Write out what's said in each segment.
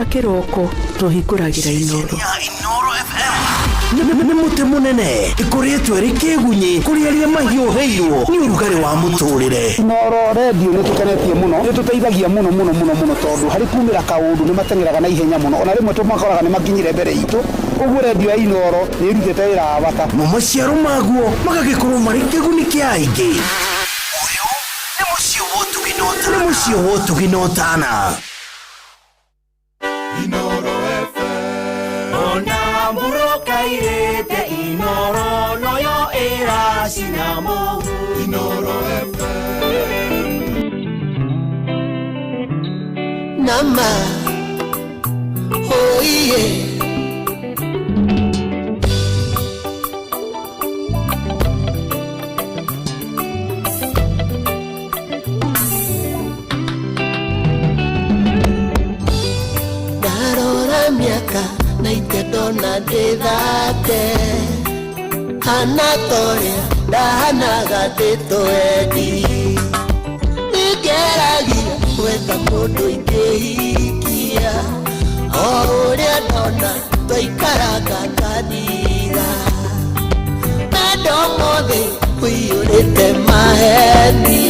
Kĩroko tũhingũragĩra Inoro. Ya Inoro FM nĩ mũtĩ mũnene ĩkoretwo ĩrĩ kĩgunyĩ kũrĩ arĩa mahiũhĩirwo nĩ ũrugarĩ wa mũtũrĩre. Inoro redio nĩ tũkenetie mũno, nĩ tũteithagia mũno mũno mũno mũno, tondũ harĩ kumĩra kaũndũ nĩ mateng'eraga na ihenya mũno, ona rĩmwe tũmakoraga nĩ makinyire mbere itũ. Ũguo redio ya Inoro nĩ ĩrutĩte wĩra wa bata. Mo maciaro maguo magagĩkorwo marĩ kĩguni kĩa aingĩ. Ũyũ nĩ mũciĩ wa ũtugi na ũtana. Nĩ mũciĩ wa ũtugi na ũtana. Ona mburoka irĩte Inoro noyo ĩracina mũhu. Nama oiye. Ndarora mĩaka na ite ndona ndĩthate, hana torĩa ndahanaga ndĩtwendi. Nĩngeragia gwetha mũndũ ingĩhikia, o ũrĩa ndona twaikaraga kanitha. Wendo mothe ũiyũrĩte maheni,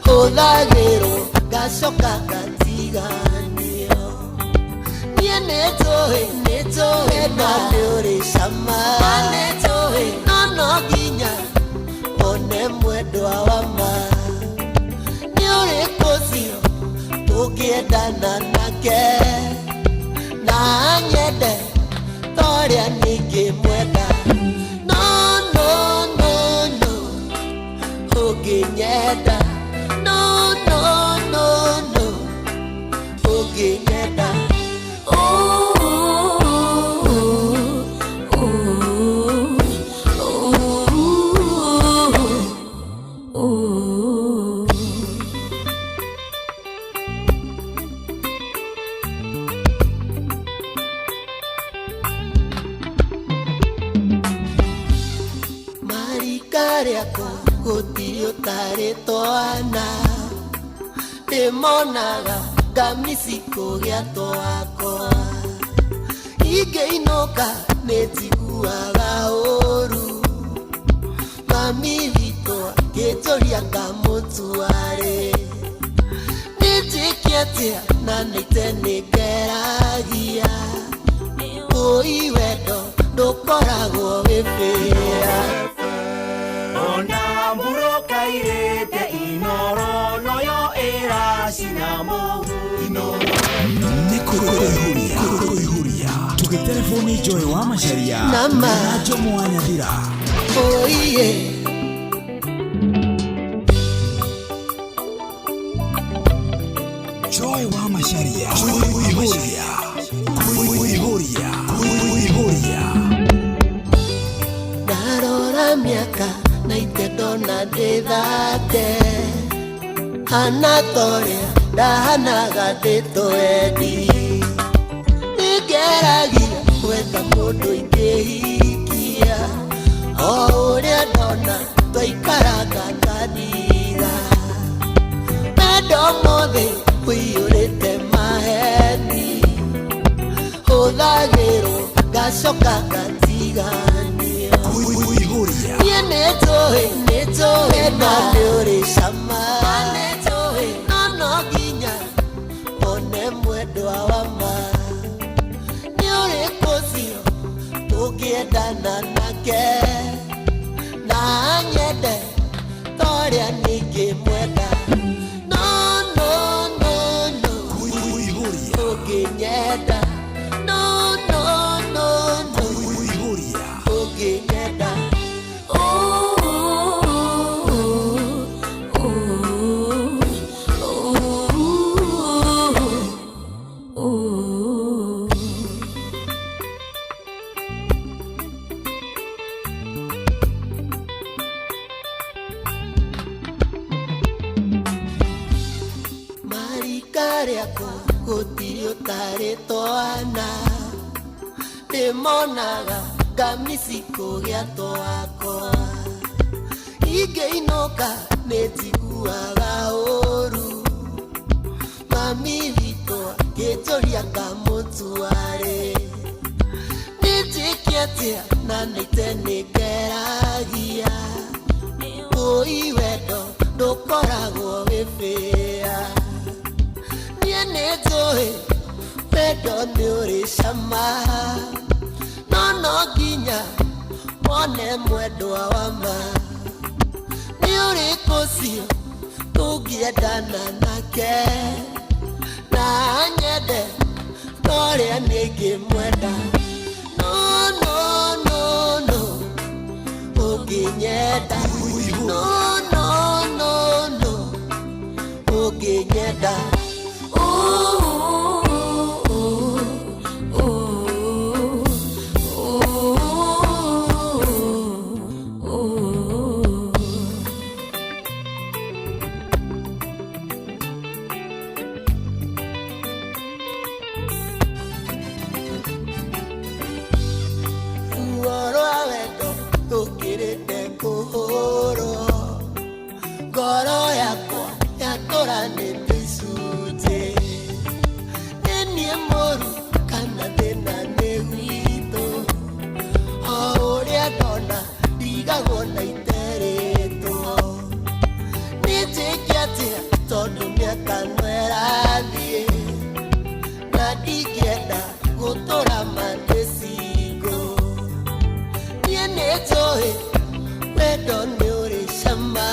hũthagĩrwo ngacoka ngatiganio. Niĩ nĩnjũĩ, nĩnjũĩ na nĩũrĩ cama, nĩnjũĩ no no nginya one mwendwa wa ma. Nĩ ũrĩkũ ũcio tũngĩendana nake na anyende torĩa ningĩmwenda? No, no, no, no, ũngĩnyenda. No, no, no, no, ũngĩnyenda. Ooh, ooh, ooh, ooh. Marika rĩakwa gũtirĩ ũtarĩ twana, ndĩmonaga ngamici kũgĩa twakwa. Ingĩinũka nĩ njiguaga ũru, mami witũ akĩnjũria ngamũtuarĩ. Nĩnjĩke atĩa na nĩte nĩngeragia, ũi wendo ndũkoragwo wĩ bĩa. Ona mburoka irĩte Inoro noyo ĩracina mũhu. Nĩ kũihũria kũihũria tũgĩtelefoni Joy wa Macharia Nama. na Jomo wa Nyathira. Oiye. Joy wa Macharia, kũihũria kũihũria kũihũria. Ndarora mĩaka na ite ndona ndĩthate, hana torĩa ndahanaga ndĩtwendi. Nĩngeragia gwetha mũndũ ingĩhikia, o ũrĩa ndona twaikaraga kanitha. Wendo mothe ũiyũrĩte maheni, hũthagĩrwo ngacoka ngatiganio. Kũihũria. Niĩ nĩnjũĩ, nĩnjũĩ na nĩũrĩ cama, nĩnjũĩ no no nginya one mwendwa wa ma. Nĩ ũrĩkũ ũcio tũngĩendana nake na anyende torĩa ningĩmwenda? No, no, no, no, Kũihũria. ũngĩnyenda. No, no, no, no, Kũihũria. ũngĩnyenda. Ooh, ooh, ooh, ooh. Marika rĩakwa gũtirĩ ũtarĩ twana, ndĩmonaga ngamici kũgĩa twakwa. Ingĩinũka nĩ njiguaga ũru, mami witũ Akoragwo akĩnjũria ngamũtuarĩ nĩnjĩke atĩa na nĩte nĩngeragia ũi wendo ndũkoragwo wĩ bĩa niĩ nĩnjũĩ wendo nĩ ũrĩ cama no no nginya wone mwendwa wa ma nĩ ũrĩkũ ũcio tũngĩendana nake na nyende torĩa niĩ ingĩmwenda no no no no ũngĩnyenda no no no no ũngĩnyenda. Ooh, ooh, ooh, ooh, ooh. Ruo rwa wendo rũkĩrĩte kũhũrwo ngoro yakwa yatũranĩte icunjĩ nĩ niĩ mũru kana thĩna nĩ witũ o ũrĩa ndona ndigagwo na iterĩtwo nĩ njĩke atĩa tondũ mĩaka no ĩrathiĩ na ndingĩenda gũtũra mandĩcingo niĩ nĩ njũĩ wendo nĩ ũrĩ cama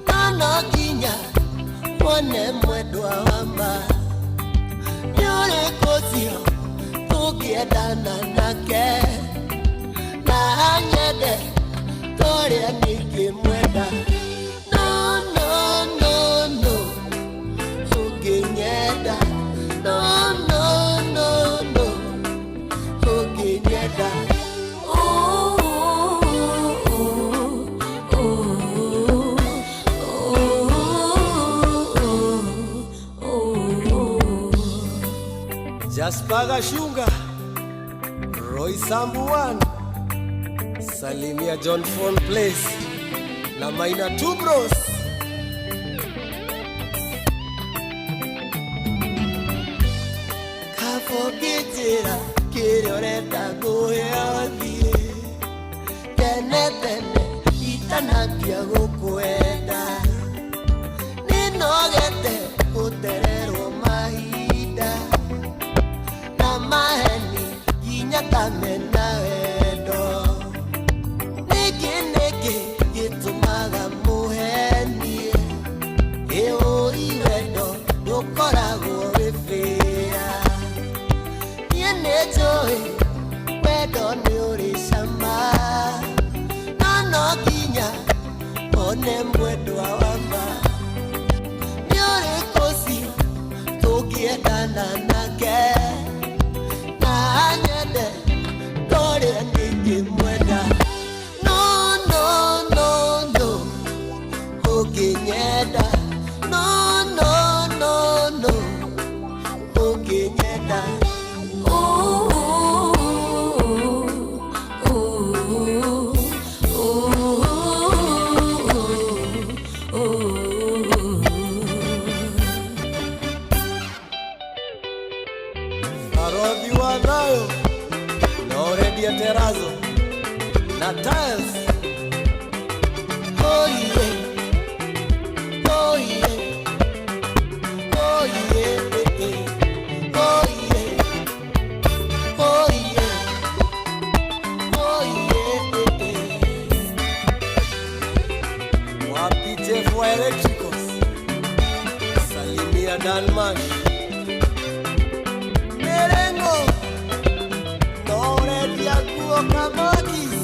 no no nginya wone mwendwa wa ma nĩ ũrĩkũ ũcio tũngĩendana nake na anyende torĩa niĩ ingĩmwenda no no no no ũngĩnyenda no no no no ũngĩnyenda. Jasper Gashunga, Roy Sambuan, Salimia John Phone Place na Maina Two Bros. Kaba ũngĩnjĩra kĩrĩa ũrenda ngũhe ũthiĩ tene tene itanambia gũkwenda nĩnogete gũtererwo mahinda na maheni nginya kamena wendo nĩkĩ nĩkĩ gĩtũmaga mũhenie ĩũi wendo ndũkoragwo wĩ bĩa niĩ nĩ njũĩ wendo nĩ ũrĩ cama no no nginya one mwendwa wa ma nĩ ũrĩkũ ũcio tũngĩendana nake na anyende torĩa niĩ ingĩmwenda no no no no ũngĩnyenda no no no no ũngĩnyenda. Arodhi wa Thayo na Oredia Terazo na Tiles. Oh yeah, oh yeah, oh yeah, oh yeah, oh yeah, oh yeah. Wapi Jeff wa Electricals, Salimia Danmarsh, Merengo na Oredia Kuo Kamakis,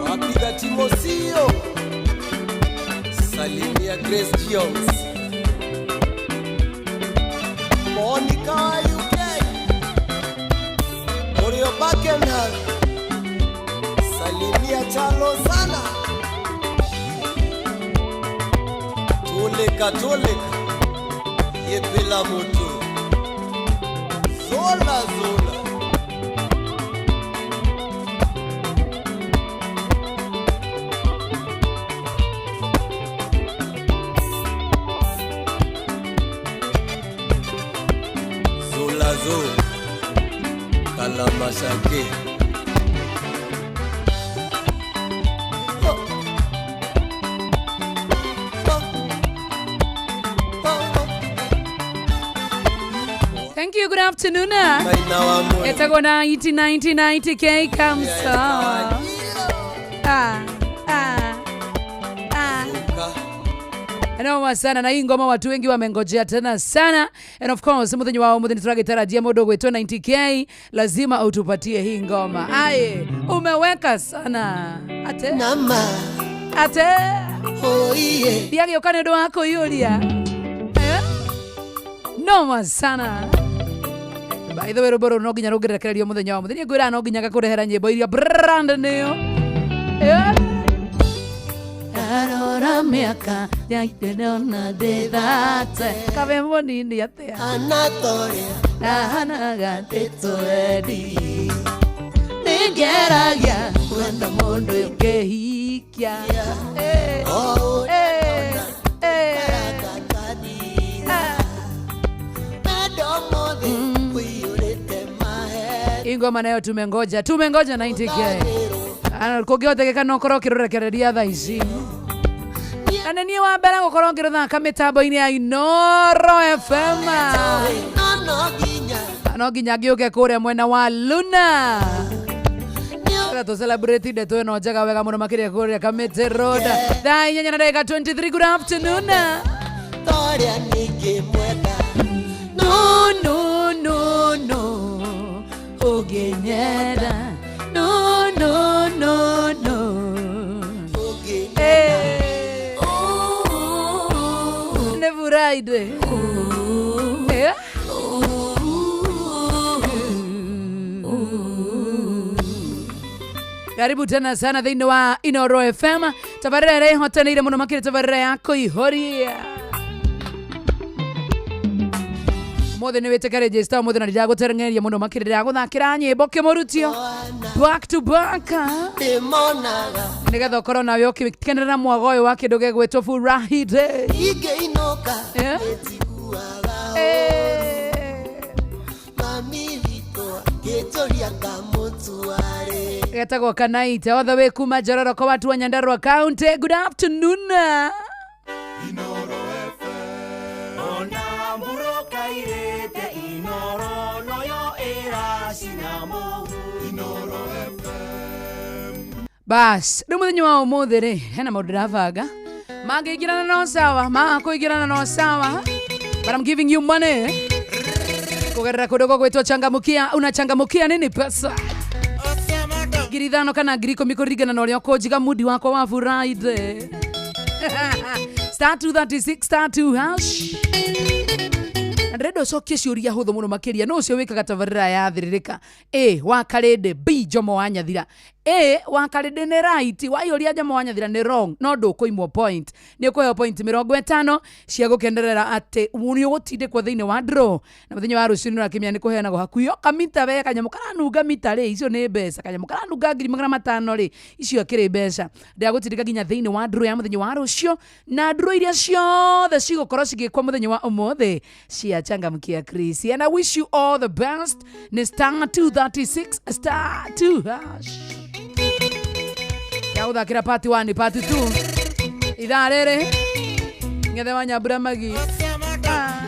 Wapiga Timosio, Salimia Grace Jones, Monica UK, Orio Buckingham, Salimia Chalo Sana, Toleka Toleka, Yepela Moto, Zola Zola. Kazo Kalamasake. Thank you. Good afternoon. Etagwo 90 K Kamsa. Ah, ah, ah. Noma sana na hii ngoma watu wengi wamengojea tena sana. And of course muthenya wa umuthi nituragitarajia mundu gwitwo 90K lazima utupatie hii ngoma. Aye, umeweka sana. Ate. Nama. Ate. Oh yeah. Ndiagĩũka nĩ ũndũ wa kũiyũria. Eh? Noma sana. By the way, rwĩmbo rũrũ no nginya rũngĩrekererio mũthenya wa mũthenya ngwĩraga no nginya ngakũrehera nyĩmbo iria brand new. Eh? Ndarora mĩaka ndĩrona ndĩthate kabe mũnini atĩa Anatoria. ndahanaga ndĩtwendi nĩngeragia kwenda mũndũ ũngĩhikia. Eh, Oh, eh, eh. Ah. Hii ngoma nayo tumengoja, tumengoja 90K. Kũngĩhotekeka no ũkorwo ũkĩrũrekereria thaa ici na nĩ niĩ wa mbere gũkorwo ngĩrũthaka mĩtambo-inĩ ya Inoro FM. No nginya ngĩũke kũrĩa mwena wa Luna. Tũrĩa tũ celebrate ndeto ĩno njega wega mũno makĩria kũrĩa Kamĩtĩ Road. Thaa inyanya na ndagĩka 23. Good afternoon. Toria ningĩmwenda. No, no, no, no, ũngĩnyenda. No, no, no, no. Eh. Nĩ Friday. Eh? Karibu tena sana thĩinĩ wa Inoro FM tabarĩra ĩrĩa ĩhotanĩire mũno makĩria tabarĩra ya kũihũria Mũthĩ nĩ wĩtĩke register ũmũthĩ na ndiragũtengeria mũno makĩria ndĩragũthakĩra nyĩmbo kĩmũrutio back to back Ndĩmonaga. nĩgetha ũkorwo nawe ũkĩkenerera mwago ũyũ wa kĩndũ gĩgwĩtwo Furahi Day. Ingĩinũka Eh? nĩnjiguaga Eh. mami witũ akĩnjũria ngamũtuarĩ. Getagwo Kanaita all the way kuma Njororoko watu wa Nyandarua County. Good afternoon. Ona mburoka irĩte Inoro noyo ĩracina mũhu. Bas, rĩu mũthenya wa ũmũthĩ rĩ hena maũndũ ndĩrabanga mangĩingĩrana no sawa, makũingĩrana no sawa, but I'm giving you money kũgerera kũndũ gũgwĩtwo changamukia. Unachangamukia nini? Pesa 5,000 kana 10,000 kũringana na ũrĩa ũkũnjiga mudi wakwa wa Friday. Star 236 star 2 hash. Na ndĩrenda ũcokie ciũria hũthũ mũno makĩria. No ũcio wĩkaga tabarĩra ya thĩrĩrĩka. A wa Karĩndĩ, B Jomo wa Nyathira. A wa Karĩndĩ nĩ right, waiyũria Jomo wa Nyathira nĩ wrong, no ndũkũimwo point. Nĩ ũkũheo point 50 cia gũkenerera atĩ nĩ ũgũtindĩkwo thĩinĩ wa draw. Na mũthenya wa rũciũ nĩ ũrakĩmenya nĩ kũheanagwo hakuhĩ o kamita we kanyamũ karanunga mita rĩ, icio nĩ mbeca. Kanyamũ karanunga 500,000 rĩ, icio akĩrĩ mbeca. Ndĩragũtindĩka nginya thĩinĩ wa draw ya mũthenya wa rũciũ na draw iria ciothe cigũkorwo cigĩkwo mũthenya wa ũmũthĩ cia Changamkia Chris. And I wish you all the best. Ni star 236 star 2 hash. Ya gũthakĩra part 1 part 2 ithaa rĩrĩ ng'ethe wa Nyambura Magi. Ah.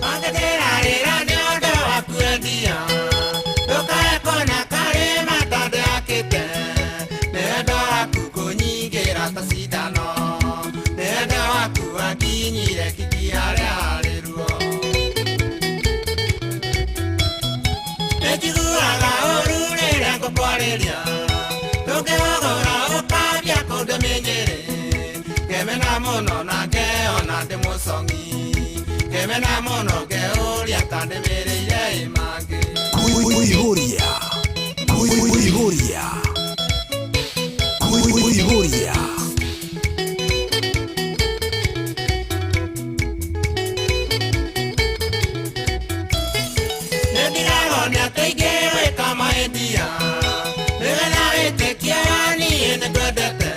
Mangĩndĩrarĩra nĩ ũndũ wa kwendia, ndũkae kuona karĩ matandĩakĩte. Nĩ wendo waku kũnyingĩra ta cindano, nĩ wendo waku wakinyire kiki harĩa harĩ ruo. Nĩnjiguaga ũru rĩrĩa ngũkwarĩria, ndũngĩhũgũra ũkambia kũndũ mĩnyĩrĩ. Ngemena mũno na ngeona ndĩ mũcong'i, ngemena mũno ngeũria ta ndĩmĩrĩire ĩ mangĩ. Kuihuria. Kuihuria. Kuihuria. Nĩndiragwo nĩ atĩ India nĩgetha wĩtĩkie niĩ nĩngwendete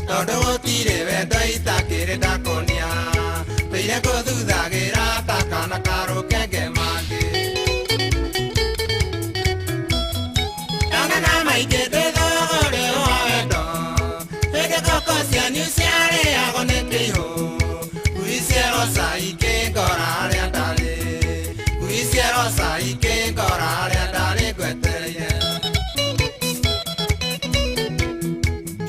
tondũ gũtirĩ wendo itakĩrĩ ndakuonia tũire gũthuthagĩra ta kana karũkenge mangĩ ndona na maingĩ ndĩthũgũrĩ wa wendo hĩndĩ ngũkũ cianyu ciarĩagwo nĩ kĩihũ ngui cieroca ikĩngora harĩa ndarĩ ngui cieroca ikĩngora harĩa ndarĩ ngwetereire.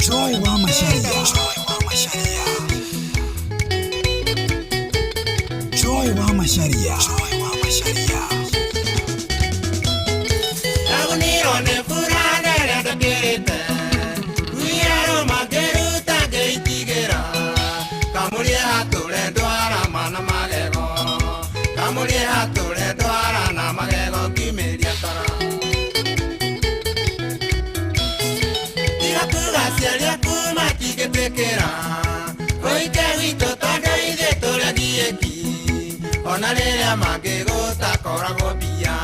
Joy wa Macharia. Joy wa Macharia. Joy wa Macharia. Joy wa Macharia. Ndagunirwo nĩ mbura rĩrĩa ndũkĩrĩte ngui yarũma ngĩruta ngĩitigĩra kamũrie hatũre ndwara mana magego kamũrie hatũre ndwara na magego ngiumĩria tara tiga kuga aciari aku matingĩtĩkĩra ũike gwitũ tondũ ithuĩ tũrĩ agiĩki ona rĩrĩa mangĩgũtakoragwo mbia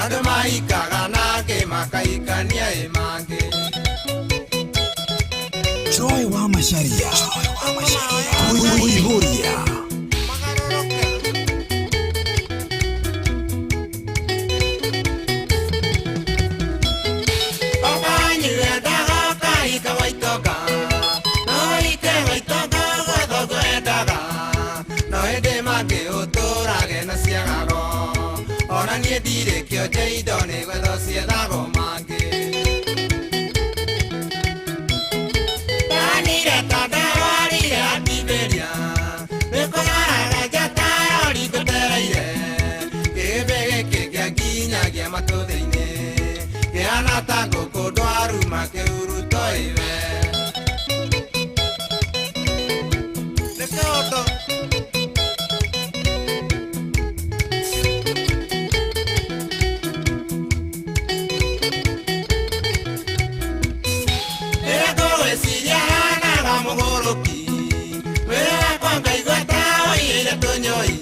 andũ mahikaga nangĩ makaikania ĩ mangĩ. Joy wa Macharia. Joy wa Macharia. Kuihuria. Baba wanyu endaga ũkahika gwa itonga no ũhike gwa itonga ũguo thoguo endaga no hĩndĩ mangĩ ũtũrage na ciagago ona niĩ ndirĩ kĩonje indo nĩ gwetho ciethagwo mangĩ ndanire ta ndarwarire atimbĩria nĩ kũgaraga njata rori ngũtereire kĩgĩmbĩ gĩkĩ kĩanginyagia matũ thĩinĩ kĩhana ta ngũkũ ndwaru makĩhuruto ĩwe. Nĩ kĩũndũ rĩrĩa ngũgwĩciria hanaga mũgũrũki mwĩrĩ wakwa ngaigua ta ũiyũire tũnyũi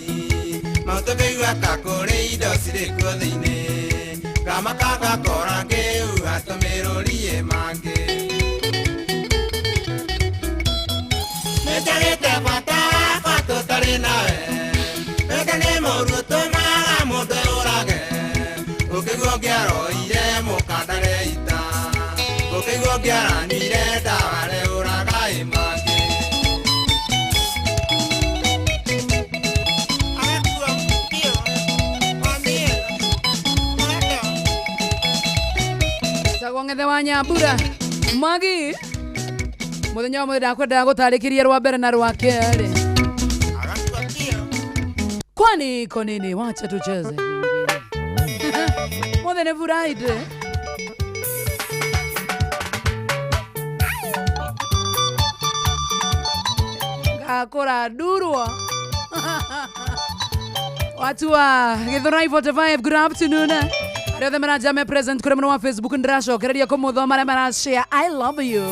maũndũ ngaigua ta kũrĩ indo cirĩ kuo thĩinĩ ngamaka ngakora ngĩhuha tũmĩrũri-ĩ mangĩ nĩnjagĩte bata wakwa tũtarĩ nawe wendo nĩ mũũru ũtũmaga mũndũ ũrage ũkĩguo ngĩaroire mũkandare ita ũkĩguo ngĩaranire ndawa reũraga ĩ mangĩ. Tagwo ng'ethe wa Nyambura Mwangi muthenya wa mũthĩ ndakwendaga gũtarĩkĩria rwa mbere na rwa kerĩ kwani iko nini wacha tucheze kingine mothe nĩ Friday. Ngakũra ndurwo watu wa Githurai 45 good afternoon arĩa othe marajame present kũrĩ mwena wa Facebook ndĩracokereria kũmũthoma arĩa marashare I love you.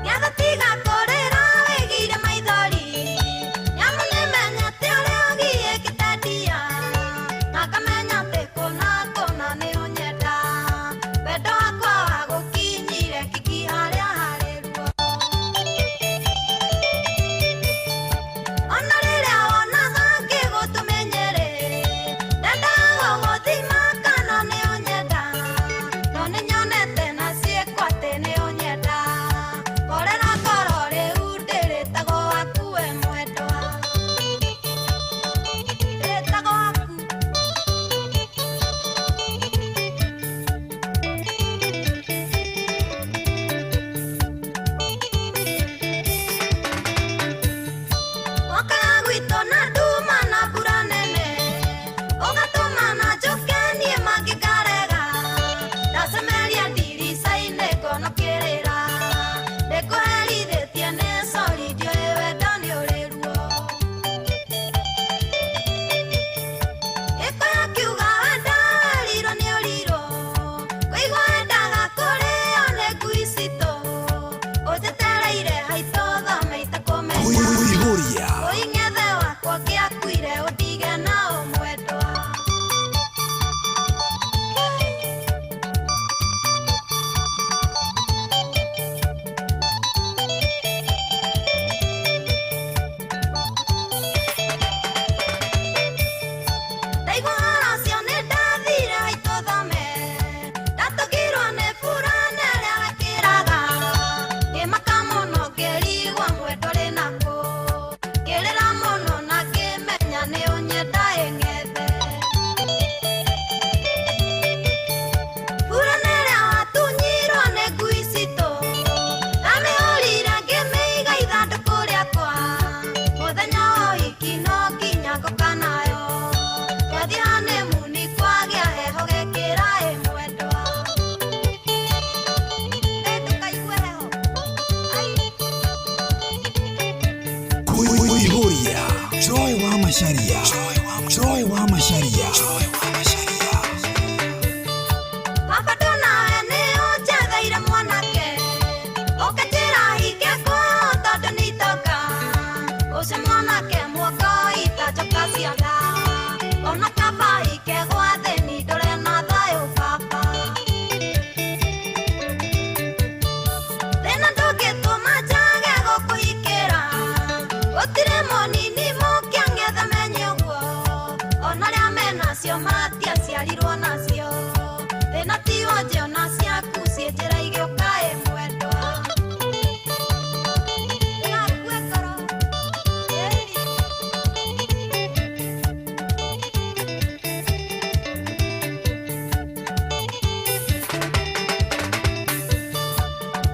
Nĩagũtiga kũrĩra wĩgĩire maithori nyamũ nĩmenyete ũrĩa ũgiĩkĩte ndia na ngamenya atĩ kũna kũna nĩ ũnyenda wendo wakwa wagũkinyire kiki harĩa harĩ ruo ona rĩrĩa wonaga ngĩgũtũmenyere ndendaga gũgũthima kana nĩ ũnyenda no nĩnyonete na ciĩko atĩ nĩ ũnyenda. Macharia. Joy wa Macharia. Baba ndonawe nĩ ũnjetheire mwanake ũkanjĩra hike kwao tondũ nĩ itonga ũcio mwanake muoko itanjoka cianda ona kaba hike gwa thĩni ndũre na thayũ baba thĩna ndũngĩtũma njage gũkũhikĩra gũtirĩ mũnini mũkĩang'etha menye ũguo ona arĩa menacio matiaciarirwo nacio thĩna ti wonje ona ciaku ciĩ njĩra igĩũka ĩ mwendwa Ndĩgakue ngoro. Ĩni.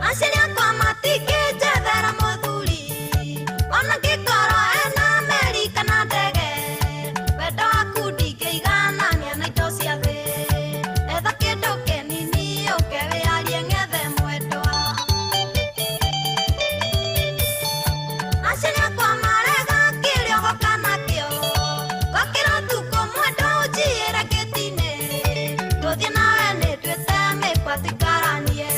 Aciari akwa matingĩnjethera mũthuri ona ngĩkorwo ena meri kana ndege wendo waku ndingĩiganania na indo cia thĩ etha kĩndũ kĩnini ũke wĩyarie ng'ethe mwendwa aciari akwa marega kĩrĩa ũgoka nakĩo ngokĩra ũtukũ mwendwa ũnjiyĩre gĩti-inĩ tũthiĩ nawe nĩnduĩte mĩkwa tũikaranie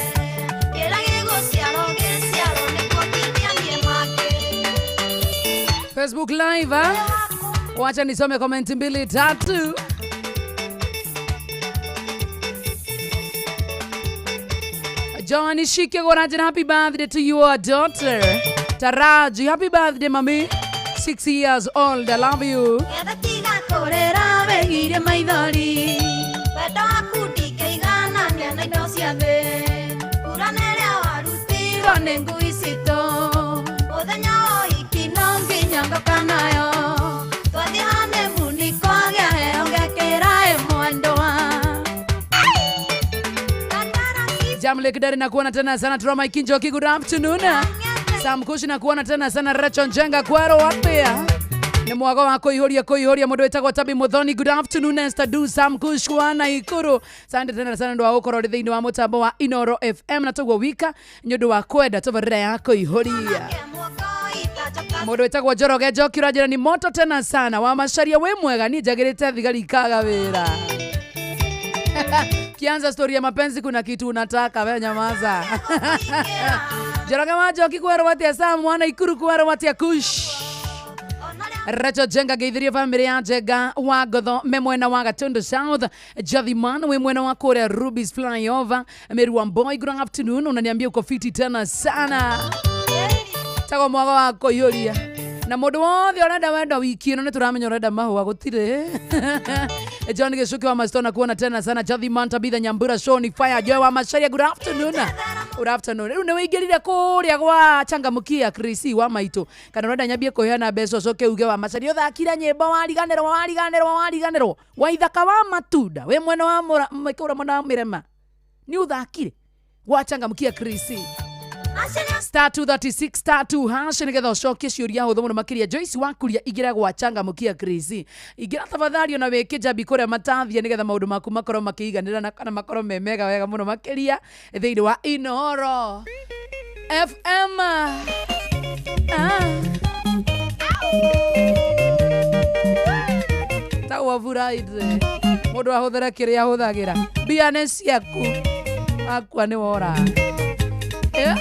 kĩrĩa gĩgũciarwo gĩciarwo nĩguo ngithianie make. Facebook Live ha? Wacha nisome komenti mbili tatu. John Shike Goranjan, happy birthday to your daughter. Taraji, happy birthday, mami. 6 years old. I love you. Getha tiga kũrĩra wĩgirie maithori wendo waku ndingĩiganania na indo cia thĩ mbura nĩrĩa warutirwo nĩ ngui citũ mũthenya wa ũhiki no nginya ngoka nayo twathiĩ honeymoon kwagĩa heo ngekĩra ĩ mwendwa. Jamlek Dari na kuona tena sana. Troma Ikinjoki, good afternoon. Sam Kushi na kuona tena sana. Rachel Njenga Kwero wapia. Nĩ mwago wa kũihũria kũihũria mũndũ wĩtagwo Tabi Muthoni, good afternoon. Esther Du Sam Kush wa Naikuru, sante tena sana ndu wa gũkorwo ũrĩ thĩinĩ wa mũtambo wa Inoro FM na toguo wika nĩ ũndũ wa kwenda tabarĩra ya kũihũria. Mũndũ wĩtagwo Njoroge Njoki ũranjĩra ni moto tena sana wa Macharia wĩ mwega niĩ njagĩrĩte thigari ikaga wĩra. Kianza story ya mapenzi kuna kitu unataka we nyamaza. Njoroge wa Njoki kwerwo atia Sam mwana Ikuru kwerwo atia Kush Rachel Jenga geithirie family ya Jenga wa Gotho me mwena wa Gatundu South. Jathiman we mwena wa kuria Rubis Flyover. Meru wa Boy, good afternoon, unaniambia uko fiti tena sana tago mwaga wa kũiyũria na mũndũ wothe ũrenda wendo wiki ĩno nĩ tũramenya ũrenda mahũa gũtirĩ. John Gĩcuki wa Mastona kuona tena sana. Jathiman Tabitha Nyambura Shoni Fire Joy wa Macharia, good afternoon, good afternoon. Rĩu nĩ wĩingĩrire kũrĩa gwa changamukia Chris wa maitũ kana ũrenda nyambie kũheana mbeca ũcoke uge wa Macharia ũthakire nyĩmbo wariganĩrwo wariganĩrwo wariganĩrwo waithaka wa matunda wĩ mwena wa mũra mwena wa mĩrema nĩ ũthakire gwa changamukia Chris *236 *2# nigetha ũcokie ciũria hũthũ mũno makĩria. Joyce wakuria ingĩra gwa changamukia Chris ingĩra tafadhali ona wĩke jambi kũrĩa matathia nigetha maũndũ maku makorwo makĩiganĩra na kana makorwo me mega wega mũno makĩria thĩinĩ wa Inoro FM. Ah. Tawavuraithe mũndũ ahũthĩre kĩrĩa ahũthagĩra mbia nĩ ciaku akua nĩ wora. Yeah.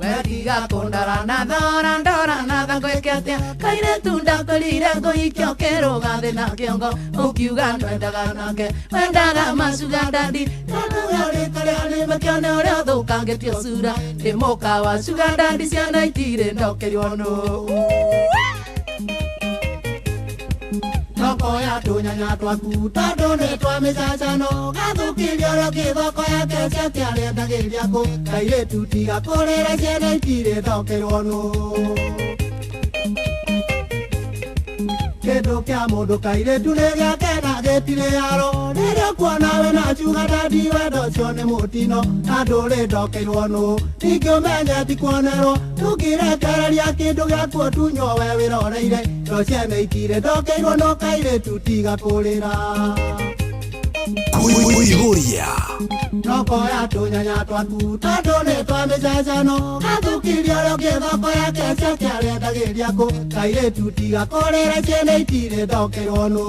Wetiga kũndora na thora ndora na tha ngwĩke atĩa kairĩtu ndakorire ngũhikio kĩrũga thĩ na kĩongo ũkiuga ndwendaga nake wendaga macuga dadi makĩone ũrĩa ũthũkangĩtio cura ndĩ mũka wa sugar daddy ciana itirĩ ndokerio nũ Thoko ya tũnyanya twaku tondũ nĩ twa mĩcacano gathũkirie ũrĩa kĩthoko yake ciake arendagĩria kũ kairĩtu tiga kũrĩra ciana itirĩ ndokerwo nũ kĩndũ kĩa mũndũ kairĩtu nĩ gĩake na gĩtirĩ yaro rĩrĩa ũkuona we na sugar daddy wendo ũcio nĩ mũtino na ndũrĩ ndokeirwo nũ ningĩ ti kuonerwo ndũngĩrekereria kĩndũ gĩaku ũtunywo we wĩroreire ndo ciene itirĩ ndokeirwo no kairĩtu tiga kũrĩra. Kuihuria. Nokoya tunyanya twaku tondũ nĩ twa mĩcacano gathũkirie ũrĩa ũngĩ thoko yake ciake arendagĩria kũ kairĩtu tiga kũrĩra ciana itirĩ ndokerwo nũ.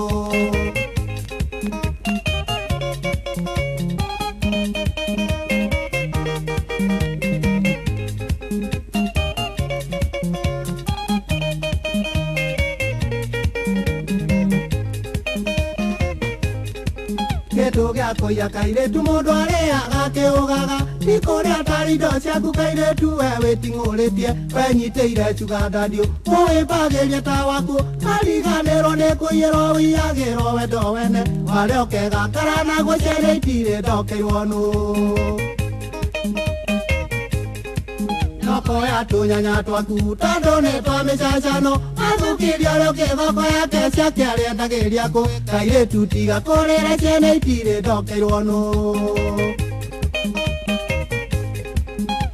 Kĩndũ gĩa kũiya kairĩtu mũndũ arĩaga akĩũgaga ti kũrĩa tarĩ indo ciaku kairĩtu we wĩting'ũrĩtie wenyitĩire cuga ndandiũ mũwĩmbagĩrie ta waku ariganĩrwo nĩ kũiyĩrwo wĩiyagĩrwo wendo wene warĩa ũkegakara naguo ciana itirĩ ndokeirwo nũ. Nokoya tunyanya twaku tondũ nĩ twa mĩcacano athũkirie ũrĩa ũngĩ thoko yake ciake arendagĩria kũ kairĩtu tiga kũrĩra ciana itirĩ ndokeirwo nũ.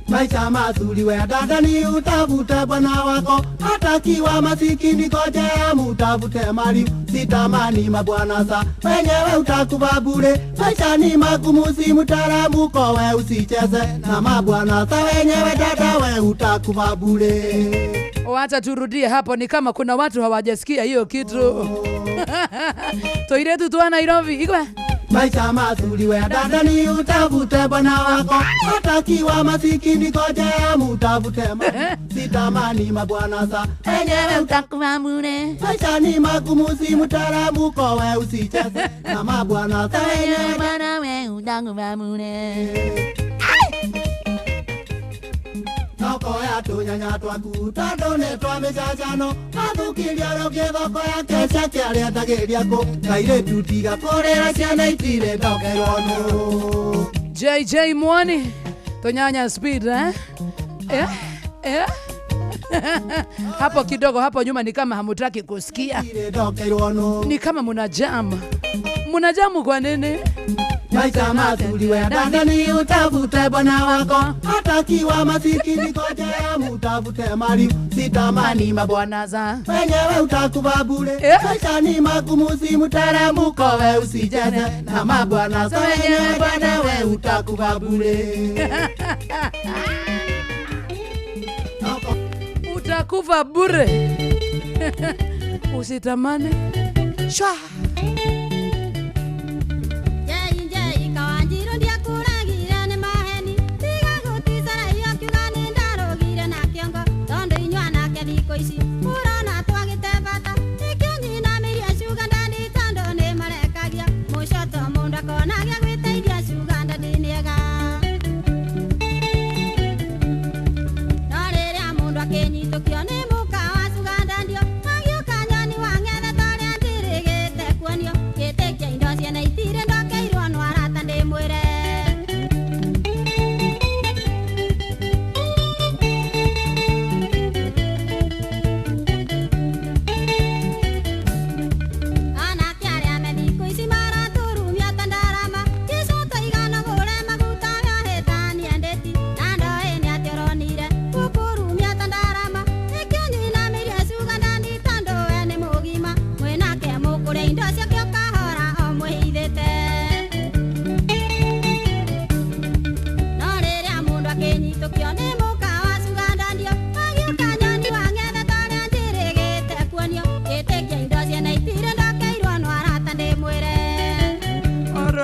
Maisha mazuri we dada ni utafute bwana wako atakiwa masikini ngojea mutafute mali sitamani mabwana sa wenyewe utakufa bure maisha ni magumu si mtaramuko we usicheze na mabwana sa wenyewe dada we utakufa bure. Wacha turudie hapo, ni kama kuna watu hawajasikia hiyo kitu. Toiretu twa Nairobi ikwe. Maisha mazuri we dada ni utafute bwana wako atakiwa masikini ngojea mutafute mali sitamani mabwana sa wenyewe utakufa bure maisha ni magumu si mtaramuko we usicheze na mabwana sa wenyewe bwana we utakufa bure. Nokoya tunyanya twaku tondũ nĩ twa mĩcacano athũkirie ũrĩa ũngĩ thoko yake ciake arendagĩria kũ kairĩtu tiga kũrĩra ciana itirĩ ndokerwo nũ. JJ Mwani tunyanya speed eh? Eh? Eh? Hapo kidogo hapo nyuma ni kama hamutaki kusikia, ni kama muna jam. Muna jamu kwa nini? Maisha mazuri we dada ni utafute bwana wako atakiwa masikini ngojea mutafute mali sitamani mabwana za wenyewe utakufa bure maisha ni magumu si mtaramuko we usicheze na mabwana za wenyewe bwana we utakufa bure. Utakufa bure. Usitamani. Shwa.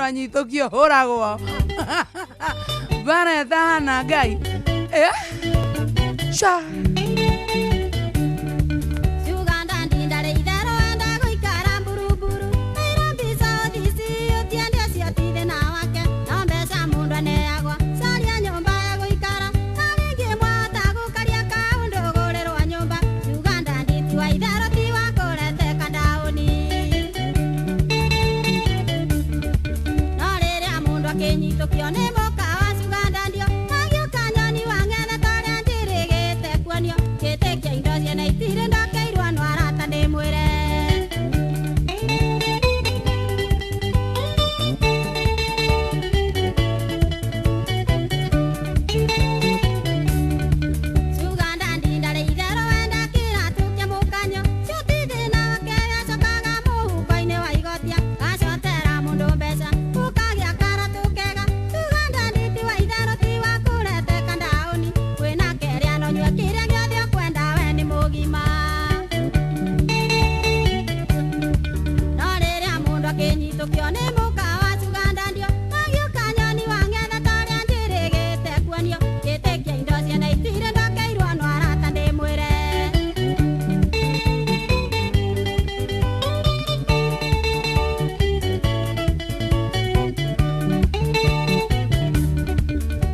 Anyithũkio hũragwo bara ĩthahana Ngai eh? Sha. Mbeca, uka Kĩnyitũkio nĩ mũka wa cugandandio Magĩũka nyoni wang'etha ta ũrĩa njĩrĩgĩte kuonio Gĩtĩkia indo ciene itirĩ ndokeirwo no arata ndĩmwĩre.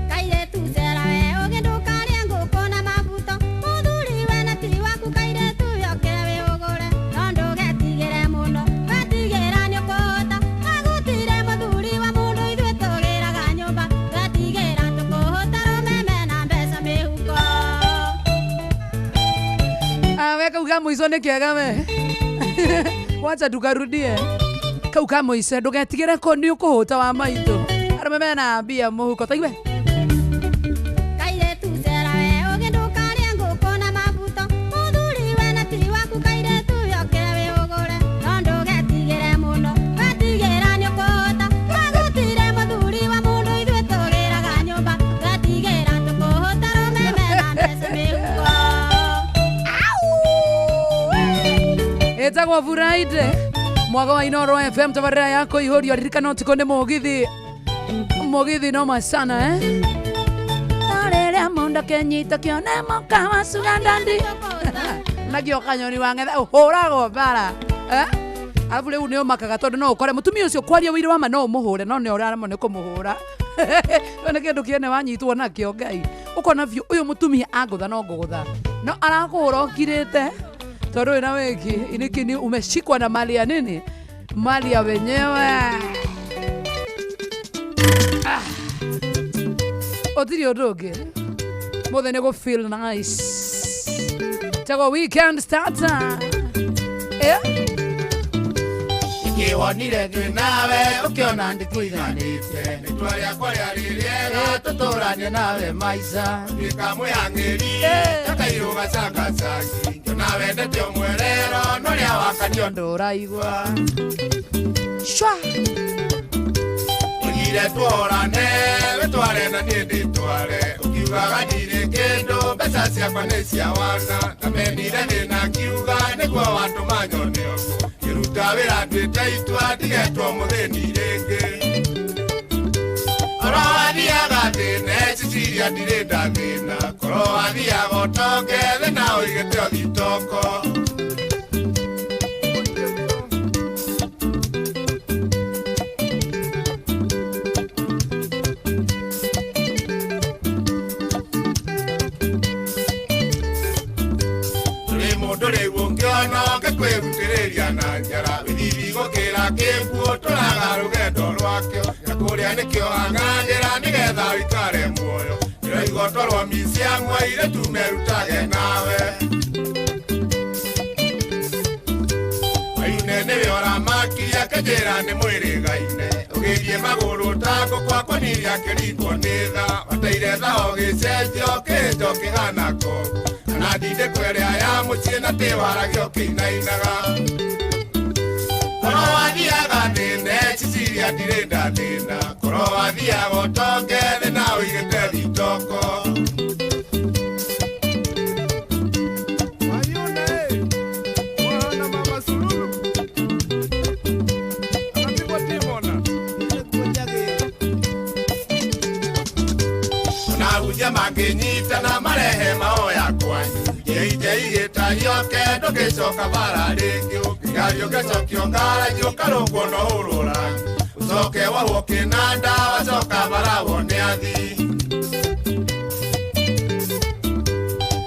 Kairĩtu cera we ũgĩ ndũkarĩe ngũkũ na mabuto Mũthuri we na ti waku kairĩtu we ũkĩre wĩ ũgũre No ndũgetigĩre mũno wetigĩra nĩũkũhũta Agũtire mũthuri wa mũndũ ithuĩ tũgĩraga nyũmba Twetigĩra tũkũhũta rũmeme na mbeca mĩhuko. Ah, we kau ka mũico nĩ kega we. Wacha tukarudie. Kau ka mũico ndũgetigĩre ko nĩ ũkũhũta wa maitũ. Arũme mena mbia mũhuko taigue. Kairĩtu cera we ũgĩ ndũkarĩe ngũkũ na mabuto Mũthuri we na ti waku kairĩtu we ũkĩre wĩ ũgũre No ndũgetigĩre mũno wetigĩra nĩũkũhũta Twagũtire mũthuri wa mũndũ ithuĩ tũgĩraga nyũmba Twetigĩra tũkũhũta rũmeme na mbeca mĩhuko. Ĩtagwo Friday. Mwago wa Inoro FM tabarĩra yako ihũrio ririkana ũtukũ nĩ mũgithi. Mũgithi noma sana eh. Rĩrĩa mũndũ akĩnyitũkio nĩ mũka wa cugandandi nakĩo kanyoni wang'etha ũhũragwo mbara eh? Arabu rĩu nĩ ũmakaga tondũ no ũkore mũtumia ũcio kwaria ũira wa ma no ũmũhũre no nĩ ũraremwo nĩ kũmũhũra. Nĩ kĩndũ kĩene wanyitwo nakĩo Ngai ũkona biũ ũyũ mũtumia angũtha no ngũgũtha no arakũhũra ũkirĩte tondũ wĩna wĩki inikini umeshikwa na mali ya nini mali ya wenyewe. Ũtirĩ ũndũ ũngĩ mũthĩ nĩ gũ feel nice tagwo weekend starter eh? Ikĩwonire twĩ nawe ũkĩona ndĩkũiganĩte rĩtwa rĩakwa rĩarĩ rĩega tũtũranie nawe maica tuĩka mwĩhang'ĩri takairũ gacangacaki ngĩona wendete ũmwerero no rĩa wakanio ndũraigua shwa Oigire tuorane wĩtware na niĩ ndĩtware ũkiugaga ndirĩ kĩndũ mbeca ciakwa nĩ cia wana ndamenire thĩna ngiuga nĩguo watũma nyone ũguo ngĩruta wĩra nduĩte itua ndigetwo mũthĩni rĩngĩ Korwo wathiaga thĩna Cecilia ndirĩ ndathĩna korwo wathiaga ũtonge thĩna ũigĩte ũthitoko. Tũrĩ mũndũ rĩu ũngĩona ũngĩkwĩrutĩrĩria na njara wĩthithi gũkĩra kĩguũ tũraga rũgendo rwakĩo na kũrĩa nĩkĩo ang'ang'ĩra nĩgetha ũikare muoyo ndĩraigua twarwo miciang'wa irĩ tumerutage nawe Waine nĩwe ũramakirie akĩnjĩra nĩ mwĩrĩgaine ũgĩthiĩ magũrũ ta ngũkũ akũnirie akĩringwo nĩ tha wataire tha ũgĩcenjio kĩnjo kĩhana kongo kana ndindĩko ĩrĩa ya mũciĩ na tĩwaragio kĩinainaga Korwo wathiaga thĩna Cecilia ndirĩ ndathĩna korwo wathiaga ũtonge thĩna ũigĩte thitoko. Mwana mama Sululu anapigwa timona Onahunjia mangĩnyitana marehe mahoya kwanyu njĩinje igĩtarioke ndũgĩcoka bara rĩngĩ ũngĩgario ũgĩcokio ngaranyi ũkarũngwo no ũrũra ũcoke wohwo kĩnanda wacoka baragwo nĩ athii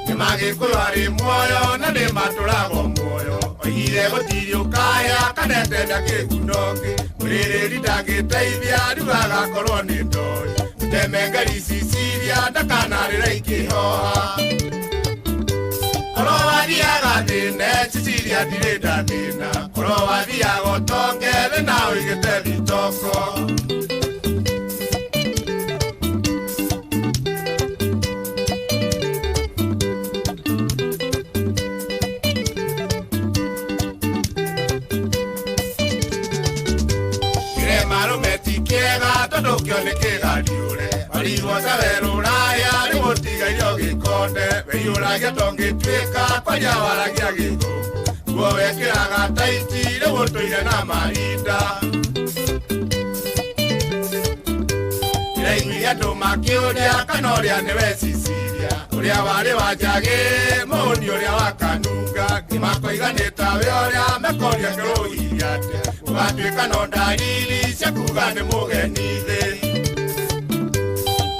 nĩ magĩkũyũ arĩ muoyo na nĩ matũragwo muoyo oigire gũtirĩ ũkaya kanetenda kĩguno-ngĩ mũrĩrĩri ndangĩteithia rĩu agakorwo nĩ ndoi mũtemengeri Cecilia ndakanarĩra ikĩhoha Korwo wathiaga thĩna Cecilia ndirĩ ndathĩna korwo wathiaga ũtonge thĩna ũigĩte thitoko. Kĩrema rũme ti kĩega tondũ kĩo nĩ kĩgariũre warigwo ta werũ raya rĩu ũtigairio gĩkonde weiyũragia tongĩtuĩka kwaria waragia gĩthũngũ nguo wekĩraga taiti rĩu ũtũire na marinda. Makĩũria kana ũrĩa nĩwe Cecilia ũrĩa warĩ wa njagĩ mũni ũrĩa wa kanunga ngĩmakoiga nĩ tawe ũrĩa mekoria kĩrũhiria atĩa ũgatuĩka no ndariri cia kuga nĩ mũgeni thĩ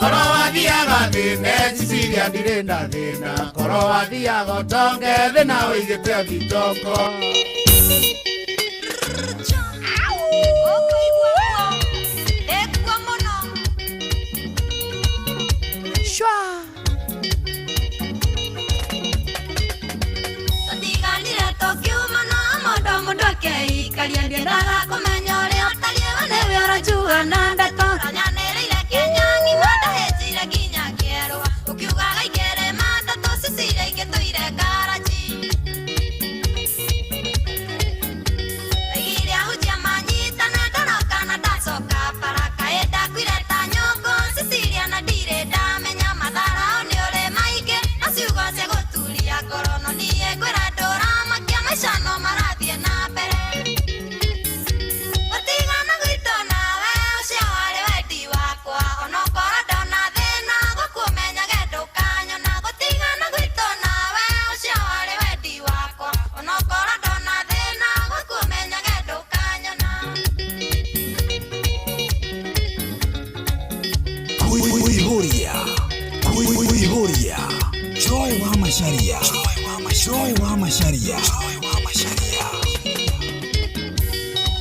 Koro wathiaga thĩne Cecilia ndirĩ na thĩna koro wathiaga ũtonge thĩna ũigĩte thitongo. Ekuo mũno. Shwa. Tũtiganire tũkiuma no mũndũ mũndũ akeikaria ndiendaga kũmenya ũrĩa ũtariĩ we nĩwe ũranjua na ndeto ũranyanĩrĩire Kenya ng'ima ndahĩnjire nginya kĩerũa ũkiugaga ingĩrĩ matatũ Cecilia ingĩtũire ngaraji. Ndaigire ahunjia manyitane ndoroka na ndacoka bara kaĩ ndakuire ta nyũngũ Cecilia na ndirĩ ndamenya matharao nĩ ũrĩ maingĩ na ciugo cia gũturia ngoro no niĩ ngwĩra ndũramakia maica no marathiĩ na mbere. Gũtigana gwitũ nawe ũcio warĩ wendi wakwa onokorwo ndona thĩna gũkũmenyage ndũkanyona. Gũtigana gwitũ nawe ũcio warĩ wendi wakwa onokorwo ndona thĩna gũkũmenyage ndũkanyona. Kuihuria. Kuihuria. Joy wa Macharia. Joy wa Macharia. Joy wa Macharia.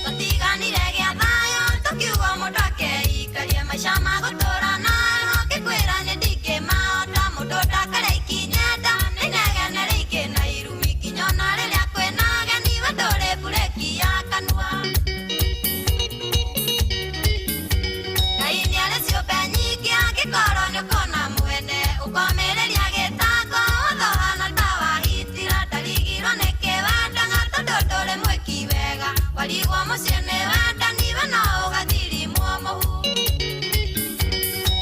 Tũtiganire gĩa thayũ tũkiuga mũndũ akeikaria maica ma gũtũra nayo ngĩkwĩra nĩ ndingĩmahota mũndũ ndakare ikinyenda nĩ inegene rĩingĩ na irumi nginya ona rĩrĩa kwĩna ageni we ndũrĩ bureki ya kanua. Ngai nĩarĩ ciũmbe nyingĩ angĩkorwo nĩũkona mwene ũkomĩrĩria gĩtango wathohana ta wahitira ndarigirwo nĩkĩ wendaga tondũ ndũrĩ mwĩki wega warigwo mũciĩ nĩ wendani we no ũgathirimwo mũhu.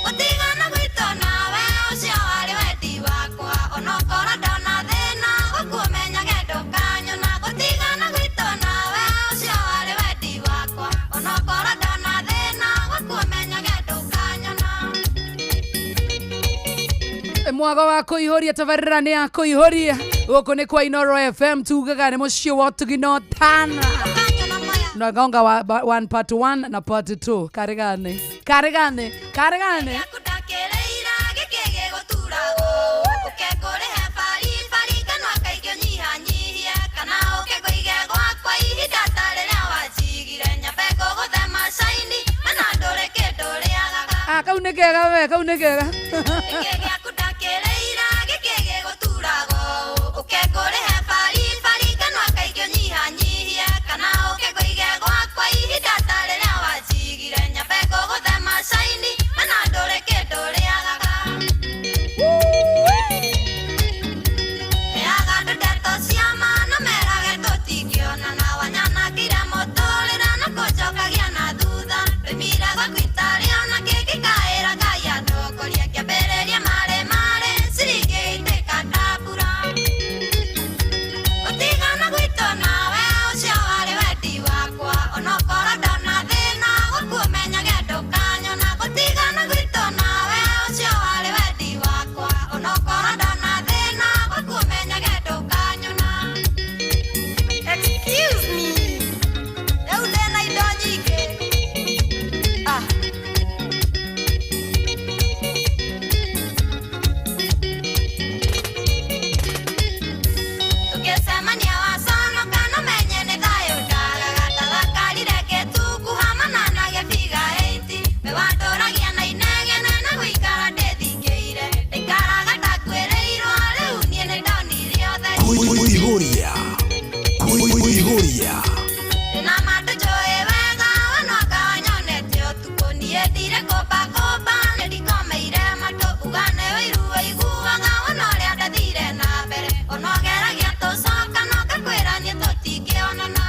Gũtigana gwitũ nawe ũcio warĩ wendi wakwa onokorwo ndona thĩna gũkũmenyage ndũkanyona. Gũtigana gwitũ nawe ũcio warĩ wendi wakwa onokorwo ndona thĩna gũkũmenyage ndũkanyona. Mwago wa kũihũria tabarĩra nĩ ya kũihũria gũkũ nĩ kwa Inoro FM tugaga nĩ mũciĩ wa ũtugi na ũtana nagonga wa, one part 1 na part 2 karigane karigane karigane. Ndakĩrĩira gĩkĩ gĩgũturagwo ũke ngũrĩhe baribari kanua kaingĩ ũnyihanyihie kana ũke ngũige gwakwa ihinda ta rĩrĩa wanjigire nyambe ngũgũthe macaini mana ndũrĩ kĩndũ ũrĩagaga. Ah, kau nĩ kega we, kau nĩ kega. Gĩkĩ gĩaku ndakĩrĩira gĩkĩ gĩgũturagwo ũke ngũrĩhe baribari kanua kaingĩ ũnyihanyihie kana ũke ngũige gwakwa ihinda ta rĩrĩa wanjigire nyambe ngũgũthe macaini mana ndũrĩ kĩndũ ũrĩagaga. Heaga andũ ndeto cia ma na merage tũtingĩonana wanyanangĩire mũtũrĩre na kũnjokagia na thutha ndoimire gwaku itarĩ ona kĩngĩkaĩra Ngai andongorie ngĩambĩrĩria marĩ marĩ ciringi itĩka ndambura. Gũtigana gwitũ nawe ũcio warĩ wendi wakwa onokorwo ndona thĩna gũkũmenyage ndũkanyona. Gũtigana gwitũ nawe ũcio warĩ wendi wakwa onokorwo ndona thĩna gũkũmenyage ndũkanyona. Excuse me, rĩu ndĩna indo nyingĩ. Ah. Tũngĩcemania waconoka no menye nĩ thayũ ndagaga tathakarire ngĩtunguha manana gĩbiga 80 we wandũragia na inegene na gũikara ndĩthingĩire ndaikaraga ndakuĩrĩirwo rĩu niĩ nĩ ndonire ũtheri. Kuihuria. Kuihuria. Ndĩna mandũ njũĩ wega we no anga wanyonete ũtukũ niĩ ndirĩ kũmbakũmba nĩ ndikomeire matũ uga nĩ ũiru ũiguaga wona ũrĩa ndathire na mbere ona ũgeragia tũcoka no ngakwĩra niĩ tũtingĩonana.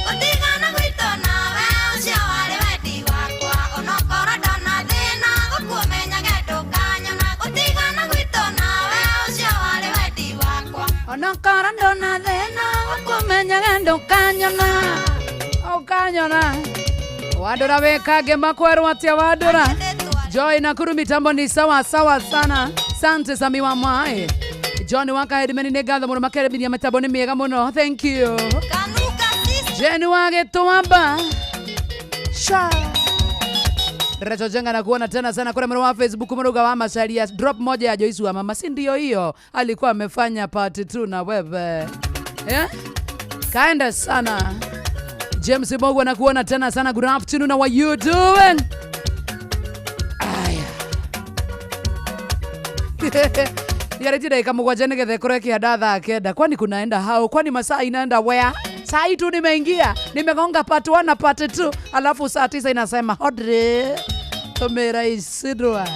Gũtigana gwitũ nawe ũcio warĩ wendi wakwa onokorwo ndona thĩna gũkũmenyage ndũkanyona. Gũtigana gwitũ nawe ũcio warĩ wendi wakwa onokorwo ndona thĩna gũkũmenyage ndũkanyona ũkanyona wandũra wĩkange makwerwo atĩa wandũra. Joy Nakuru mitambo ni sawa sawa sana. Sante Sami wa Mwae. John Waka Edmeni nĩ ngatho mũno makeremiria mitambo nĩ mĩega mũno. Thank you. Jeni wa Gĩtuamba. Sha. Recho Jenga na kuona tena sana kule mwana wa Facebook mruga wa Macharia drop moja ya Joyce wa mama, si ndio hiyo alikuwa amefanya part 2 na wewe eh? Kaenda sana James Mogwa na kuona tena sana. Good afternoon, how are you doing? Aya. Yareti dakika 7 nigetha ĩkorwo ĩkĩhanda thaa 9. Kwani kunaenda hao? Kwani masaa inaenda where? Saa hii tu nimeingia, nimegonga part 1 na part 2, alafu saa 9 inasema hodre tumerahisidwa.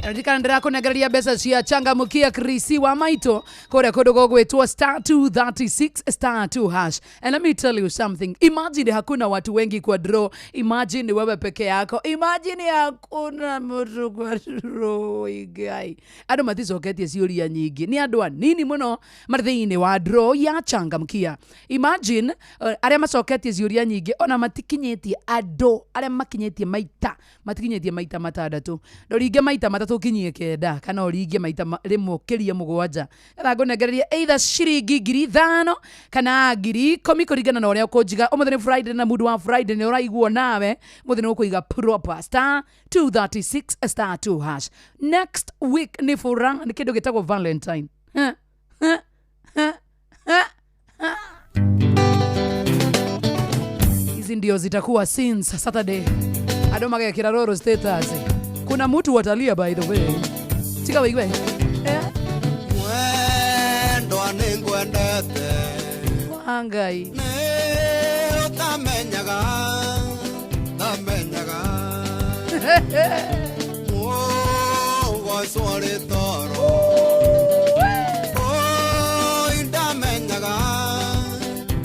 Ririkana ndĩrakũnengereria mbeca cia changamukia Krisi wa maitũ kũrĩa kũndũ gũgwĩtwo star 236 star 2 hash. And let me tell you something. Imagine hakuna watu wengi kwa draw. Imagine ni wewe peke yako. Imagine hakuna mtu kwa draw. Igai. Andũ maticoketie ciũria nyingĩ. Nĩ andũ anini mũno marĩ thĩinĩ wa draw ya changamkia. Imagine arĩa macoketie ciũria nyingĩ ona matikinyĩtie andũ arĩa makinyĩtie maita matikinyĩtie maita 6. Ndũringe maita 3 ukinyie 9 kana uringie maita 1 ukirie 7 getha ngũnengererie either ciringi 5,000 kana 10,000 kũringana na ũrĩa ũkũnjiga. Ũmũthĩ nĩ Friday na mũndũ wa Friday nĩ ũraiguo nawe mũthĩ nĩ ũkũiga proper star 236 star 2 hash. Next week nĩ fura nĩ kĩndũ gĩtagwo Valentine. Ha, ha, ha, ha, ha. Hizi ndio zitakuwa since Saturday. Andũ magekĩra roro status. Kuna mtu watalia by the way. Tika wigwe. Eh? Wendo nĩngwendete. Wangai. Nĩ ũtamenyaga, tamenyaga. Mũgocwo rĩ toro. Oi, ndamenyaga,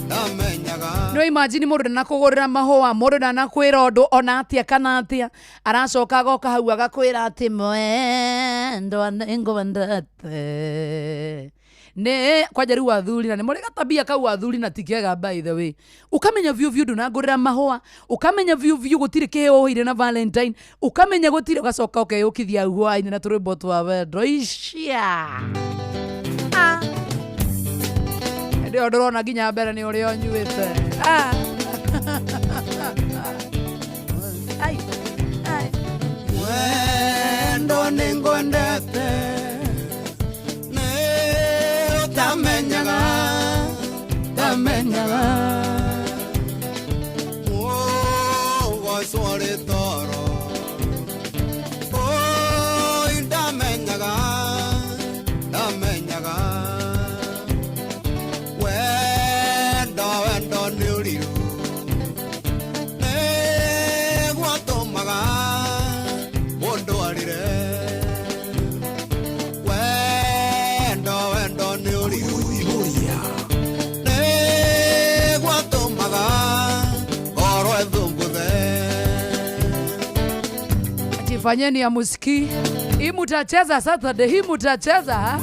ndamenyaga. No imagine mũndũ ndanakũgũrĩra mahũa, mũndũ ndanakwĩra ũndũ ona atĩa kana atĩa, aracoka agoka hau agakwĩra atĩ mwendwa nĩngwendete. Nĩ kwanja rĩu athuri na nĩ mũrĩ gatabia kau athuri na ti kega by the way. Ũkamenya biũ biũ ndũnangũrĩra mahũa, ũkamenya biũ biũ gũtirĩ kĩheo ũheire na Valentine, ũkamenya gũtirĩ, ũgacoka ũkeyũkithia hau hwaĩ-inĩ na tũrwĩmbo twa wendo. Icia. Ah. Hĩndĩ ĩyo ndũrona nginya mbere nĩ ũrĩa ũnyuĩte. Ah. Ai. Ai. Wendo nĩngwendete. Nĩ ũtamenyaga, tamenyaga. Mũgocwo rĩ toro. Oi, ndamenyaga, ndamenyaga. Wendo, wendo nĩ ũrirũ. Nĩguo tũmaga mũndũ arĩre. Wendo, wendo nĩ ũrirũ. Nĩguo tũmaga ngoro ĩthũngũthe. Ati fanyeni ya musiki. Hii mutacheza Saturday, hii mutacheza ha?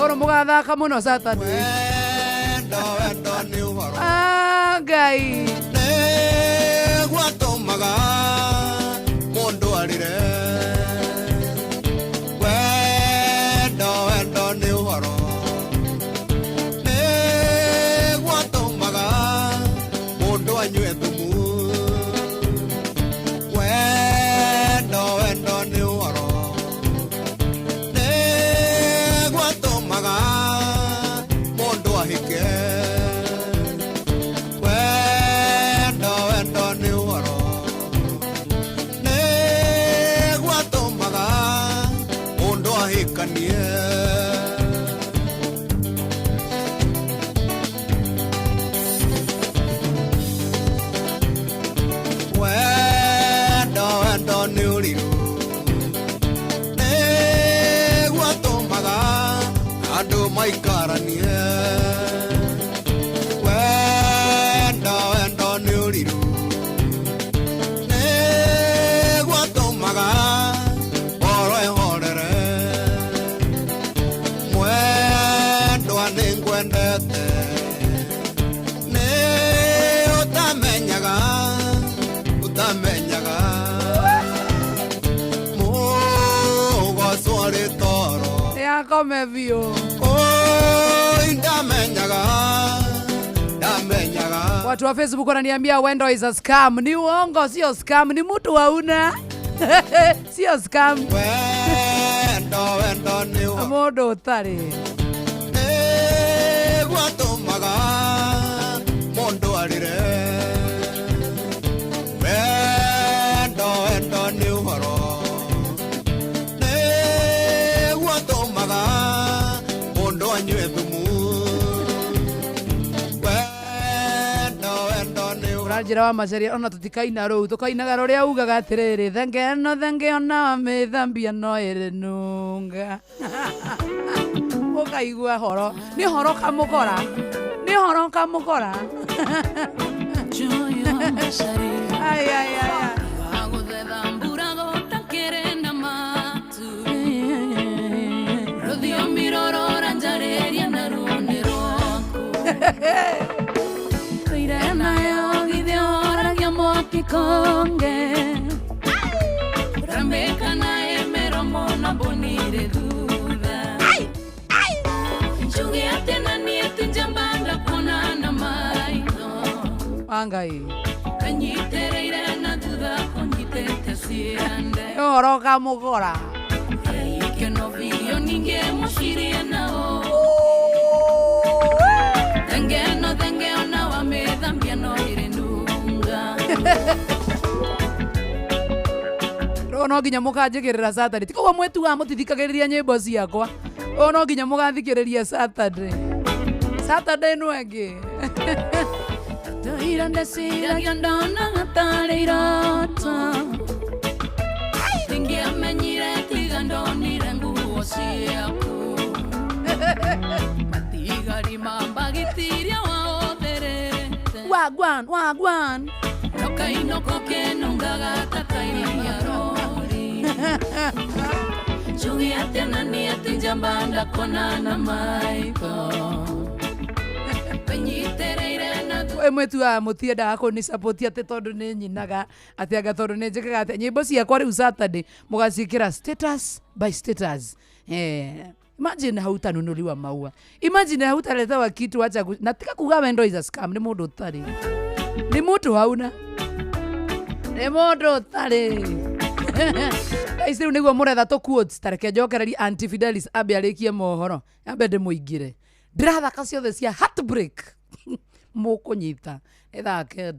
Oro mũgathaka mũno Saturday. Wendo, wendo nĩ ũhoro. Ah, Ngai. Nĩguo tũmaga mũndũ arĩre. Wendo, wendo nĩ ũhoro. Nĩguo tũmaga mũndũ anyue thumu. Wendo, wendo nĩ ũhoro. Nĩguo tũmaga mũndũ ahike. Wendo, wendo nĩ ũhoro. Nĩguo tũmaga mũndũ ahikanie. Wendo, wendo nĩ ũrirũ. Nĩguo tũmaga andũ maikaranie. Wendo, wendo nĩ ũrirũ. Nĩguo tũmaga ngoro ĩhorere. Mwendwa nĩngwendete. Nĩ ũtamenyaga, ũtamenyaga. Akome biũ. Oi ndamenyaga ndamenyaga. Watu wa Facebook wananiambia wendo is a scam. Ni uongo, sio scam, ni mtu wauna. Sio scam. Wendo wendo nĩ Mũndũ ũtarĩ. Gwatũmaga mũndũ arĩre. Wendo wendo nĩ ũhoro. Nĩguo mũndũ anyue thumu. Wendo wendo nĩ Ũranjĩra wa Macharia ona tũtikaina rũu tũkainaga rũrĩa ugaga atĩrĩrĩ, thenge ĩno thenge ona mĩthambia no ĩrĩ nunga. Ũkaigua horo nĩ horo kamũkora, nĩ horo kamũkora. Ai, ai, ai, ai. Wangai ũhoro kamũkora. Rĩu no nginya mũkanjĩkĩrĩra Saturday. Ti koguo mwĩtuaga mũtithikagĩrĩria nyĩmbo ciakwa. Ũũ no nginya mũgathikĩrĩria Saturday. Saturday no ĩngĩ. Tũira ndeciragia ndonaga tarĩ iroto. Ndingĩamenyire tiga ndonire nguo ciaku. Matigari mambagitiria waotherete. Wagwan, wagwan. Nokainoko kenungaga ta kairia rori. Njuge atĩa na niĩ atĩ njamba ndakona na maitho. We mwĩtuaga mũtiendaga kũni-support atĩ tondũ nĩ nyinaga atĩ anga tondũ nĩ njĩkaga atĩ nyĩmbo ciakwa rĩu Saturday mũgaciĩkĩra status by status. Imagine hautanunuliwa maua, imagine hautaletewa kitu, acha na tika kuga wendo is a scam. Nĩ mũndũ ũtarĩ, nĩ mũndũ hauna, nĩ mũndũ ũtarĩ. Guys, rĩu nĩguo mũretha tũ quotes. Ta reke njokererie Aunty Fidelis ambe arĩkie mohoro, ambe ndĩmũingĩre. Ndĩrathaka ciothe cia heartbreak. Mũkũnyita nĩ thaa 9.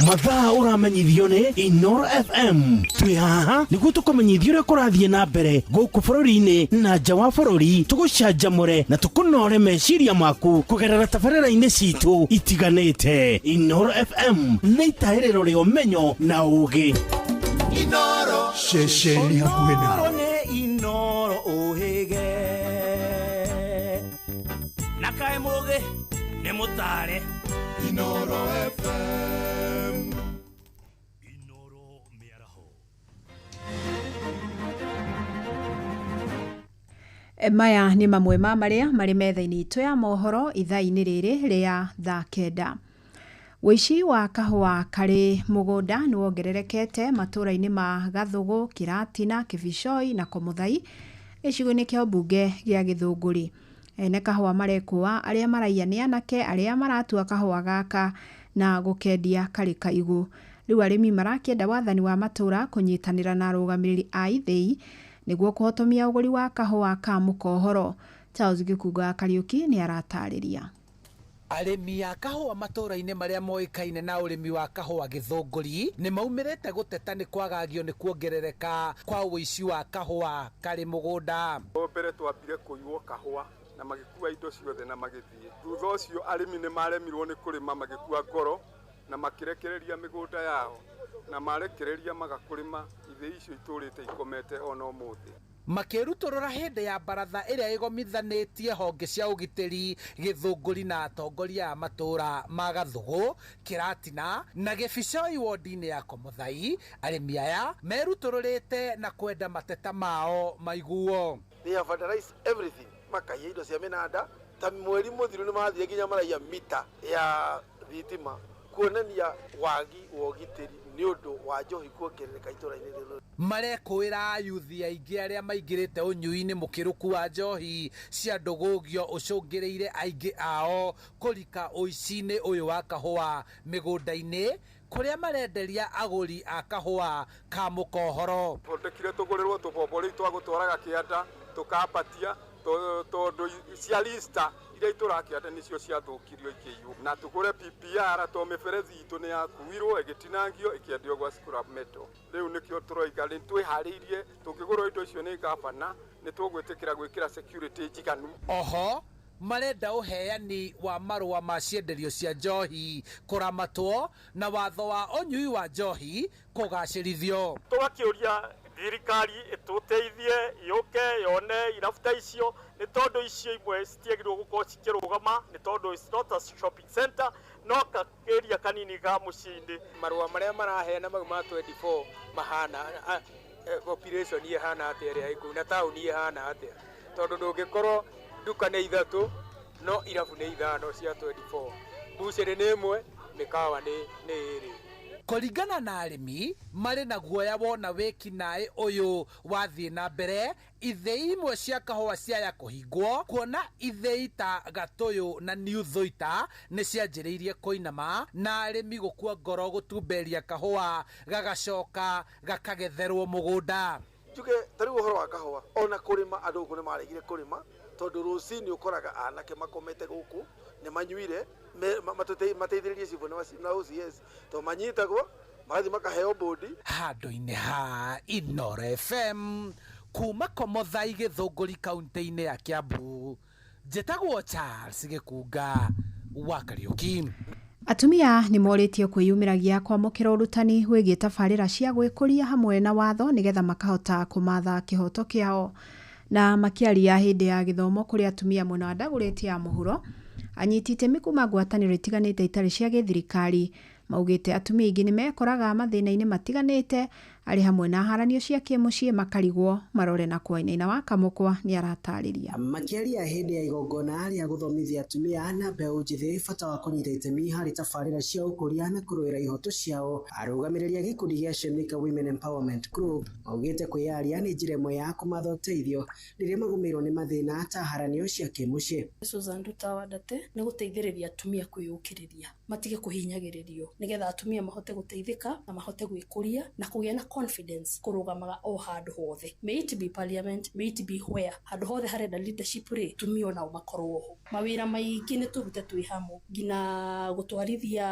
Mathaa ũramenyithio nĩ Inoro FM. Twĩ haha nĩguo tũkũmenyithia ũrĩa kũrathiĩ na mbere gũkũ bũrũri-inĩ na nja wa bũrũri, tũgũcanjamũre na tũkũnore meciria maku kũgerera tabarĩra-inĩ citũ itiganĩte. Inoro FM nĩ itaĩrĩro rĩa ũmenyo na ũũgĩ. Inoro ceceni hakuhĩ nawe. Nĩ Inoro ũhĩge na kaĩ mũgĩ nĩ mũtare. Inoro FM. Inoro mĩaraho. Maya nĩ mamwe ma marĩa marĩ metha-inĩ itũ ya mohoro ithaa-inĩ rĩrĩ rĩa thaa 9. Ũici wa kahũa karĩ mũgũnda nĩ wongererekete matũũra-inĩ ma Gathũgũ, Kĩratina, Kĩbicoi na Komuthai gĩcigo-inĩ kĩa ũmbunge gĩa Gĩthũngũri. Ene kahũa marekũa arĩa maraiya nĩ anake arĩa maratua kahũa gaka na gũkendia karĩ kaigũ. Rĩu arĩmi marakĩenda wathani wa matũũra kũnyitanĩra na arũgamĩrĩri a ithĩi nĩguo kũhotomia ũgũri wa kahũa ka mũkohoro. Charles Gĩkunga Kariũki nĩ aratarĩria. Arĩmi a kahũa matũũra-inĩ marĩa moĩkaine na ũrĩmi wa kahũa Gĩthũngũri nĩ maumĩrĩte gũteta nĩ kwagagio nĩ kuongerereka kwa ũici wa kahũa karĩ mũgũnda. Mbere twambire kũiywo kahũa na magĩkua indo ciothe na magĩthiĩ. Thutha ũcio arĩmi nĩ maremirwo nĩ kũrĩma magĩkua ngoro na makĩrekereria mĩgũnda yao na marekereria maga kũrĩma ithĩi icio itũrĩte ikomete ona ũmũthĩ. Makĩrutũrũra hĩndĩ ya baratha ĩrĩa ĩgomithanĩtie honge cia ũgitĩri Gĩthũngũri na atongoria a matũũra ma Gathũgũ, Kĩratina na Gĩbicoi wodi-inĩ ya Komuthai, arĩmi aya merutũrũrĩte na kwenda mateta mao maiguo. They have fertilized everything. Makaiya indo cia mĩnanda ta mweri mũthiru nĩ mathire nginya maraiya mita ya thitima. Kuonania wagi wa ũgitĩri nĩ ũndũ wa njohi kuongerereka itũra-inĩ rĩrĩ. Marekũĩra ayuthi aingĩ arĩa maingĩrĩte ũnyui-inĩ mũkĩrũku wa njohi cia ndũgũgio ũcũngĩrĩire aingĩ ao kũrika ũici-inĩ ũyũ wa kahũa mĩgũnda-inĩ kũrĩa marenderia agũri a kahũa ka mũkohoro. Thondekire tũgũrĩrwo tũbombo rĩu twa gũtwaraga kĩanda tũkambatia tondũ cia lista iria itũraga kĩanda nĩcio ciathũkirio ikĩiywo, na tũgũre PPR to mĩberethi itũ nĩ yakuirwo ĩgĩtinangio ĩkĩendio gwa scrap metal. Rĩu nĩkĩo tũroiga nĩ twĩharĩirie, tũngĩgũrwo indo icio nĩ gavana nĩ tũgwĩtĩkĩra gwĩkĩra security njiganu. Oho marenda ũheani wa marũa ma cienderio cia njohi kũramatwo na watho wa ũnyui wa njohi kũgacĩrithio. Tũgakĩũria thirikari ĩtũteithie yũke yone irabu ta icio, nĩ tondũ icio imwe citiagĩrĩirwo gũkorwo cikĩrũgama, nĩ tondũ it's not a shopping center, no area kanini ga mũciĩ-inĩ. Marũa marĩa maraheana mau ma 24 mahana population ĩhana atĩa ĩrĩa ĩkũu na taũni ĩhana atĩa, tondũ ndũngĩkorwo nduka nĩ ithatũ no irabu nĩ ithano cia 24, mbucĩrĩ nĩ ĩmwe, mĩkawa nĩ ĩrĩ. Kũringana na arĩmi marĩ na guoya wona wĩkinaĩ ũyũ wathiĩ na mbere, ithĩi imwe cia kahũa ciaya kũhingwo kuona ithĩi ta Gatũyũ na New Thuita nĩ cianjĩrĩirie kũinama na arĩmi gũkua ngoro gũtumberia kahũa gagacoka gakagetherwo mũgũnda. Njuge ta rĩu ũhoro wa kahũa ona kũrĩma andũ gũkũ nĩ maregire kũrĩma tondũ rũcinĩ ũkoraga anake makomete gũkũ nĩ manyuire mateithĩrĩrie cibũ na OCS tondũ manyitagwo magathiĩ makaheo bodi. Handũ-inĩ ha Inooro FM kuma Komothai Gĩthũngũri kaunti-inĩ ya Kiambu, njĩtagwo Charles Gĩkunga wa Kariũki. Atumia nĩ morĩtio kwĩyumĩragia kwamũkĩra ũrutani wĩgiĩ tabarĩra cia gwĩkũria hamwe na watho nĩgetha makahota kũmatha kĩhoto kĩao. Na makĩaria hĩndĩ ya gĩthomo kũrĩ atumia mwena wa Dagoretti ya mũhuro, anyiti itemi kuma ngwatanĩro itiganĩte itarĩ cia gĩthirikari maugĩte atumia aingĩ nĩ mekoraga mathĩna-inĩ matiganĩte arĩ hamwe na haranio cia kĩmũciĩ makarigwo marore na kwainaina wa Kamũkwa nĩ aratarĩria. Makĩaria hĩndĩ ya igongona rĩa gũthomithia atumia na mbeũ njĩthĩ bata wa kũnyita itemi harĩ tabarĩra cia ũkũria na kũrũĩra ihoto ciao, arũgamĩrĩri a gĩkundi gĩa Shemika Women Empowerment Group maugĩte kwĩyaria nĩ njĩra ĩmwe ya kũmatha ũteithio rĩrĩa magũmĩirwo nĩ mathĩna ta haranio cia kĩmũciĩ. Susan Nduta Wandate nĩ gũteithĩrĩria atumia kwĩyũkĩrĩria matige kũhinyagĩrĩrio nĩgetha atumia mahote gũteithĩka na mahote gwĩkũria na kũgĩa na confidence kũrũgamaga o handũ hothe, may it be parliament, may it be where, handũ hothe harenda leadership rĩ, atumia onao makorwo ho. Mawĩra maingĩ nĩ tũrute twĩ hamwe, nginya gũtwarithia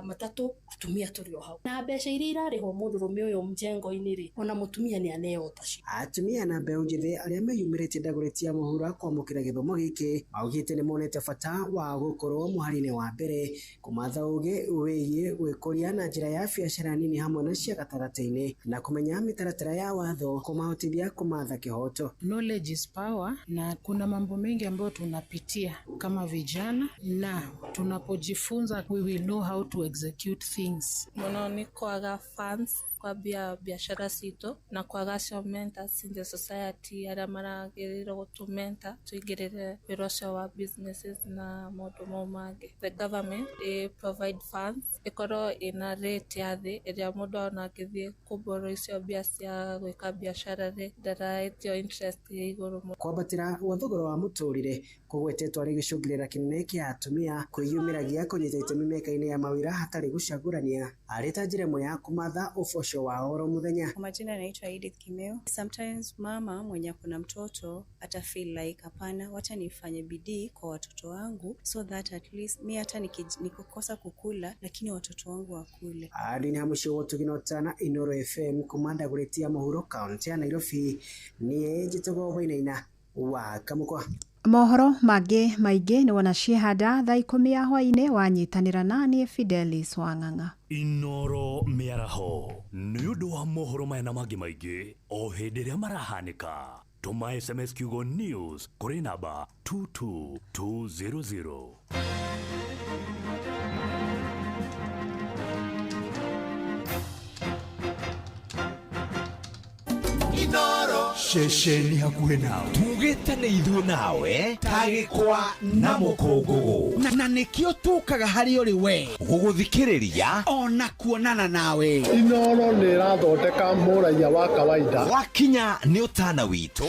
matatũ atumia tũrĩ o hau, na mbeca iria irarĩhwo mũndũrũme ũyũ mjengo-inĩ rĩ, ona mũtumia nĩ aneo tacio. Atumia na mbeũ njĩthĩ arĩa meyumĩrĩtie Dagoretti ya mũhuro kwamũkĩra gĩthomo gĩkĩ maugĩte nĩ monete bata wa gũkorwo mũhari-inĩ wa mbere kũmatha ũgĩ wĩgiĩ gwĩkũria na njĩra ya biacara nini hamwe na cia gatagatĩ-inĩ na kũmenya mĩtaratara ya watho kũmahotithia kũmatha kĩhoto. Knowledge is power, na kuna mambo mengi ambayo tunapitia kama vijana, na tunapojifunza we will know how to execute things. Mũno nĩ kwaga funds kwambia biashara citũ na kwaga acio mentors in the society arĩa maragĩrĩirwo gũtũ-mentor tũingĩrĩre wĩra ũcio wa businesses na maũndũ mau mangĩ. The government ĩ provide funds ĩkorwo ĩna rate ya thĩ ĩrĩa mũndũ ona angĩthiĩ kũborrow icio mbia cia gwĩka biashara rĩ ndaraĩtio interest ĩ igũrũ mũno. Kwambatĩra gwa thogora wa mũtũrĩre kũgwetetwo arĩ gĩcũngĩrĩra kĩnene kĩa atumia kwĩyumĩragia kũnyita itemi mĩaka-inĩ ya mawĩra hatarĩ gũcagũrania arĩ ta njĩra ĩmwe ya kũmatha ũboco wa oro mũthenya. Kwa majina naitwa Edith Kimeo. Sometimes mama mwenye ako na mtoto ata feel like hapana, wacha nifanye bidii kwa watoto wangu so that at least mi hata nikikosa kukula lakini watoto wangu wakule. Andũ-inĩ ha mũciĩ wa Ũtugina Inooro FM kuma Dagoretti ya mũhuro kaunti ya Nairobi, niĩ njĩtagwo Wainaina wa Kamũkwa. Mohoro mangĩ maingĩ nĩ wona ciehanda thaa 10 ya hwaĩ-inĩ wanyitanĩra na niĩ Fidelis Wang'ang'a. Inooro mĩaraho nĩ ũndũ wa mohoro maya na mangĩ maingĩ o hĩndĩ ĩrĩa marahanĩka, tũma SMS kiugo news kũrĩ namba 22200. Inooro. Ceceni hakuhĩ nawe. Tugĩte nĩ ithuĩ nawe ta gĩkwa na mũkũngũgũ. Na nĩkĩo tũkaga harĩ ũrĩ we gũgũthikĩrĩria ona kuonana nawe. Inoro nĩ ĩrathondeka mũraiya wa kawaida. Wakinya nĩ ũtana witũ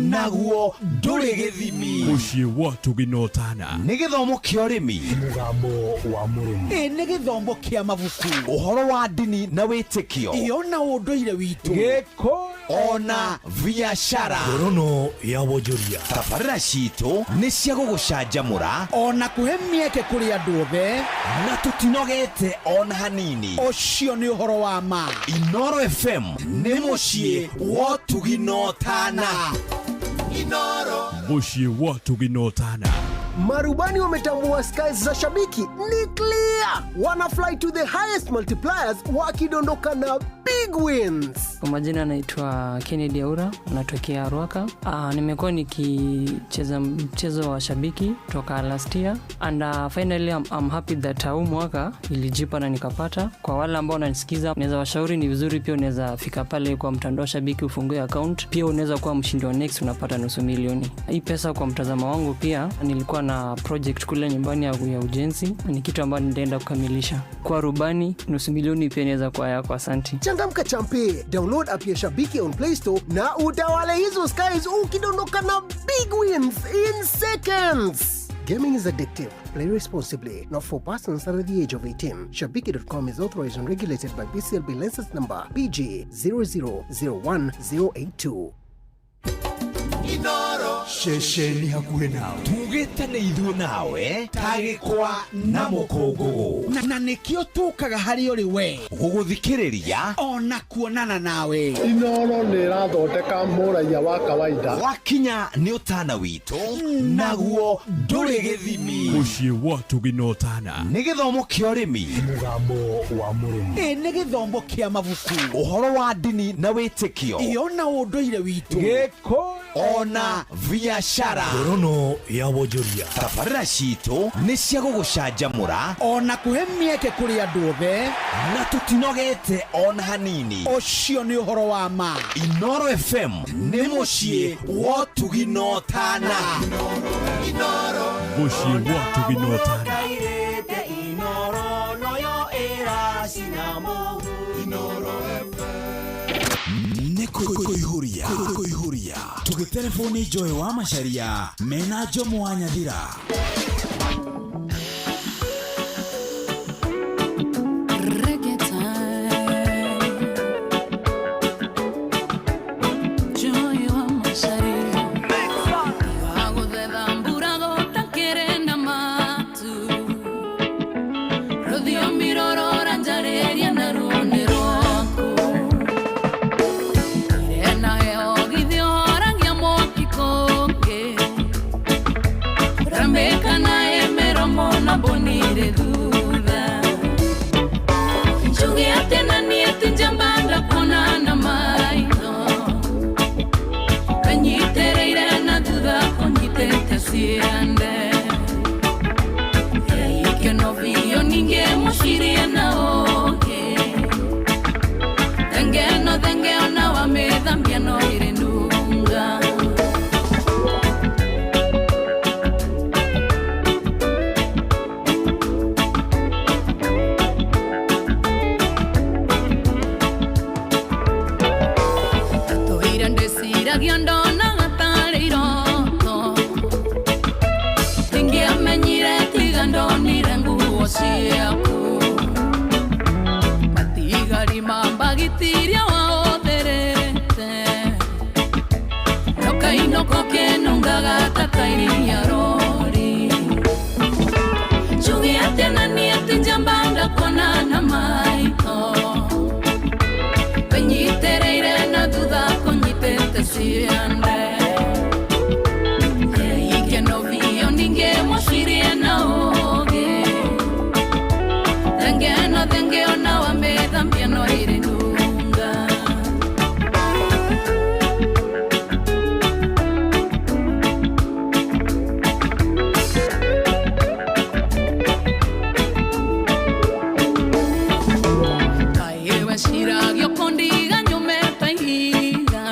naguo ndũrĩ gĩthimi. Mũciĩ wa Ũtugi na Ũtana. Nĩ gĩthomo kĩa ũrĩmi. Mũgambo wa mũrĩmi. Ĩ nĩ gĩthomo kĩa mabuku. Ũhoro wa ndini na wĩtĩkio. Ĩ ona ũndũire witũ. Gĩkũyũ ona biacara. Ngorono ya wonjoria. Tabarĩra citũ nĩ cia gũgũcanjamũra ona kũhe mĩeke kũrĩ andũ othe na tũtinogete ona hanini. Ũcio nĩ ũhoro wa ma. Inoro FM nĩ mũciĩ wa ũtugi na ũtana. Inoro. Mũciĩ wa Ũtugi na Ũtana. Marubani wametambua skies za shabiki ni clear, wana fly to the highest multipliers wakidondoka na big wins. Kwa majina naitwa Kennedy Aura, natokea Ruaka. Nimekuwa nikicheza mchezo wa shabiki toka last year and finally I'm happy that huu mwaka ilijipa na nikapata. Kwa wale ambao wananisikiza, naweza washauri ni vizuri pia unaweza fika pale kwa mtandao wa shabiki ufungue account, pia unaweza kuwa mshindi wa next unapata 500,000. Hii pesa kwa mtazamo wangu pia nilikuwa na project kule nyumbani ya ujenzi, ni kitu ambacho nitaenda kukamilisha. Kwa rubani 500,000 pia inaweza kuwa yako. Asante. Changamka champe, download app ya Shabiki on Play Store na utawale hizo skies ukidondoka na big wins in seconds. Gaming is addictive. Play responsibly. Not for persons under the age of 18. Shabiki.com is authorized and regulated by BCLB license number PG 0001082. Inoro. Ceceni hakuhĩ nawe. Tugĩte nĩ ithuĩ nawe ta gĩkwa na mũkũngũgũ. Na nĩkĩo tũkaga harĩ ũrĩ we gũgũthikĩrĩria ona kuonana nawe. Inoro nĩ ĩrathondeka mũraiya wa kawaida. Wakinya nĩ ũtana witũ naguo ndũrĩ gĩthimi. Mũciĩ wa Ũtugi na Ũtana. Nĩ gĩthomo kĩa ũrĩmi. Mũgambo wa mũrĩmi. Ĩ nĩ gĩthomo kĩa mabuku. Ũhoro wa ndini na wĩtĩkio. Ĩ ona ũndũire witũ. Gĩkũyũ ona biacara. Ngorono ya wonjoria. Tabarĩra citũ nĩ cia gũgũcanjamũra ona kũhe mĩeke kũrĩ andũ othe na tũtinogete ona hanini. Ũcio nĩ ũhoro wa ma. Inoro FM nĩ mũciĩ wa Ũtugi na Ũtana. Inoro. Mũciĩ wa Ũtugi na Ũtana. Nĩ kũihũria kũihũria tũgĩtelefoni Joy wa Macharia mena Jomo wa Nyathira. Reggae time. Joy wa Macharia. Aguthetha mbura gũtakĩrĩ na matu. Rũthiomi rũrora njarĩria na ruo nĩ rwaku. Irena heho githĩ ũhoragia mwaki kũngĩ. Rambĩka na ĩ mĩromo na mbũni irĩ thutha. Njuge atĩ na niĩ ti njamba ndakuona na maitho. Kanyitĩrĩire na thutha kũnyitĩte ciande. Ikeno biũ ningĩ mũcirie na ũngĩ. Thenge no thenge ona wamĩthambia no ĩrĩ nunga. Tũire ndĩciragia ndonaga tarĩ iroto. Ndingĩamenyire tiga ndonire nguo ciaku. Matigari ma mbagitiria wahũthĩrĩte. Nokainoko kĩnungaga ta tairi ya rori. Njuge atĩ na niĩ ti njamba ndakuona na maitho. Kanyitĩrĩire na thutha kũnyitĩte ciande. Ikeno biũ ningĩ mũcirie na ũũgĩ. Thenge no thenge ona wamĩthambia no ĩrĩ nunga. Kaĩ weciragia ũkũndiga nyũme ta ihiga.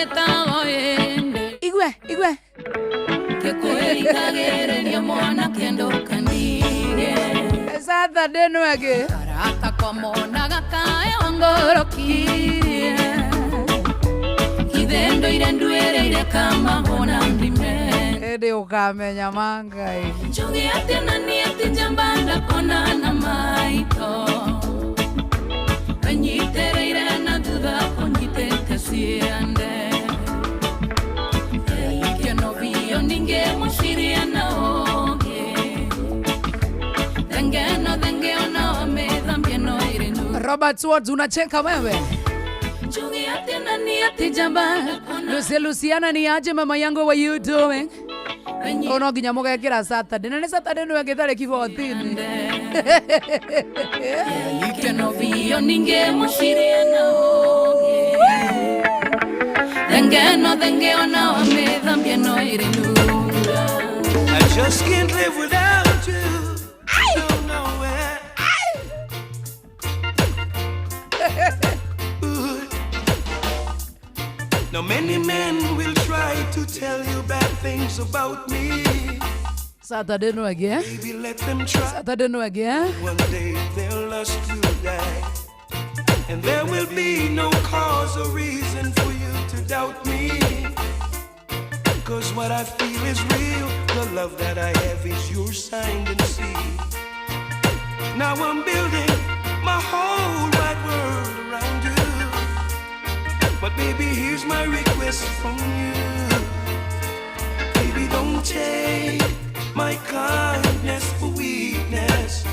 etago ende Igwe igwe Kĩkwĩrikagĩrĩria mwanake ndũkanire Saturday nwege Arata kwamonaga kae wangorokirie Kithendoire ndwĩrĩire kamahũna ndime Ĩndĩ ũkamenya mangai Njuge atĩ na niĩ atĩ njamba ndakona na maitho Anyitĩrĩire na thutha kũnyitĩte ciande Ikeno biũ ningĩ mũcirie na ũngĩ Thengeno thenge ona wamĩthambia no ĩrĩ ndu Robert Swords unacheka wewe. Njuge atĩ na niĩ atĩ njamba ndakona Lucia Luciana ni aje mama yangu what you doing? Ono nginya mugekira Saturday na nĩ Saturday nĩ wengĩ tarĩki 14. Ikeno biũ ningĩ mũcirie na ũngĩ Thengeno thenge ona wamĩthambia no ĩrĩ nunga I just can't live without you. No, no way. Ooh. Now many men will try to tell you bad things about me. Saturday nĩ wengĩ eh? Baby, let them try. Saturday nĩ wengĩ eh? One day their lust will die. And there will be no cause or reason for you to doubt me. Cause what I feel is real. The love that I have is yours signed and sealed. Now I'm building my whole wide world around you. But baby, here's my request from you. Baby, don't take my kindness for weakness.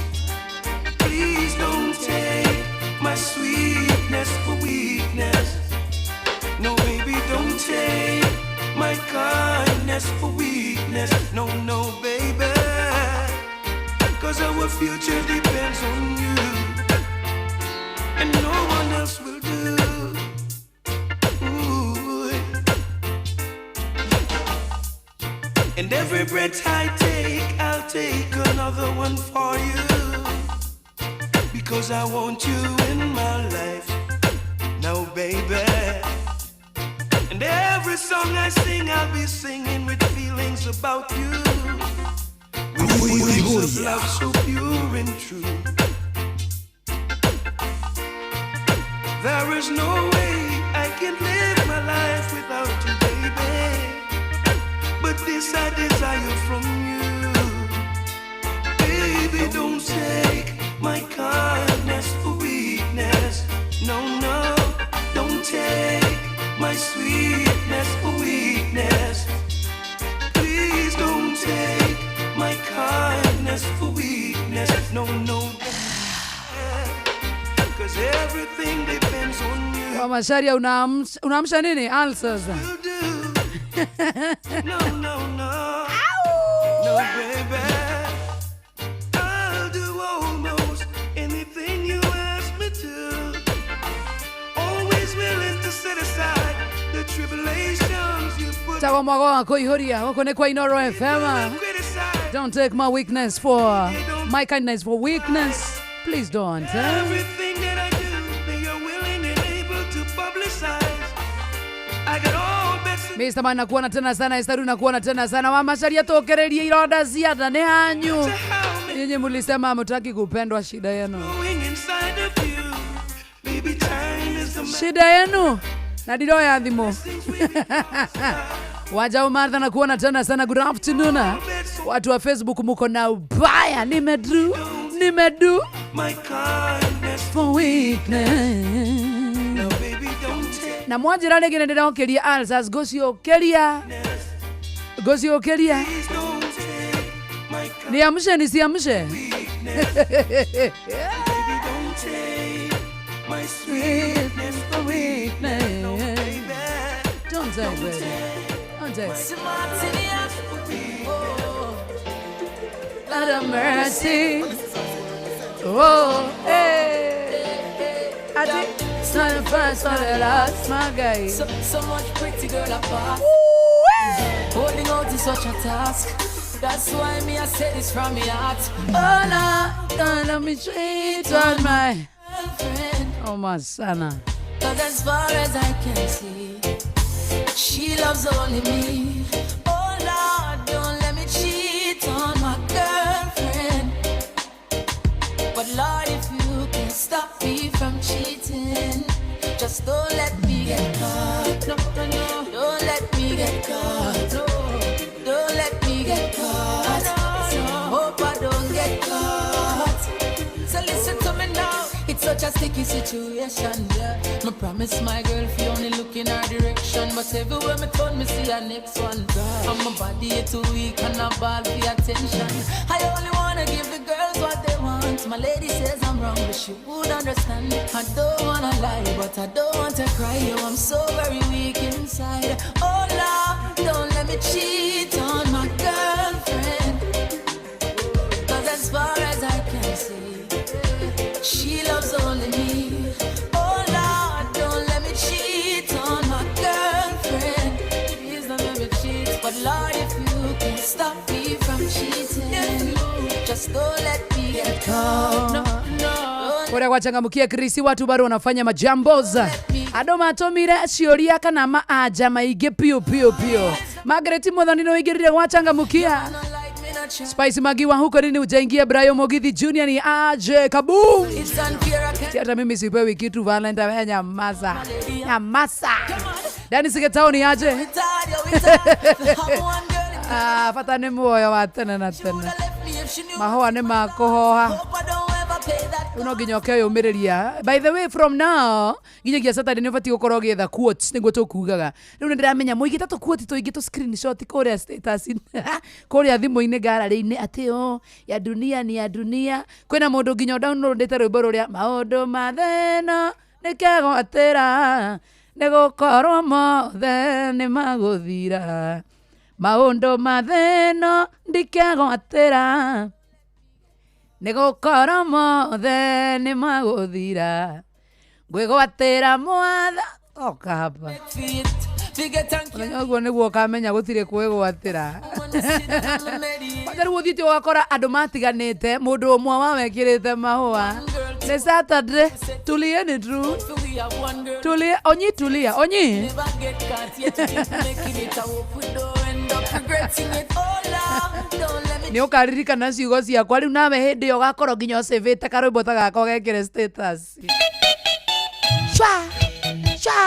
Please don't take my sweetness for weakness. No, baby, don't take my kindness for weakness. No, no, baby. Cause our future depends on you. And no one else will do. Ooh. And every breath I take, I'll take another one for you. Because I want you in my life. Now, baby. And every song I sing, I'll be singing with feelings about you. With feelings of love so pure and true. There is no way I can live my life without you, baby. But this I desire from you. Baby, don't take my kindness for weakness. No, no, don't take my sweetness for weakness. Please don't take my kindness for weakness. No, no. Cause everything depends on you. Kwa Macharia unaamsha nini? Ulcers. No, no, no. No, baby. I'll do almost anything you ask me to. Always willing to set aside the tribulations you put. Tawa mwago wa kuihuria huko ni kwa Inoro FM. Don't take my weakness for my kindness for weakness. Please don't. Eh? Everything that I do, they are willing and able to publicize. I got all bets Mr. Man nakuona tena sana, Esther nakuona tena sana. Mama Sharia tokererie ironda cia nda nĩ hanyu. Nyinyi mulisema hamtaki kupendwa, shida yenu. going inside of you. Baby, time is the Shida yenu. Na ndiroya thimũ. Wajau Martha nakuona tena sana. Good afternoon. Watu wa Facebook muko na ubaya. Nimedu, nimedu my kindness for weakness. No, baby, don't take Na mwanjĩra rĩngĩ nĩ ndĩrokeria ulcers ngũciũkĩria ngũciũkĩria don't take my niamshe nisiamshe Baby, don't take my sweetness for weakness. No, baby. Don't take, baby. Don't take. Lord of mercy. Oh, hey. I think it's not the first, not the last, my guy. So much pretty girl apart. Holding out is such a task. That's why me I say this from my heart. Oh, no, don't let me treat on my Friend, Oh, my sana. 'cause as far as I can see, she loves only me. Oh Lord, don't let me cheat on my girlfriend. But Lord, if you can stop me from cheating, just don't let me get caught. No, no, no. Don't let me get caught. No, don't let me get caught. No, no. Hope I don't get caught. So listen to me now. It's such a sticky situation, yeah. Me promise my girl if you only look in her direction, but everywhere me turn, me see her next one. And my body is too weak and I ball for attention. I only wanna give the girls what they want. My lady says I'm wrong, but she would understand. I don't wanna lie, but I don't want to cry. Yo, I'm so very weak inside. Oh Lord, don't let me cheat on my girlfriend. Cause as far as I can see, she loves only me. Oh Lord, don't let me cheat on my girlfriend. Please don't let me cheat. But Lord, if you can stop me from cheating, just don't let me get caught. No, no. Kũrĩa gwachangamkia Chris watu bado wanafanya majamboza andå matåmire ciåria kana maanja maingä piå piå piå. Margaret Muthoni nä wĩingĩrire gwachangamkia. Spice Magiwa huko nini ujaingia. Brayo Mogithi Junior ni aje kabum. It's unfair, I can't Si hata mimi sipewi kitu Valentine, wewe nyamaza. Nyamaza. Dani Sigetao ni aje. It's hard, yo, it's hard. To have one girl in Ah, bata nĩ muoyo wa tene na tene. left me if she knew. Mahũa nĩ makũhoha. Hope I don't ever pay that. Rĩu no nginya ũkeyũmĩrĩria. By the way, from now nginyagia Saturday nĩ ũbatiĩ gũkorwo ũgĩetha quotes nĩguo tũkugaga. Rĩu nĩ ndĩramenya mũigĩte tũ quote tũingĩ tũ screenshot kũrĩa status kũrĩa thimũ-inĩ gallery-inĩ atĩ o ya dunia ni ya dunia. Kwĩna mũndũ nginya downloadĩte rwĩmbo rũrĩa maũndũ ma thĩna nĩ kegwatĩra nĩ gũkorwo mothe nĩ magũthira maũndũ ma thĩna ndikegwatĩra nĩ gũkorwo mothe nĩ magũthira ngwĩgwatĩra mwatha oka hapa. Feet, forget and Mũthenya ũguo nĩguo ũkamenya gũtirĩ kwĩgwatĩra. Kwanza rĩu ũthiĩte ũgakora andũ matiganĩte mũndũ ũmwe wawekĩrĩte mahũa nĩ Saturday. Tulieni tu, we have one girl. tulia onyi, tulia onyi. Never get caught yet. Keep making it. I hope we don't end up regretting it. Oh Lord, don't let me Nĩ ũkaririkana ciugo ciakwa rĩu nawe hĩndĩ ĩyo ũgakorwo nginya ũcĩvĩte karwĩmbo ta gakwa gekĩre status. Shwa, shwa.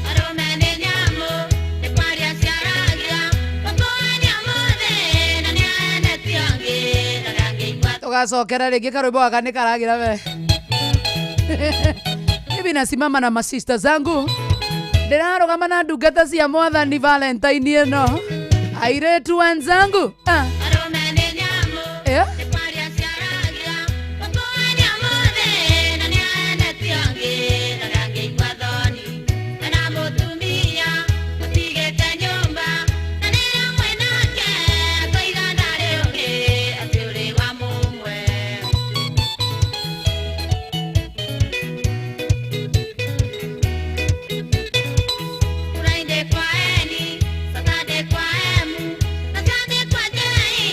Arũme nĩ nyamũ, nĩ kwaria ciaragia, gũkũania mũthĩ na nĩaenete angĩ, na ndangĩigua Tũgacokera rĩngĩ karwĩmbo gaka nĩ karagira we. Mimi nasimama na masista zangu, ndĩrarũgama na ndungata cia mwathani Valentine ĩno, airĩtu wenzangu. Ah. Arũme nĩ nyamũ, Eh? nĩ kwaria ciaragia, gũkũania mũthĩ na nĩaenete angĩ, na ndangĩigua thoni, ena mũtumia ũtigĩte nyũmba, na rĩrĩa mwĩ nake akoiga ndarĩ ũngĩ, atĩ ũrĩ wa mũmwe. Friday kwa Eni, Saturday kwa Emu, na Sunday kwa Jei,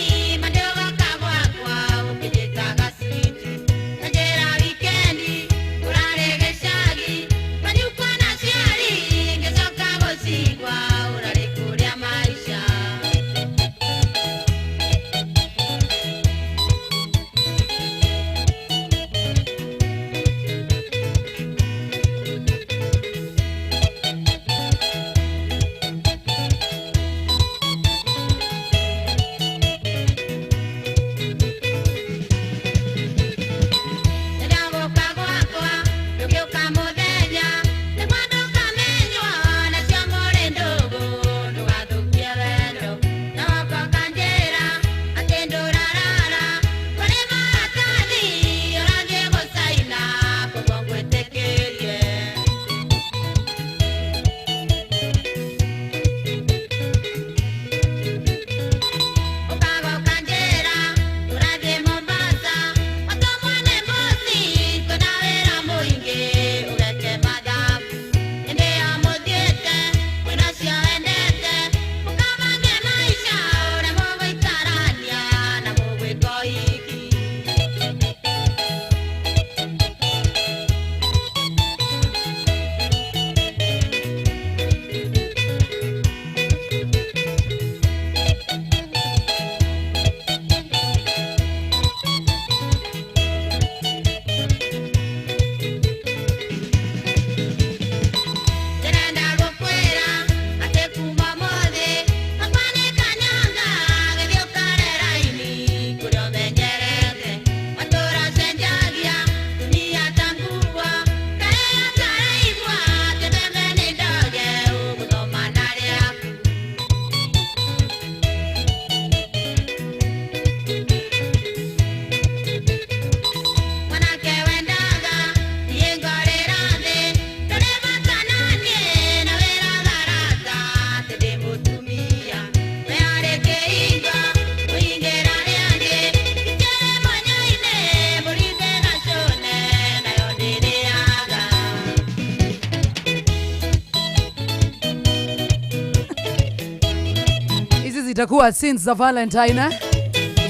Itakuwa since za Valentine eh?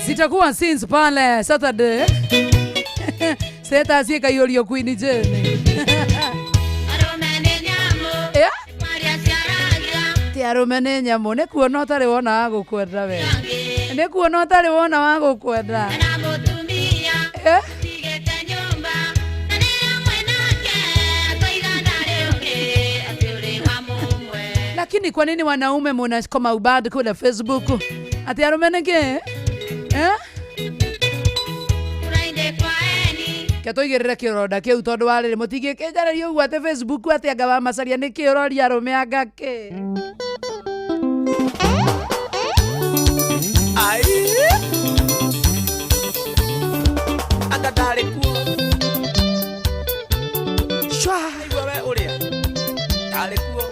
Zitakuwa since pale Saturday. Status ikaiyũrio Queen Jane. Yeah? Ti arũme nĩ nyamũ nĩ kuona ũtarĩ wona wa gũkwenda we nĩ kuona ũtarĩ wona wa gũkwenda. Eh? Lakini kwa nini wanaume munakoma ubad kule Facebook ati arũme nĩkĩ eh? Ke tũigĩrĩre kĩronda kĩu tondũ wa rĩrĩ mũtingĩkĩnjarĩria ũguo atĩ Facebook atĩ anga wa Macharia nĩkĩ ũroria arũme anga kĩ. Ai anga ndarĩ kuo shwa igua we ũrĩa ndarĩ kuo.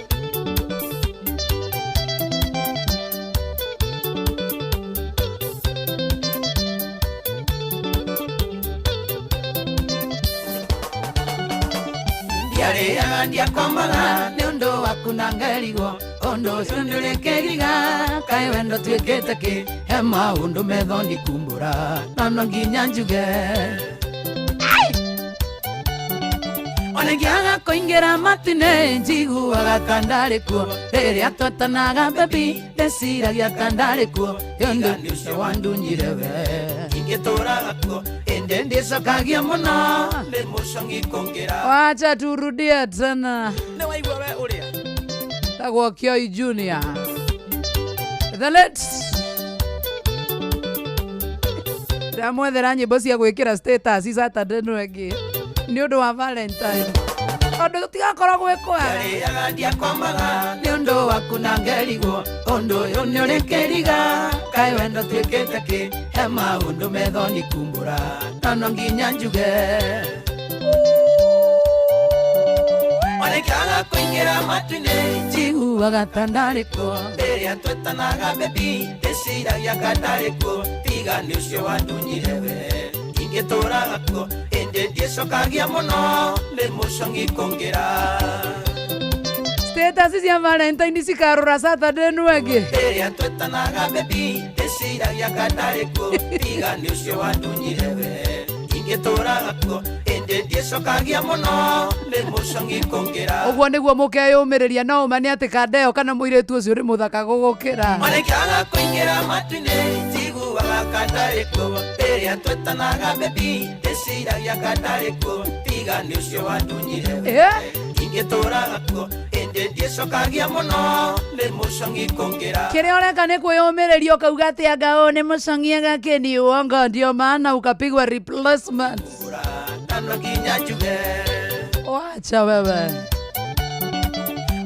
Ndiarĩaga ndiakomaga nĩ ũndũ waku na ngerigwo ũndũ ũcio ndũrĩkĩriga kaĩ wendo tuĩkĩte kĩ he maũndũ metho ndikumbũra no no nginya njuge ona ngĩaga kũingĩra matine njiguaga ta ndarĩ kuo rĩrĩa twetanaga baby ndeciragia ta ndarĩ kuo ũndũ ũcio wandunyire we ingĩtũraga kuo ĩndĩ ndicokagia mũno nĩ mũcong'i kũngĩra. Wacha turudie tena. Nĩ waigua we ũrĩa Tagwo Kioi Junior the late ndamwethera nyĩmbo cia gwĩkĩra status Saturday ĩno ĩngĩ nĩ ũndũ wa Valentine tondũ tũtigakorwo gwĩ kwega. Ndiarĩaga ndiakomaga nĩ ũndũ waku na ngerigwo ũndũ ũyũ nĩ ũrĩkĩriga kaĩ wendo tuĩkĩte kĩ he maũndũ metho nikumbũra no no nginya njuge onekĩaga kũingĩra matu-inĩ njiguaga ta ndarĩ kuo rĩrĩa twetanaga baby ndĩciragia ka ndarĩ kuo tiga nĩ ũcio wandunyire we ingĩtũraga kuo ĩndĩ ndiĩcokagia mũno nĩ mũcong'i kũngĩra. Status cia Valentine cikarũra Saturday ĩno ĩngĩ. Rĩrĩa twetanaga baby ndĩciragia ka ndarĩ kuo tiga nĩ ũcio wandunyire we ingĩtũraga kuo ĩndĩ ndiĩcokagia mũno nĩ mũcong'i kũngĩra. Ũguo nĩguo mũkeyũmĩrĩria no ũma nĩ atĩ kanda ĩyo kana mũirĩtu ũcio nĩ mũthaka gũgũkĩra. Onekĩaga kũingĩra matu-inĩ njiguaga ka ndarĩ kuo rĩrĩa twetanaga baby ndĩciragia ka ndarĩ kuo tiga nĩ ũcio wandunyire we Eh? ingĩtũraga kuo ĩndĩ ndiĩcokagia mũno nĩ mũcong'i kũngĩra. Kĩrĩa ũreka nĩ kwĩyũmĩrĩria ũkauga atĩ anga ũyũ nĩ mũcong'i agakĩ ni uongo ndio maana ukapigwa replacement. Na no nginya njuge Wacha wewe.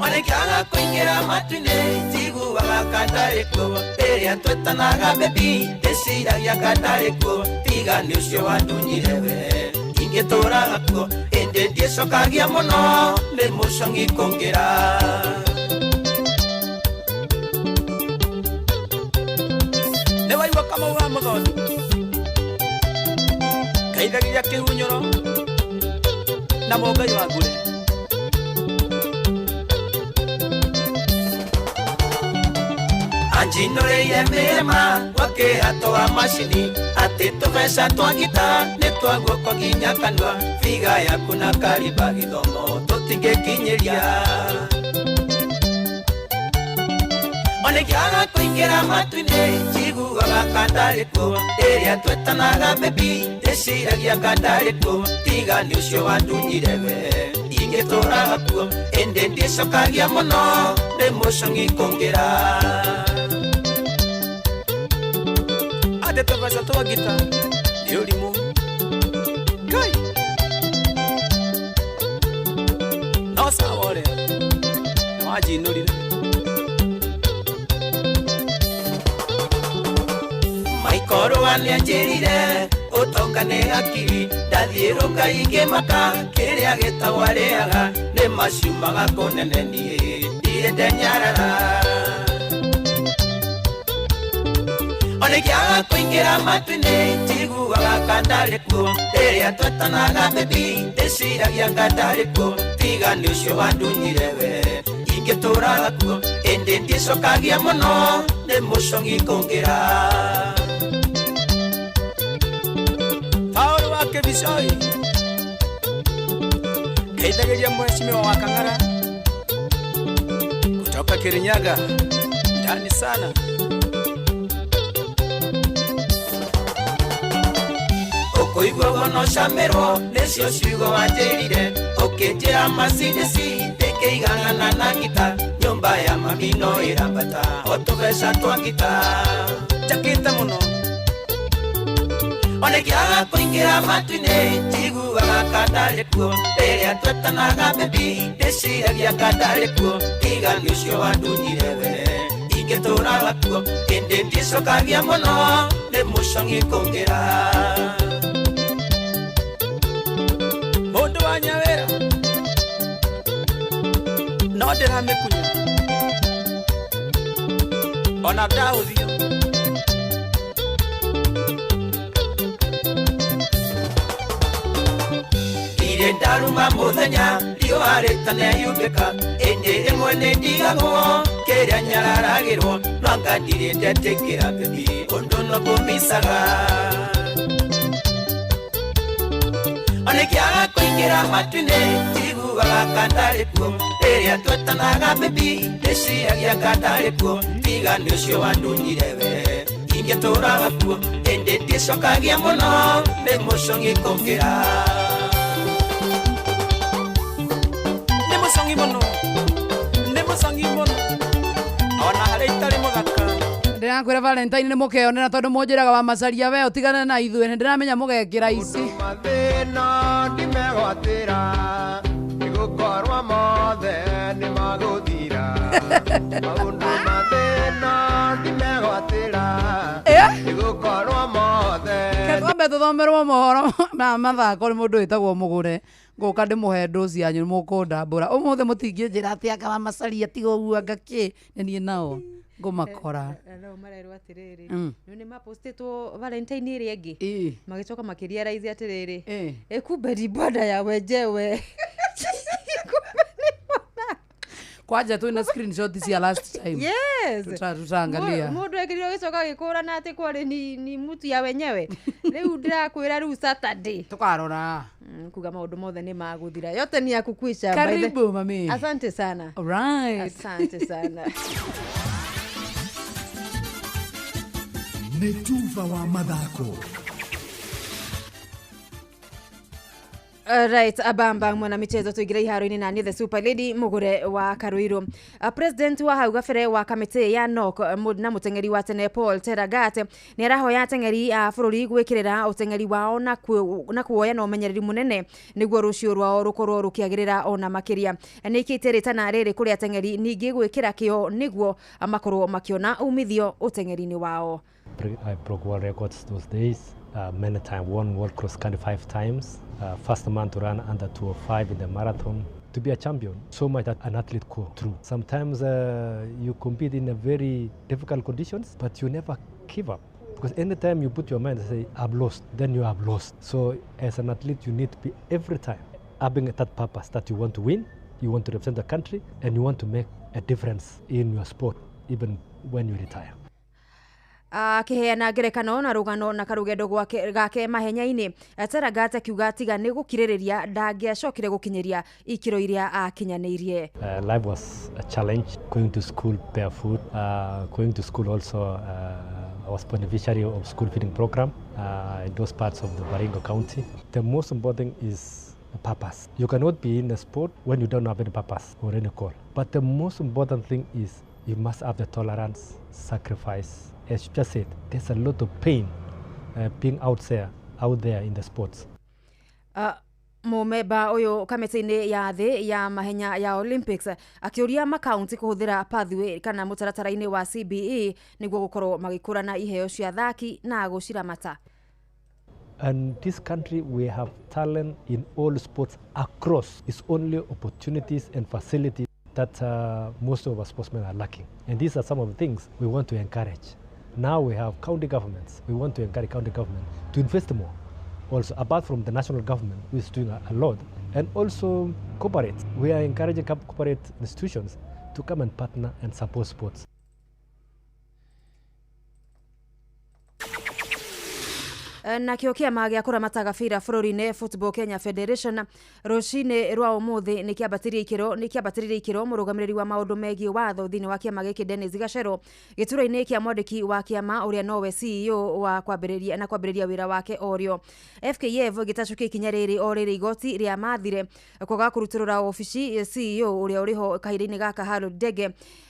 Onekĩaga kũingĩra matu-inĩ njiguaga ka ndarĩ kuo rĩrĩa twetanaga baby ndĩciragia ka ndarĩ kuo tiga nĩ ũcio wandunyire we ingĩtũraga kuo ĩndĩ ndiĩcokagia mũno nĩ mũcong'i kũngĩra. Nĩ waigua Kamau wa Mũthoni ngeithagia kĩhunyũro na mũngai wa ngure. Anjinũrĩire mĩrĩma gwakĩhato wa macini atĩ tũbeca twa ngita nĩ twa guoko nginya kanua biga yaku na kariba gĩthomo tũtingĩkinyĩria. Onekĩaga kũingĩra matu-inĩ njiguaga ka ndarĩ kuo rĩrĩa twetanaga baby ndĩciragia ka ndarĩ kuo tiga nĩ ũcio wandunyire we ingĩtũraga kuo ĩndĩ ndiĩcokagia mũno nĩ mũcong'i kũngĩra. Atĩ tũbeca twa ngita nĩ ũrimũ Ngai no sawa ũrĩa nĩ wanjinũrire. Maikorwa nĩanjĩrire ũtonga nĩ hakiri ndathiĩ rũngai ngĩmaka kĩrĩa gĩtagwo arĩaga nĩ maciumaga kũnene niĩ ndirĩ ndenyarara. Onekĩaga kũingĩra matu-inĩ njiguaga ka ndarĩ kuo rĩrĩa twetanaga baby ndĩciragia ka ndarĩ kuo tiga nĩ ũcio wandunyire we ingĩtũraga kuo ĩndĩ ndiĩcokagia mũno nĩ Nĩ mũcong'i kũngĩra Paul wa Kĩbicoi ngeithagĩria mheshimiwa wa Kang'ara kutoka Kirinyaga ndani sana. Ũkũigua wono camerwo nĩcio ciugo wanjĩrire ũkĩnjĩra Mercedes ndĩkĩiganana na ngita nyũmba ya mami no ĩrambata o tũbeca twa ngita njakĩte mũno onekĩaga kũingĩra matu-inĩ njiguaga kandarĩ kuo rĩrĩa twetanaga bebi ndĩciragia kandarĩ kuo tiga nĩ ũcio wandunyire we ingĩtũraga kuo ĩndĩ ndicokagia mũno nĩ mũcong'i kũngĩra mũndũ wa nyawĩra no ndĩramĩkunya ona ndaũthio ndirĩ ndaruma mũthenya riũa rĩtaneyumbĩka ĩndĩ rĩmwe nĩ ndigagwo kĩrĩa nyararagĩrwo no anga ndirĩ ndetĩkĩra bebi ũndũ no kũmicaga onekĩaga kũingĩra matu-inĩ njiguaga kandarĩ kuo rĩrĩa twetanaga bebi ndĩciragia kandarĩ kuo tiga nĩ ũcio wandunyire we ingĩtũraga kuo ĩndĩ ndicokagia mũno nĩ mũcong'i kũngĩra nĩ mũcong'i mũno nĩ mũcong'i mũno ona harĩa itarĩ mũthaka Ndĩrakwĩra Valentine nĩ mũkeyonera tondũ mũnjĩraga wa macaria we ũtigane na ithuĩ nĩ ndĩramenya mũgekĩra ici mathĩna ndimegwatĩra nĩgũkorwo mothe nĩmagũthira maũndũ mathĩna ndimegwatĩra nĩgũkorwo mothe Twambe tũthomerwo mohoro ma mathako nĩ mũndũ wĩtagwo Mũgũre ngũka ndĩmũhe ndũ cianyu mũkũndambũra ũmũthĩ mũtingĩnjĩra atĩ anga wa macaria tiga ũguo anga kĩ nĩ niĩ nao ngũmakora No marerwo atĩrĩrĩ Mm. nĩ nĩ mapostĩtwo Valentine ĩrĩa ĩngĩ magĩcoka makĩrealize atĩrĩrĩ ĩ kumbe ni bwana ya wenjewe kwanja twĩna screenshot cia last time Yes. Tutaangalia Mũndũ ekĩrire gĩcoka gĩkũrana atĩ kwarĩ ni mutu ya wenyewe rĩu ndĩrakwĩra rĩu Saturday tukarora kuga maũndũ mothe nĩ magũthira yote ni ya kukwisha. Karibu, mami. Asante sana. Alright. Asante sana. Nĩ tuba wa mathako Right, abamba mwana michezo tuingire iharo-inĩ na niĩ the super lady Mũgũre wa Karũirũ. President wa hau gabere wa kamĩtĩ ya NOC na mũteng'eri wa tene Paul Terragat nĩ arahoya ateng'eri a bũrũri gwĩkĩrĩra ũteng'eri wao na kuoya na ũmenyereri mũnene nĩguo rũciũ rwao rũkorwo rũkĩagĩrĩra ona makĩria. Nĩ ĩkĩte rĩtana rĩrĩ kũrĩ ateng'eri ningĩ gwĩkĩra kĩo nĩguo makorwo makĩona umithio ũteng'eri-inĩ wao. I broke world records those days. Many times, won world cross country 5 times. First man to run under 2:05 in the marathon. To be a champion, so much that an athlete go through. Sometimes you compete in a very difficult conditions, but you never give up. Because anytime you put your mind and say, I've lost, then you have lost. So as an athlete, you need to be every time having that purpose that you want to win, you want to represent the country, and you want to make a difference in your sport, even when you retire. Akiheana ngerekano na rũgano na karũgendo gake mahenya-inĩ Terragat akiuga tiga nĩ gũkirĩrĩria ndangĩacokire gũkinyĩria ikĩro iria akinyanĩirie. Life was a challenge, going to school barefoot, going to school also, I was beneficiary of school feeding program in those parts of the Baringo County. The most important is a purpose. You cannot be in a sport when you don't have any purpose or any goal. But the most important thing is you must have the tolerance, sacrifice. As you just said, there's a lot of pain being out there in the sports. Mũmemba ũyũ kamĩtĩ-inĩ ya thĩ ya mahenya ya Olympics akĩũria makaunti kũhũthĩra pathway kana mũtaratara-inĩ wa CBE nĩguo gũkorwo magĩkũrana iheo cia athaki na gũciramata. And this country, we have talent in all sports across. It's only opportunities and facilities that most of our sportsmen are lacking. And these are some of the things we want to encourage. Now we have county governments. We want to encourage county government to invest more. Also, apart from the national government, who is doing a lot, and also corporate. We are encouraging corporate institutions to come and partner and support sports. Nakĩo kĩama gĩa kũramata gabira bũrũri-inĩ Football Kenya Federation rũcinĩ rwa ũmũthĩ nĩ kĩambatĩrie ikĩro nĩ kĩambatĩrĩire ikĩro mũrũgamĩrĩri wa maũndũ megiĩ watho thĩinĩ wa kĩama gĩkĩ Dennis Gachero gĩturwa-inĩ kĩa mwandĩki wa kĩama ũrĩa nowe CEO wa kwambĩrĩria na kwambĩrĩria wĩra wake orĩo. FKF gĩtacũkia ikinya rĩrĩ o rĩrĩ igoti rĩa mathire kwaga kũrutũrũra obici CEO ũrĩa ũrĩho kahinda-inĩ gaka Harold Ndege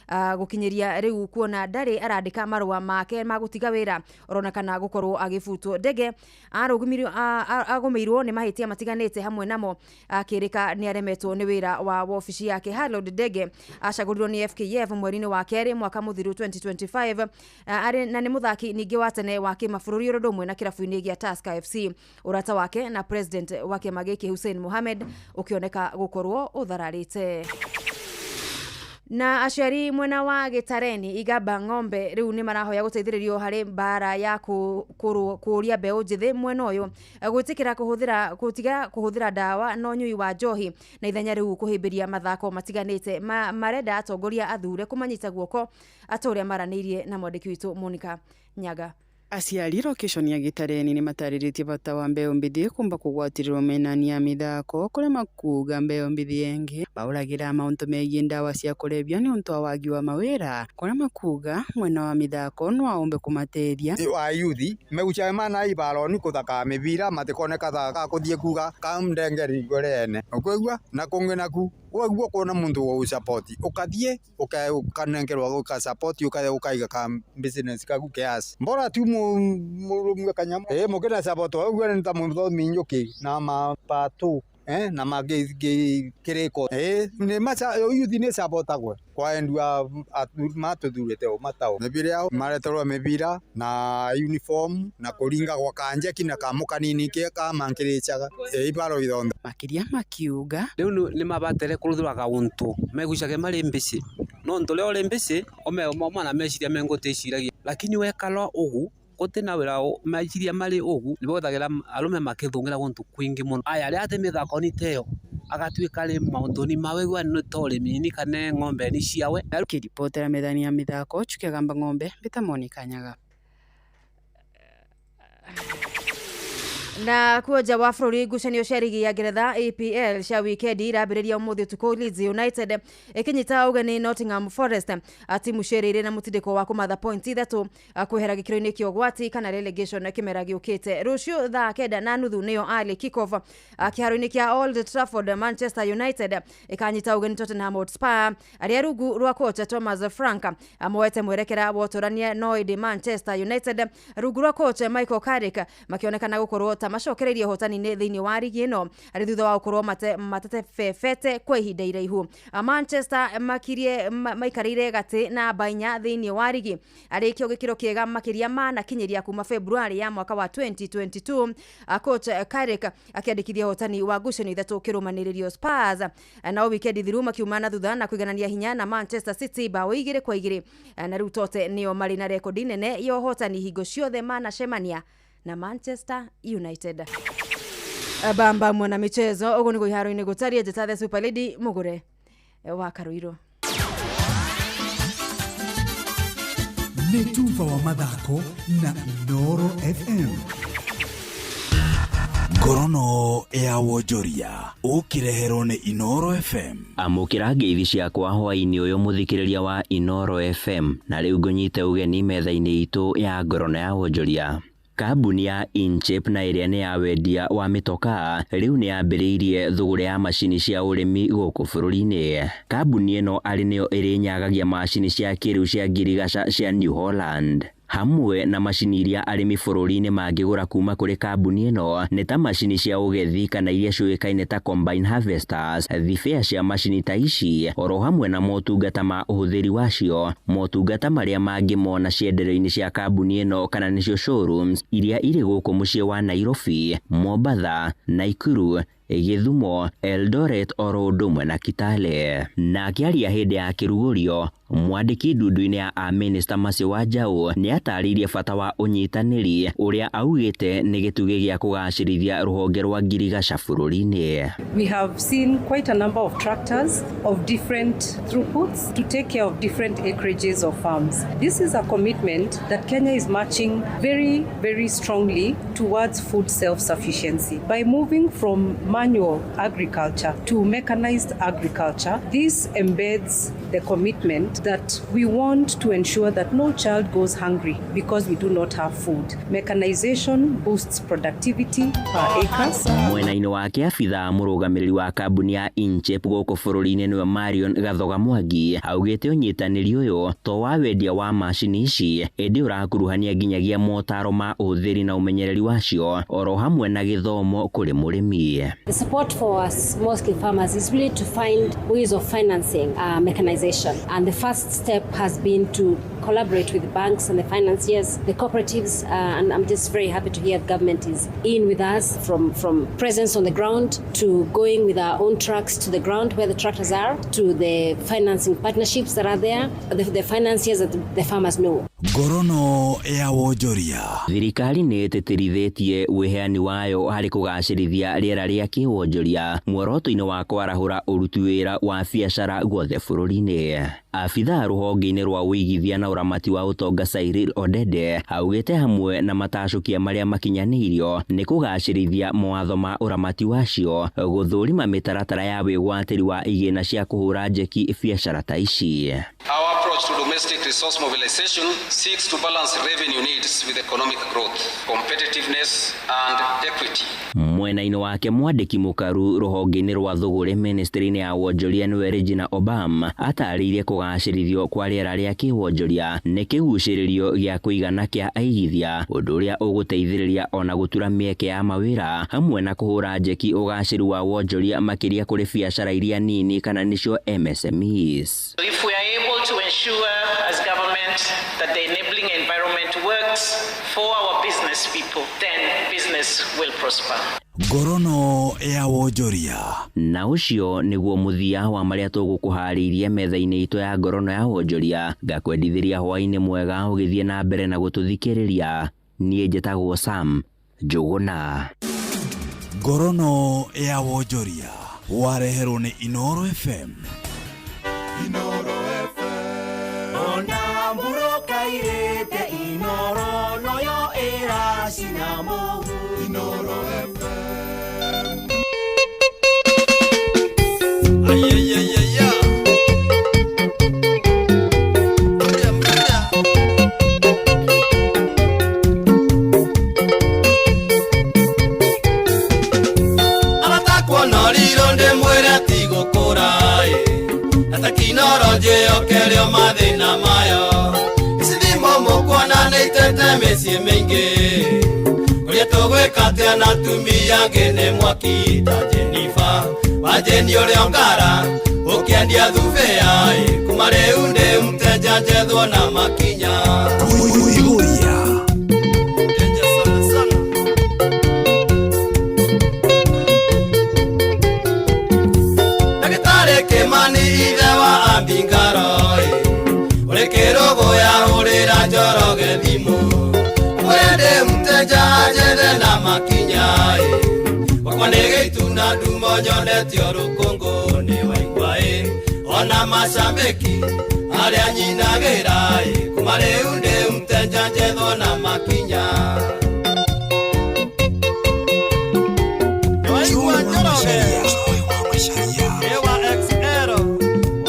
gũkinyĩria rĩu kuona ndarĩ arandĩka marũa make ma gũtiga wĩra oronekana gũkorwo agĩbutwo. Ndege agũmĩirwo nĩ mahĩtia matiganĩte hamwe namo akĩrĩka nĩ aremetwo nĩ wĩra wa wobici yake. Harold Ndege acagũrirwo nĩ FKF mweri-inĩ wa kerĩ mwaka mũthiru 2025, arĩ na nĩ mũthaki ningĩ wa tene wa kĩmabũrũri ũndũ ũmwe na kĩrabu-inĩ gĩa Tusker FC. Ũrata wake na president wa kĩama gĩkĩ Hussein Mohamed ũkĩoneka gũkorwo ũthararĩte. Na aciari mwena wa Gĩtareni Igamba Ng'ombe rĩu nĩ marahoya gũteithĩrĩrio harĩ mbara ya kũũria mbeũ njĩthĩ mwena ũyũ gwĩtĩkĩra kũhũthĩra gũtiga kũhũthĩra ndawa na ũnyui wa njohi na ithenya rĩu kũhĩmbĩria mathako matiganĩte. Marenda atongoria athure kũmanyita guoko ata ũrĩa maranĩirie na mwandĩki witũ Monica Nyaga. Aciari location ya Gĩtareni nĩ matarĩrĩtie bata wa mbeo mbithi kumba kũgwatirĩrwo mĩnani ya mĩthako kũrĩa makuga mbeo mbithi ĩngĩ baũragĩra maũntũ megiĩ ndawa cia kũrebia nĩ ũntũ wa wagi wa mawĩra kũrĩa makuga mwena wa mĩthako no aombe kũmateithia. Wa yuthi megucae mana ibaro ni kuthaka mibira matikoneka tha kuthie kuga kamndengeri ngorene ukwigua na kungi naku waigua kuona muntu wa support ukathie ukanengerwa uka support ukaiga ka business kaku kiasi mbora tu murumwe kanyamo mukina support waigua ni ta muthomi nyuki na mapatu na magi kiriko ni macha yuthi ni supportagwe kwa endua matuthurite o matao mibira yao mareterwo mibira na uniform na kuringa gwa kanjeki na kamukanini ke kamankirichaga ibaro ithonda makiria makiuga riu ni mabatere kuruthuraga untu megucage mari mbici no ntu ria uri mbici omana meciria menguticiiragia lakini wekala ugu gutina wira meciria mari ugu nibothagira arume makithungira guntu kwingi muno aya aria ati mithako ni teyo agatuika ri maundu ni mawegwa ni ta urimi ni kana ng'ombe ni ciawe. Kiripotera methani ya mithako Chukia Gamba Ng'ombe mbita Monica Nyaga. Na kuo nja wa bũrũri ngucanio cia rigi ya Ngeretha EPL cia wikendi irambĩrĩria ũmũthĩ ũtukũ Leeds United ĩkĩnyita ũgeni Nottingham Forest. Timu cierĩ irĩ na mũtindĩko wa kũmatha point 3 kwehera gĩkĩro-inĩ kĩa ũgwati kana relegation kĩmera gĩũkĩte. Rũciũ thaa 9:30 nĩyo early kick-off kĩharo-inĩ kĩa Old Trafford Manchester United ĩkanyita ũgeni Tottenham Hotspur arĩa rungu rwa kocha Thomas Frank moete mwerekera wa ũtũrania no ĩndĩ Manchester United rungu rwa kocha Michael Carrick makĩonekana gũkorwo ta macokereirie ũhotani-inĩ thĩinĩ wa rigi ĩno arĩ thutha wa gũkorwo matetebebete kwa ihinda iraihu. Manchester makirie maikarĩire gatĩ namba 4 thĩinĩ wa rigi arĩ kĩo gĩkĩro kĩega makĩria manakinyĩria kuma February ya mwaka wa 2022. Coach Carrick akĩandĩkithia ũhotani wa ngucanio 3 kĩrũmanĩrĩrio. Spurs nao wikendi thiru makiuma na thutha na kũiganania hinya na Manchester City bao 2-2 na rĩu Tote nĩo marĩ na rekondi nene ya ũhotani hingo ciothe manacemania na Manchester United. Bamba mwana michezo ugu niguo iharo-inĩ gũtariĩ njĩta the Super Lady Mũgũre wa Karũirũ. Nĩ tuba wa mathako na Inooro FM. Ngorono ya wonjoria ũkĩreherwo nĩ Inooro FM. Amũkĩra ngeithi ciakwa hwaĩ-inĩ ũyũ mũthikĩrĩria wa Inooro FM na rĩu ngũnyite ũgeni metha-inĩ itũ ya ngorono ya wonjoria. Kambuni ya Inchep na ĩrĩa nĩ ya wendia wa mĩtokaa rĩu nĩ yambĩrĩirie thũgũrĩ ya macini cia ũrĩmi gũkũ bũrũri-inĩ. Kambuni ĩno arĩ nĩyo ĩrĩnyagagia macini cia kĩrĩu cia ngirigaca cia New Holland hamwe na macini iria arĩmi bũrũri-inĩ mangĩgũra kuma kũrĩ kambuni ĩno nĩ ta macini cia ũgethi kana iria ciũĩkaine ta combine harvesters, thibĩa cia macini ta ici oro hamwe na motungata ma ũhũthĩri wacio, motungata marĩa mangĩmona cienderio-inĩ cia kambuni ĩno kana nĩcio showrooms iria irĩ gũkũ mũciĩ wa Nairobi, Mombatha, Nakuru, Gĩthumo, Eldoret oro ũndũ ũmwe na Kitale. Na akĩaria hĩndĩ ya kĩrugũrio Mwandĩki ndundu-inĩ ya amĩnĩsta Mercy Wanjaũ nĩatarĩirie bata wa ũnyitanĩri ũrĩa augĩte nĩ gĩtugĩ gĩa kũgacĩrithia rũhonge rwa ngirigaca bũrũri-inĩ. We have seen quite a number of tractors of different throughputs to take care of different acreages of farms. This is a commitment that Kenya is marching very, very strongly towards food self-sufficiency. By moving from manual agriculture to mechanized agriculture, this embeds the commitment that we want to ensure that no child goes hungry because we do not have food. Mechanization boosts productivity per acre. Mwena-inĩ wake abithaa mũrũgamĩrĩri wa kambuni ya Inchep gũkũ bũrũri-inĩ nĩwe Marion Gathoga Mwangi augĩte ũnyitanĩri ũyũ to wa wendia wa macini ici ĩndĩ ũrakuruhania nginyagia motaro ma ũhũthĩri na ũmenyereri wacio oro hamwe na gĩthomo kũrĩ mũrĩmi. The support for us small-scale farmers is really to find ways of financing mechanization. And the first step has been to collaborate with the banks and the financiers, the cooperatives, and I'm just very happy to hear the government is in with us from presence on the ground to going with our own trucks to the ground where the tractors are, to the financing partnerships that are there, the financiers that the farmers know. Ngorono ya wonjoria. Thirikari nĩ ĩtĩtĩrithĩtie wĩheani wayo harĩ kũgacĩrithia rĩera rĩa kĩwonjoria muoroto-inĩ wa kwarahũra ũruti wĩra wa biacara guothe bũrũri-inĩ. Abithaa rũhonge-inĩ rwa ũigithia na ũramati wa ũtonga Cyril Odede augĩte hamwe na matacũkia marĩa makinyanĩirio nĩ kũgacĩrithia mawatho ma ũramati wacio gũthũrima mĩtaratara ya wĩgwatĩri wa igĩna cia kũhũra njeki biacara ta ici. Our approach to domestic resource mobilization seeks to balance revenue needs with economic growth, competitiveness and equity. Mwena-inĩ wake mwandĩki mũkaru rũhonge-inĩ rwa thũgũrĩ ministry-inĩ ya wonjoria nĩwe Regina Obam atarĩirie kũgacĩrithio kwa rĩera rĩa kĩwonjoria nĩ kĩgucĩrĩrio gĩa kũigana kĩa aigithia ũndũ ũrĩa ũgũteithĩrĩria ona gũtura mĩeke ya mawĩra hamwe na kũhũra njeki ũgacĩru wa wonjoria makĩria kũrĩ biacara iria nini kana nĩcio MSMEs. If we are able to ensure as government that the enabling environment works for our business people, then business will prosper. Ngorono ya wonjoria. Na ũcio nĩguo mũthia wa marĩa tũgũkũharĩirie metha-inĩ itũ ya ngorono ya wonjoria. Ngakwendithĩria hwaĩ-inĩ mwega ũgĩthiĩ na mbere na gũtũthikĩrĩria. Niĩ njĩtagwo Sam Njũgũna. Ngorono ya wonjoria wareherwo nĩ Inooro FM. Inooro FM. Ona mburoka irĩte Inooro noyo ĩracina mũhu. Inooro FM. Ayayayaya. Aratakuona riro ndĩmwĩre ti gũkũra ĩ na tekinoronjĩ yokerio mathĩna mayo ici thimũ mũkuona nĩ itete mĩciĩ mĩingĩ ũrĩa tũgwĩka atĩa na atumia angĩ nĩ mwaki ta Jenifa wa Jeni ũrĩa ongara ũkĩendia thubĩa ĩ kuma rĩu ndĩ mteja njethwo na makinya. Kũihũria. Ndagĩtarĩ Kĩmani ithe wa Ambingaro ĩ ũrĩ kĩrũgũ yahũrĩra Njoroge thimũ mwĩre ndĩ mteja njethe na makinya ĩ gwakwa nĩ gĩitu na ndumo nyonetio rũkũngũ nĩ waigua ĩ ona macambĩki arĩa nyinagĩra ĩ kuma rĩu ndĩ mteja njethwo na makinya. Nĩwaigua Njoroge Ewa XL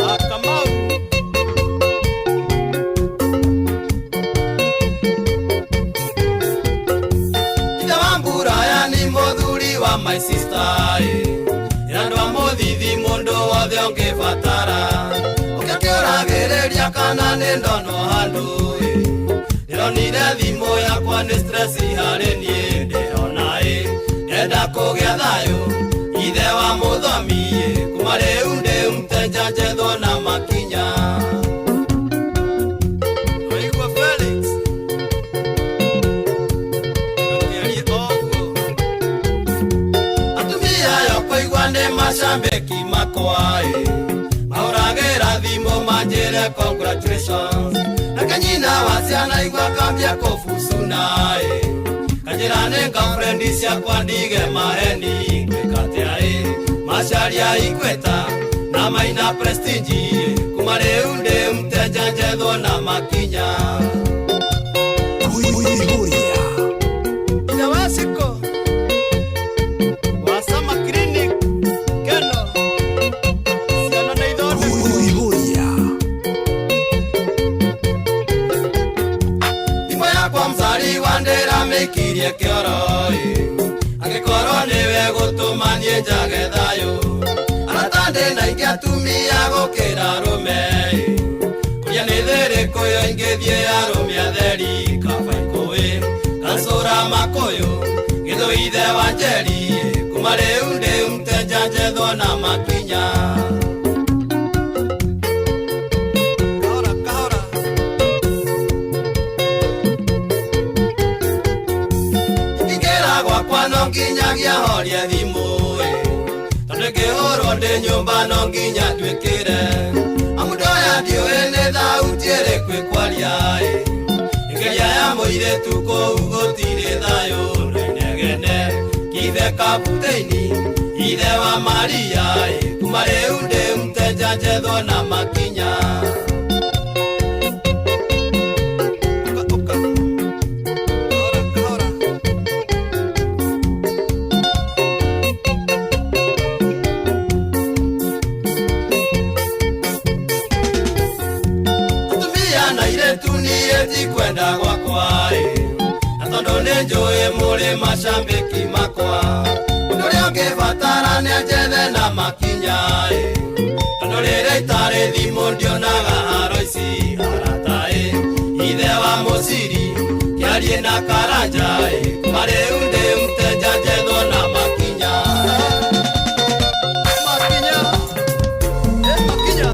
wa Kamau. Ithe wa Mburaya ni mũthuri wa my sister ĩ ĩra andũ a mũthithi mũndũ wothe ũngĩbatara ũkĩkĩũragĩrĩria kana nĩ ndono handũ ĩ ndĩronire thimũ yakwa nĩ stress harĩ niĩ ndĩrona ĩ ndenda kũgĩa thayũ ithe wa mũthomi ĩ kuma rĩu ndĩ mteja njethwo na makinya. Waigua Felix Gakĩarie oguo atumia ayo kũigua nĩ macambĩki makwa ĩ mahũragĩra thimũ Manjĩre congratulations. Nake nyina wa ciana igua kambia kũbucuna ĩ. Kanjĩra nĩ girlfriend ciakwa ndige maheni ngwĩka atĩa ĩ. Macharia Ikweta na Maina Prestige ĩ. Kuma rĩu ndĩ mteja njethwo na makinya. Ithe wa Shiko wa Sama Clinic Keno ciana nĩ ithondekwo. Thimũ yakwa mzaliwa ndĩramĩikirie kĩoro ĩ. Angĩkorwo nĩwe gũtũma niĩ njage thayũ. Arata ndĩ na aingĩ atumia gũkĩra arũme ĩ. Kũria nĩ thĩrĩkũ yo ingĩthiĩ arũme atheri kaba ikũĩ kancũra makũyũ gĩthũ ithe wa Njeri ĩ. Kuma rĩu ndĩ mteja njethwo na makinya. Kahora kahora. Ingĩra gwakwa no nginyagia horie thimũ ĩ. Tondũ ingĩhũrwo ndĩ nyũmba no nginya nduĩkĩre. Amu ndoya ndiũĩ nĩ thauti ĩrĩkũ ĩkwaria ĩ. Ĩngĩria ya mũirĩtu kũu gũtirĩ thayũ na inegene. Kithe kaputeni ithe wa Maria ĩ. Kuma rĩu ndĩ mteja njethwo na makinya. Atumia na airĩtu niĩ tikwenda gwakwa ĩ. Na tondũ nĩ njũĩ mũrĩ macambĩki makwa. Ũndũ ũrĩa ũngĩbatara nĩ anjethe na makinya ĩ. Tondũ rĩrĩa itarĩ thimũ ndionaga haro ici arata ĩ. Ithe wa Mũciri kĩarie na Karanja ĩ. Kuma rĩu ndĩ mteja njethwo na makinya. Makinya. Ĩ makinya.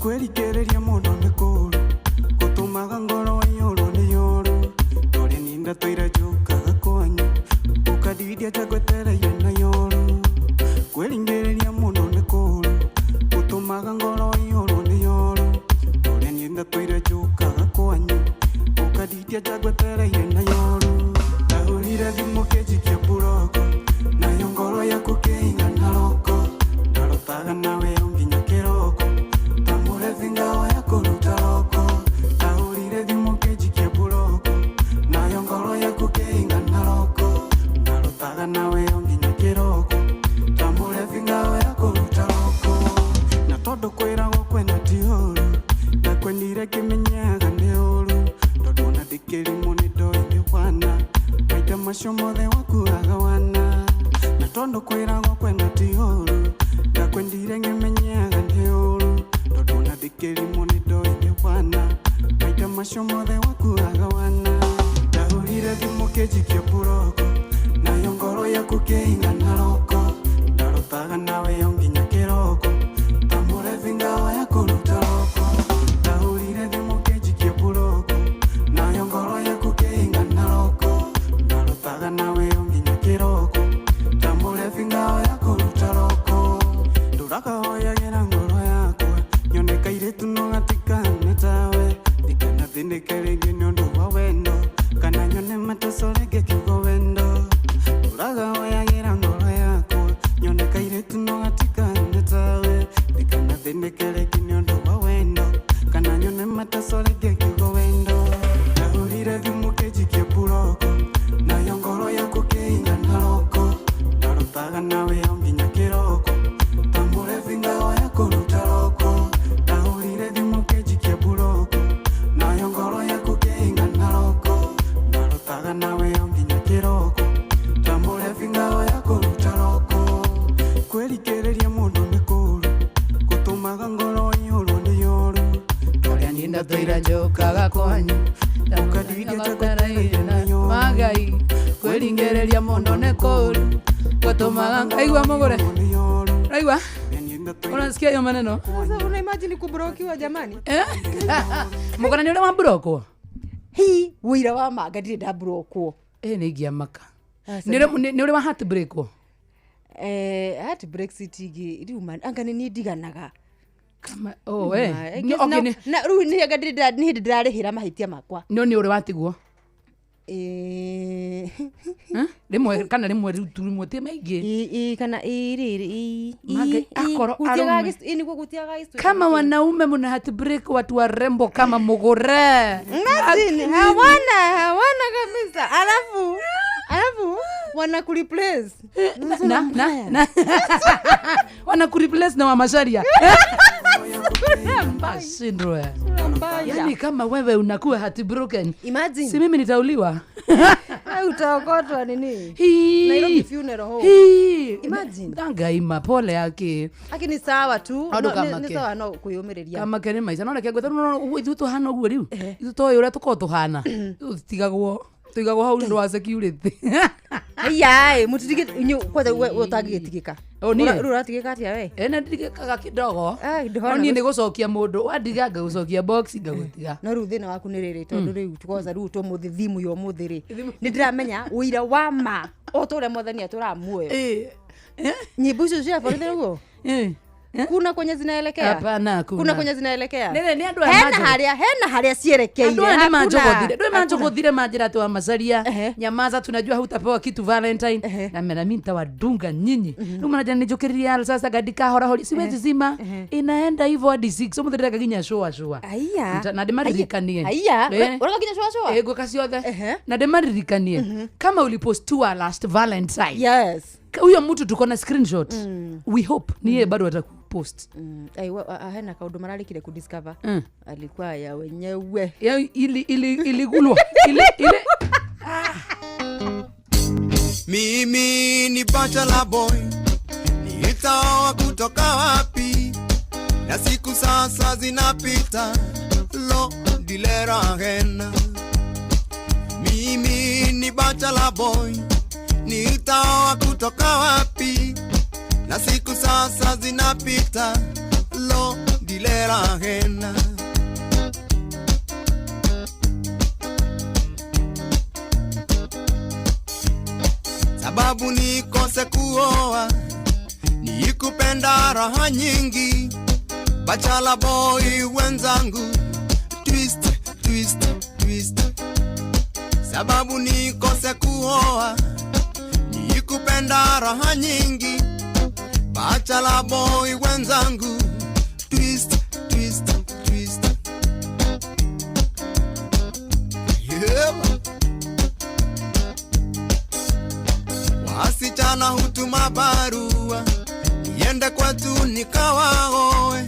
Kwĩrikĩrĩria mũno nĩ kũũru gũtũmaga ngoro ĩiyũrwo nĩ yũru ndũrĩ ninda tũire njũkaga kwanyu ũkandiria njagwetereire na yũru kwĩringĩrĩria mũno nĩ kũũru gũtũmaga ngoro ĩiyũrwo nĩ yũru ndũrĩ ninda tũire njũkaga kwanyu ũkandiria njagwetereire na yũru ndahũrire thimũ kĩnjikia mburoko nayo ngoro yaku kĩingana roko ndarotaga nawe o nginya kĩroko tamũrethi ngao ya kũruta roko ndahũrire thimũ kĩnjikia mburoko nayo ngoro yaku kĩingana roko ndarotaga nawe o nginya kĩroko tamũrethi ngao ya kũruta roko na tondũ kwĩragwo kwenda ti ũru ndakwendire ngĩmenyaga nĩ ũru tondũ ona ndĩkĩrimũ nĩ ndoĩ nĩ wana maita macio mothe wakuaga wana na tondũ kwĩragwo kwenda ti ũru ndakwendire ngĩmenyaga nĩ ũru tondũ ona ndĩkĩrimũ nĩ ndoĩ nĩ wana maita macio mothe wakuaga wana ndahũrire thimũ kĩnjikia mburoko nayo ngoro yaku kĩingana roko ndarotaga nawe o nginya kĩroko tamũrethi ngao ya kũruta roko ndahũrire thimũ kĩnjikia mburoko nayo ngoro yaku kĩingana roko ndarotaga nawe o nginya kĩroko tamũrethi ngao ya kũruta roko ndũrakahoyagĩra ngoro yakwa nyone kairĩtu no gatikane tawe ndikanathĩnĩke rĩngĩ nĩ ũndũ wa wendo kana nyone mateso rĩngĩ kiugo wendo ndũrakahoyagĩra ngoro yakwa nyone kairĩtu no gatikane Kwĩringĩrĩria mũno nĩ kũũru gũtũmaga ngaigua mũgũre. Raigua? Unasikia hiyo maneno? Sasa una imagine kubrokiwa jamani. Mũgũra nĩ ũrĩa wamburokwo? Hi, wĩira wa manga ndirĩ ndamburokwo. Ĩ nĩ ingĩamaka. Nĩ ũrĩ wa heartbreakwo? Eh, heartbreak citingĩ rĩu man anga nĩ niĩ ndiganaga. Kama oh eh. Ma, I Nĩ- guess okay, now- na rĩu nĩ anga ndirĩ nĩ hĩndĩ ndĩrarĩhĩra mahĩtia makwa. No nĩ ũrĩ watigwo? Eh. Rĩmwe kana rĩmwe rĩu tu rĩmwe ti maingĩ. Ĩ kana ĩ rĩrĩ ĩ Mange- akorwo arũme. nĩguo gũtiaga gĩcunjĩ. Kama wanaume mna heartbreak watu warembo kama mugure. Imagine, hawana hawana kabisa alafu alafu wanakureplace Na na na wanakureplace na wamasharia. Mashindwe. Yani kama wewe unakuwa heartbroken. Imagine. Si mimi nitauliwa. Ai, utaokotwa nini Hii. Nairobi funeral home. Hii. Imagine. Ndangaima pole yake. Aki ni sawa tu Andũ no, nĩ- kamake. nĩ sawa no kwĩyũmĩrĩria Kamake nĩ maica no reke ngwĩte no ũguo ithuĩ tũhana ũguo rĩu ithuĩ toĩ ũrĩa tũkoragwo tũhana tũtigagwo tũigagwo hau nĩ ũndũ wa security. Aiya, mũtitige kwanza we we ũtangĩgĩtigĩka. O, niĩ? Rĩu ũratigĩka atĩa we? Ĩ nĩ ndigĩkaga kidogo ndũhana no niĩ gũc- nĩ gũcokia mũndũ wandiga ngagũcokia box ngagũtiga. No rĩu thĩna waku nĩ rĩrĩ tondũ rĩu kwanza rĩu tũmũthĩ thimu ya ũmũthĩ rĩ nĩ ndĩramenya ũira wa ma o ta ũrĩa mwathani atũraga muoyo nyĩmbo icio cia borithi ũguo kuna kwenye zinaelekea Hapana, hakuna. kuna kwenye zinaelekea Nĩ- nĩ andũ aya hena manjũ- harĩa hena harĩa cierekeire Andũ aya nĩ Hakuna. manjogothire ndå Hakuna. manjogothire manjĩra atĩ wa macaria nyamaza tunajua hutapewa kitu valentine na mera mi nitawadunga nyinyi rĩu manaja nĩ njũkĩrĩria sasa ngandikahorahori siwezi zima inaenda hivyo hadi 6 ũmũthĩ ndĩreka nginya shua shua Aiya. Na ndĩmaririkanie Aiya. Eh. Ũreka nginya shua shua? Eh, ngwĩka ciothe na ndĩmaririkanie kama ulipostiwa last valentine yes huyo mtu tuko na screenshot we hope ni yeye bado atakupost Ai, hena kaũndũ mararĩkire kudiscover Mm. alikuwa ya wenyewe ya ili ili iligulwa ili ili Mimi ni bachelor boy, nitaoa kutoka wapi? Na siku sasa zinapita, lo dilera hena. Mimi ni bachelor boy, nitaoa kutoka wapi? Na siku sasa zinapita, lo dilera hena. Sababu nikose kuoa ni kupenda raha nyingi. Bachala boy wenzangu, twist twist twist. Sababu nikose kuoa ni kupenda raha nyingi. Bachala boy wenzangu, twist twist twist. Yeah. Wasichana hutuma barua niende kwetu nikawaoe,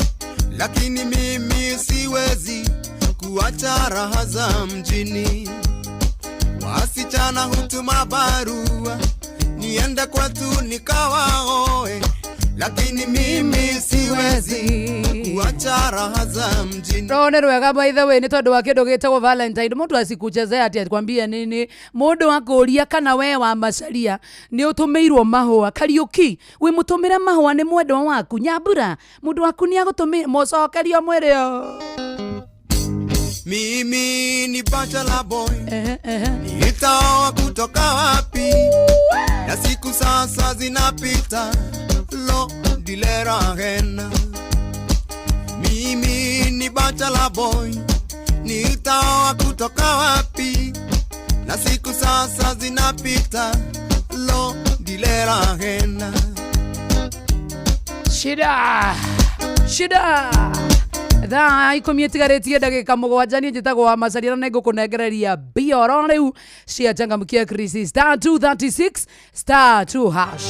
lakini mimi siwezi kuacha raha za mjini. Wasichana hutuma barua niende kwetu nikawaoe, lakini mimi siwezi kuacha raha za mjini. No nä rwega by the way nä tondå wa kä ndå gä tagwo valentine må ndå acikuchezea atä akwambie nini må ndå akå ria kana we wa macaria nä å tå mä irwo mahåa kariuki wä må tå mä re mahåa nä mwendwa waku nyambura må ndå waku nä agå tå mä må cokerio mwä rä o Mimi ni bachelor boy, nitaoa kutoka wapi? Na siku sasa zinapita, lo dilera hena. Mimi ni bachelor boy, nitaoa kutoka wapi? Na siku sasa zinapita, lo dilera hena. Shida shida thaa ikå itigarä ndagä ka må gwanja niä njä tagwo wa macaria na nä ngå kå nengereria bioro rä u cia changamkia krisi star 236 star 2 hash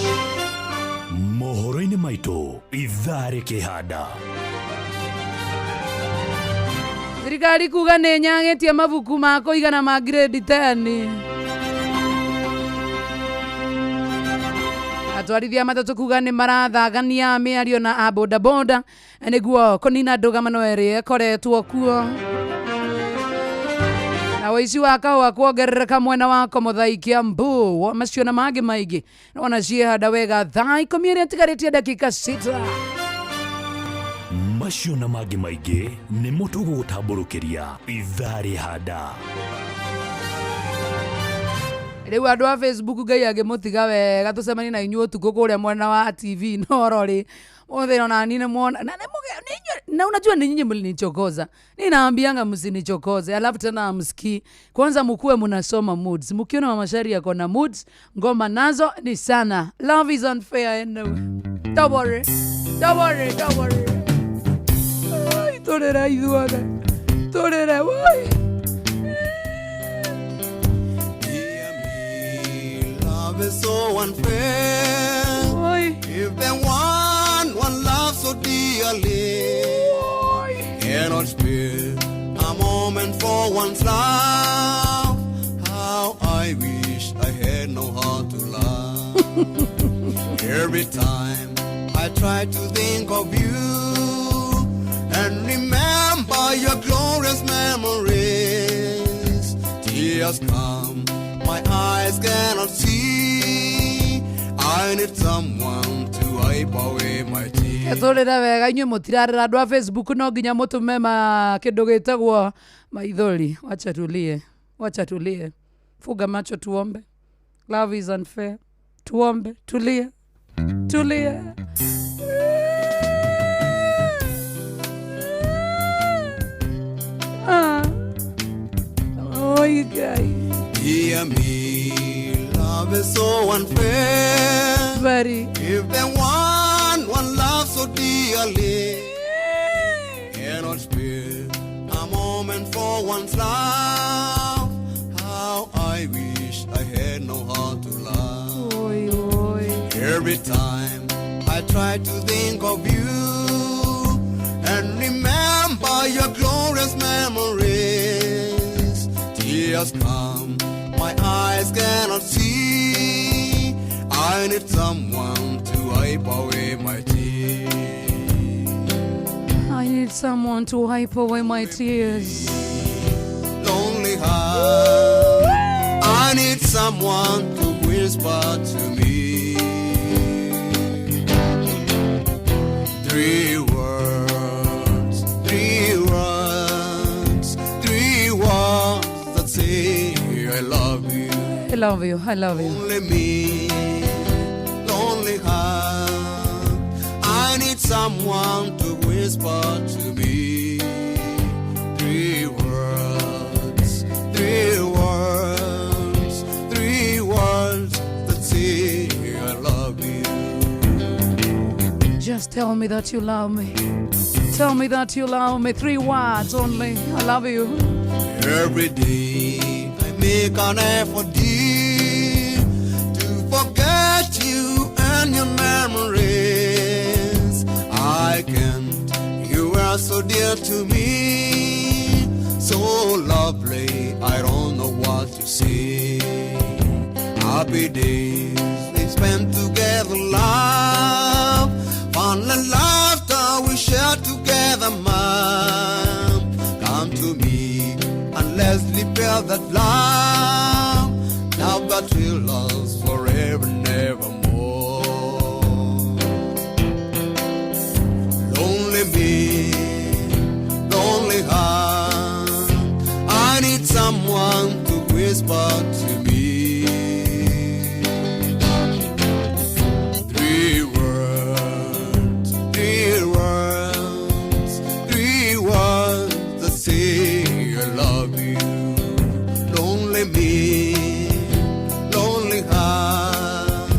mohoro-inĩ maitũ ithaa rĩkĩhanda thirikari kuga nä nyagä tie mabuku ma kå igana ma grade 10 atwarithia matatũ kuga nä marathagania mä ario na a bodaboda nĩguo kũnina ndũgamano ĩrĩa ĩkoretwo kuo na Na waici wa kahũa kuongerereka mwena wako Muthai Kiambu macio na mangĩ maingĩ nona ciĩhanda wega thaa 10 ĩrĩa ĩtigarĩtie ndakika 6. Macio na mangĩ maingĩ nĩmo tũgũgũtambũrũkĩria ithaa rĩhanda. Rĩu andũ a Facebook Ngai angĩmũtiga wega tũcemanie na inyuĩ ũtukũ kũrĩa mwena wa TV Norori othe ona nini muona na na unajua ni nyinyi mlinichokoza. Ninaambianga msinichokoze, alafu tena hamsikii. Kwanza mkuwe mnasoma moods. Mkiona Mama Shari ako na moods, ngoma nazo ni sana. Love is unfair anyway. Don't worry. Don't worry, don't worry. Ai, torera ithuothe. Torera, wai. Love is so unfair. If the one loves so dearly cannot spare a moment for one's love, how I wish I had no heart to love. Every time I try to think of you and remember your glorious memories, tears come, my eyes cannot see. I need someone to wipe away my tears. Tũrĩre wega inyuĩ mũtirarĩra andũ a Facebook no nginya mũtũme ma kĩndũ gĩtagwo maithori. Wacha tulie, wacha tulie, funga macho tuombe. Love is unfair. Tuombe, tulie, tulie. Ah. Oi, Ngai. Dear me, love is so unfair. Very. If the one loves so dearly cannot spare a moment for one's love, how I wish I had no heart to love. Oi, oi. Every time I try to think of you and remember your glorious memories, tears come, my eyes cannot see. I need someone to wipe away my tears. I need someone to wipe away my tears. Lonely heart, I need someone to whisper to me 3 words, 3 words, 3 words that say I love you. I love you, I love you. Only me, lonely heart, I need someone to whisper to me 3 words, 3 words, 3 words that say I love you. Just tell me that you love me. Tell me that you love me. 3 words only. I love you. Every day I make an effort, dear, to forget you and your memories. I can't. You are so dear to me, so lovely. I don't know what to say. Happy days we spent together, love, fun and laughter we share together, ma'am. Come to me and let's repair that love, now that we lost forever and evermore. Lonely me, lonely heart, I need someone to whisper to me 3 words, 3 words, 3 words that say I love you. Lonely me, lonely heart,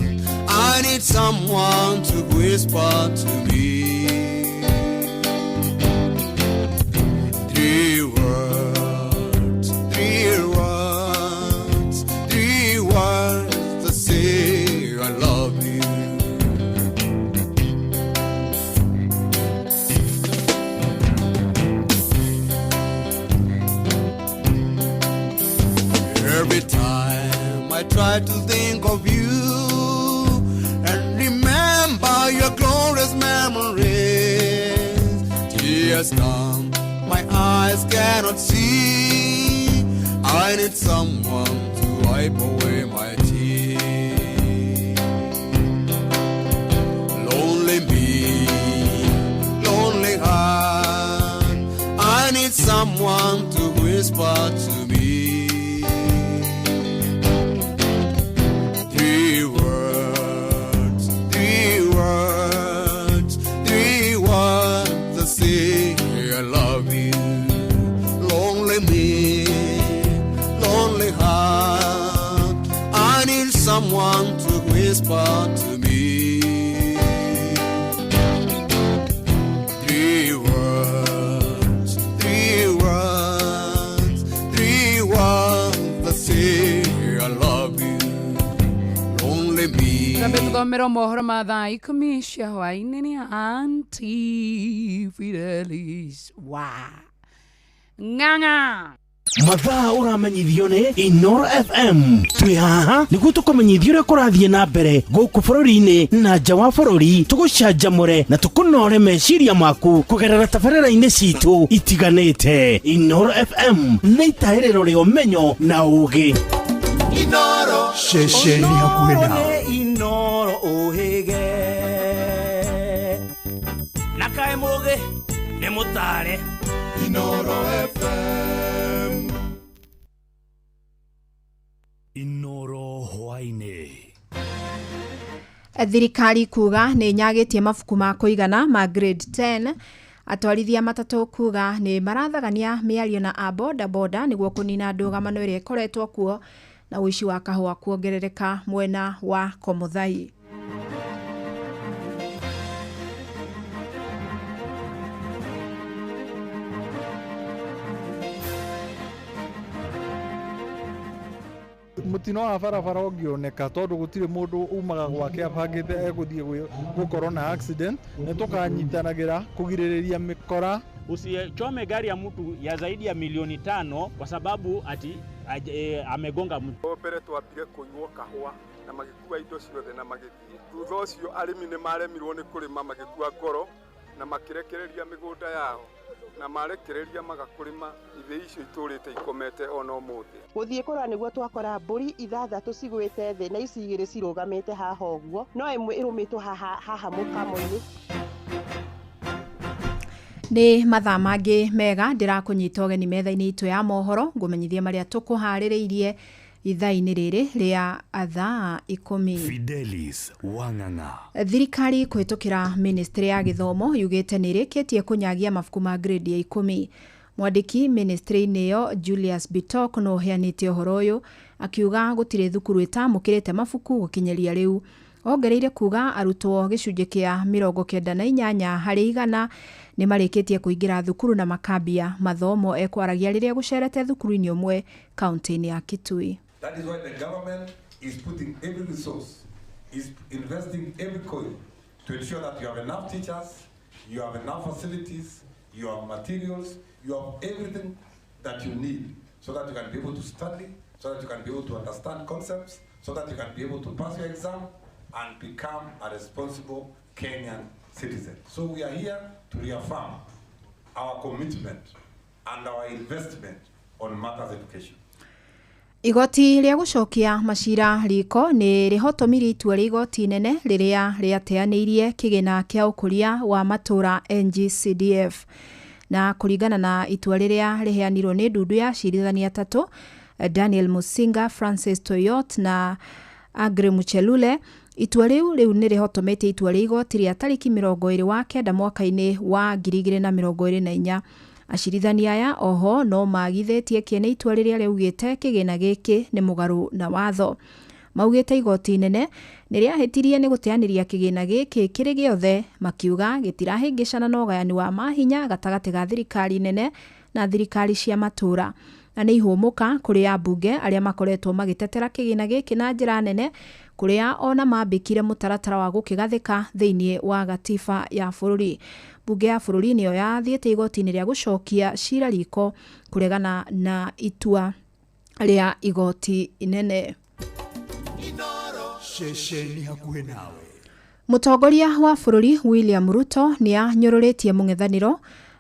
I need someone to whisper to me 3 words, 3 words, 3 words that say I love you. Every time I try to think of you and remember your glorious memories, tears come, my eyes cannot see. I I need someone to wipe away my tears. Lonely me, lonely heart. I need someone to whisper to me. Three words, three words, three words to say I love you. Lonely me, lonely heart. I need someone to whisper to me. Three words, three words, three words that say I love you. Lonely me. Twambe tũthomerwo mohoro ma thaa ikũmi cia hwaĩ-inĩ nĩ Auntie Fidelis wa ng'ang'a. Mathaa ũramenyithio nĩ Inoro FM. Twĩ haha nĩguo tũkũmenyithie ũrĩa kũrathiĩ na mbere gũkũ bũrũri-inĩ na nja wa bũrũri, tũgũcanjamũre na tũkũnore meciria maku kũgerera tabarĩra-inĩ citũ itiganĩte. Inoro FM nĩ itaĩrĩro rĩa ũmenyo na ũgĩ. Inoro. Ceceni hakuhĩ nawe. Inoro ũhĩge na kaĩ mũgĩ nĩ mũtare. Inoro FM. Inoro hwaĩ-inĩ. Thirikari kuga nĩ nyagĩtie mabuku ma kũigana ma grade 10. Atwarithia matatũ kuga nĩ marathagania mĩario na a boda boda nĩguo kũnina ndũgamano ĩrĩa ĩkoretwo kuo na ũici wa kahũa kuongerereka mwena wa Komuthai. Mũtino wa barabara ũngĩoneka tondũ gũtirĩ mũndũ umaga gwake abangĩte egũthiĩ gũkorwo na accident, nĩ tũkanyitanagĩra kũgirĩrĩria mĩkora. Usichome gari ya mtu ya zaidi ya milioni 5 kwa sababu ati amegonga mtu. Mbere twambire kũnyuo kahũa na magĩkua indo ciothe na magĩthiĩ. Thutha ũcio arĩmi nĩ maremirwo nĩ kũrĩma, magĩkua ngoro na makĩrekereria mĩgũnda yao, na marekereria magakũrĩma ithĩ icio itũrĩte ikomete ona ũmũthĩ. Gũthiĩ kũrora nĩguo twakora mbũri ithathatũ cigwĩte thĩ na ici igĩrĩ cirũgamĩte haha ũguo, no ĩmwe ĩrũmĩtwo haha haha mũkamo-inĩ. Nĩ mathaa mangĩ mega ndĩrakũnyita ũgeni metha-inĩ itũ ya mohoro, ngũmenyithie marĩa tũkũharĩrĩirie ithaa-inĩ rĩrĩ rĩa thaa 10. Fidelis Wang'ang'a. Thirikari kũhĩtũkĩra ministry ya gĩthomo yugĩte nĩ ĩrĩkĩtie kũnyagia mabuku ma grade ya 10. Mwandĩki ministry-inĩ ĩyo Julius Bitok no ũheanĩte ũhoro ũyũ akiuga gũtirĩ thukuru ĩtamũkĩrĩte mabuku gũkinyĩria rĩu. Ongereire kuga arutwo gĩcunjĩ kĩa 98 harĩ igana nĩ marĩkĩtie kũingĩra thukuru na makambia mathomo. Ekwaragia rĩrĩa gũcerete thukuru-inĩ ũmwe kaunti-inĩ ya Kitui. That is why the government is putting every resource, is investing every coin to ensure that you have enough teachers, you have enough facilities, you have materials, you have everything that you need so that you can be able to study, so that you can be able to understand concepts, so that you can be able to pass your exam and become a responsible Kenyan citizen. So we are here to reaffirm our commitment and our investment on matters education. Igoti rĩa gũcokia macira riko nĩ rĩhotomirie itua rĩa igoti inene rĩrĩa rĩateanĩirie kĩgĩna kĩa ũkũria wa matũra NGCDF. Na kũringana na itua rĩrĩa rĩheanirwo nĩ ndundu ya acirithania atatũ Daniel Musinga, Francis Toyot na Agre Muchelule, itua rĩu rĩu nĩ rĩhotometie itua rĩa igoti rĩa tarĩki 29 mwaka-inĩ wa 2024. Acirithania aya oho no magithĩtie kĩene itua rĩrĩa rĩaugĩte kĩgĩna gĩkĩ nĩ mũgarũ na watho. Maugĩte igoti inene nĩ rĩahĩtirie nĩ gũteanĩria kĩgĩna gĩkĩ kĩrĩ gĩothe, makiuga gĩtirahĩngĩcana na ũgayani wa mahinya gatagatĩ ga thirikari nene na thirikari cia matũra. Na nĩ ihũmũka kũrĩ ambunge arĩa makoretwo magĩtetera kĩgĩna gĩkĩ na njĩra nene, kũrĩa ona mambĩkire mũtaratara wa gũkĩgathĩka thĩinĩ wa gatiba ya bũrũri. Bunge ya bũrũri nĩyo yathiĩte igoti-inĩ rĩa gũcokia cira riko kũregana na itua rĩa igoti inene. Ceceni hakuhĩ nawe. Mũtongoria wa bũrũri William Ruto nĩ anyũrũrĩtie mũng'ethanĩro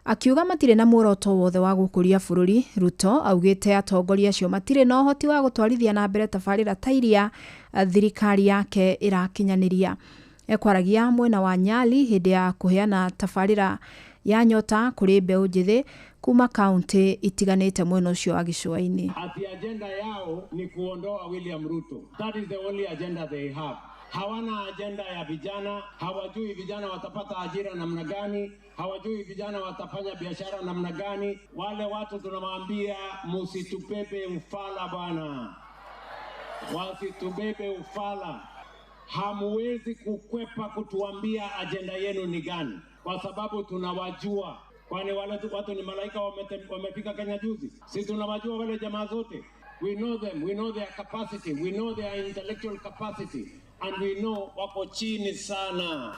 Akiuga matirĩ na muoroto wothe wa gũkũria bũrũri. Ruto augĩte atongoria acio matirĩ na ũhoti wa gũtwarithia na mbere tabarĩra ta iria thirikari yake ĩrakinyanĩria. Ekwaragia mwena wa Nyali hĩndĩ ya kũheana tabarĩra ya nyota kũrĩ mbeũ njĩthĩ kuma kaunti itiganĩte mwena ũcio wa gĩcũa-inĩ. Ati agenda yao ni kuondoa William Ruto. That is the only agenda they have. Hawana agenda ya vijana, hawajui vijana watapata ajira namna gani, hawajui vijana watafanya biashara namna gani. Wale watu tunawaambia musitubebe ufala bwana, wasitubebe ufala. Hamuwezi kukwepa kutuambia agenda yenu ni gani, kwa sababu tunawajua. Kwani wale watu ni malaika wamefika Kenya juzi? Si tunawajua wale jamaa zote. We know them, we know their capacity, we know their intellectual capacity, and we know wako chini sana.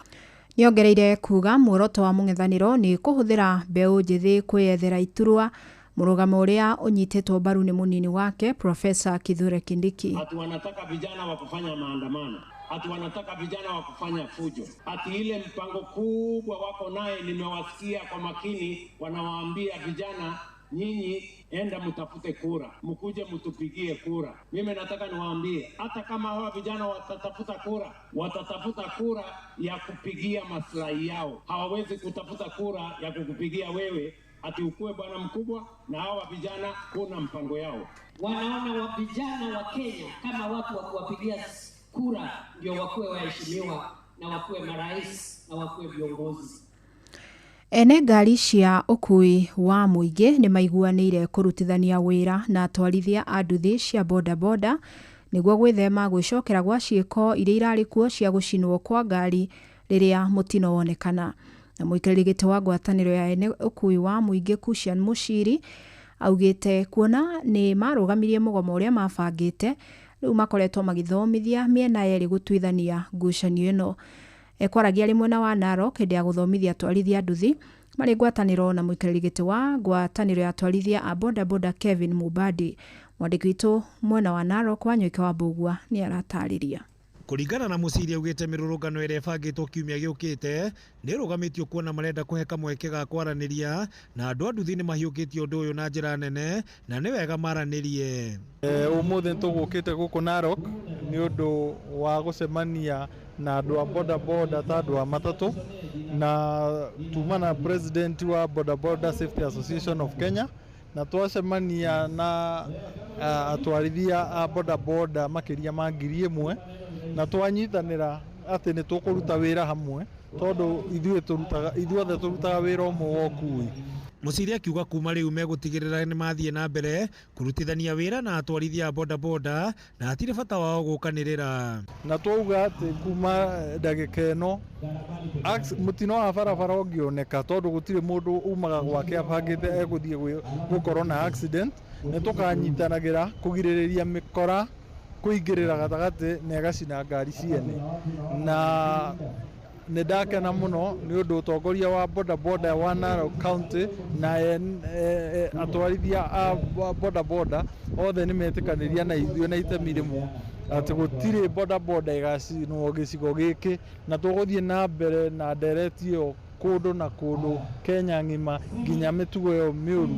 Nĩongereire kuga muoroto wa mũng'ethanĩro nĩ kũhũthĩra mbeũ njĩthĩ kwĩyethera iturwa, mũrũgamo ũrĩa ũnyitĩtwo mbaru nĩ mũnini wake Profesa Kithure Kindiki. Ati wanataka vijana wa kufanya maandamano, ati wanataka vijana wa kufanya fujo, ati ile mpango kubwa wako naye, nimewasikia kwa makini, wanawaambia vijana, nyinyi enda mtafute kura, mkuje mtupigie kura. Mimi nataka niwaambie, hata kama hawa vijana watatafuta kura, watatafuta kura ya kupigia maslahi yao. Hawawezi kutafuta kura ya kukupigia wewe ati ukuwe bwana mkubwa, na hawa vijana kuna mpango yao. Wanaona wa vijana wa Kenya kama watu wa kuwapigia kura ndio wakuwe waheshimiwa na wakuwe marais na wakuwe viongozi. Ene ngari cia ũkuui wa mũingĩ nĩ maiguanĩire kũrutithania wĩra na atwarithia a nduthi cia bodaboda nĩguo gwĩthema gwĩcokera gwa ciĩko iria irarĩ kuo cia gũcinwo kwa ngari rĩrĩa mũtino wonekana. Na mũikarĩri gĩtĩ wa ngwatanĩro ya ene ũkuui wa mũingĩ Cushion Muchiri augĩte kuona nĩ marũgamirie mũgomo ũrĩa mabangĩte, rĩu makoretwo magĩthomithia mĩena yerĩ gũtuithania ngucanio ĩno. Ekwaragia arĩ mwena wa Narok hĩndĩ ya gũthomithia atwarithia nduthi marĩ ngwatanĩro na mũikarĩri gĩtĩ wa ngwatanĩro ya atwarithia a bodaboda Kevin Mubadi. Mwandĩki witũ mwena wa Narok Wanyoike wa Mbũgua nĩ aratarĩria. Kũringana na Mũciri augĩte mĩrũrũngano ĩrĩa ĩbangĩtwo kiumia gĩũkĩte nĩ ĩrũgamĩtio kuona marenda kũhe kamweke ga kwaranĩria na andũ a nduthi nĩ mahiũkĩtie ũndũ ũyũ na njĩra nene na nĩ wega maranĩrie. Ũmũthĩ nĩtũgũkĩte gũkũ Narok nĩ ũndũ wa gũcemania na andũ a bodaboda ta andũ a matatũ, na tuma na president wa Bodaboda Safety Association of Kenya, na twacemania na atwarithia a bodaboda makĩria ma 1,000, na twanyitanĩra atĩ nĩ tũkũruta wĩra hamwe tondũ ithuothe tũrutaga wĩra ũmwe wa ũkui. Mũciri akiuga kuma rĩu megũtigĩrĩra nĩ mathiĩ na mbere kũrutithania wĩra na atwarithia a bodaboda na hatirĩ bata wao gũkanĩrĩra. Na twauga atĩ kuma ndagĩka ĩno mũtino wa barabara ũngĩoneka, tondũ gũtirĩ mũndũ umaga gwake abangĩte egũthiĩ gũkorwo na accident, nĩ tũkanyitanagĩra kũgirĩrĩria mĩkora kũingĩrĩra gatagatĩ na ĩgacina ngari ciene. Na nĩ ndakena mũno nĩ ũndũ ũtongoria wa bodaboda wa Narok County na atwarithia a bodaboda othe nĩ metĩkanĩria na ithuĩ na itemi rĩmwe atĩ gũtirĩ bodaboda ĩgacinwo gĩcigo gĩkĩ, na tũgũthiĩ na mbere na ndereti ĩyo kũndũ na kũndũ Kenya ng'ima nginya mĩtugo ĩyo mĩũru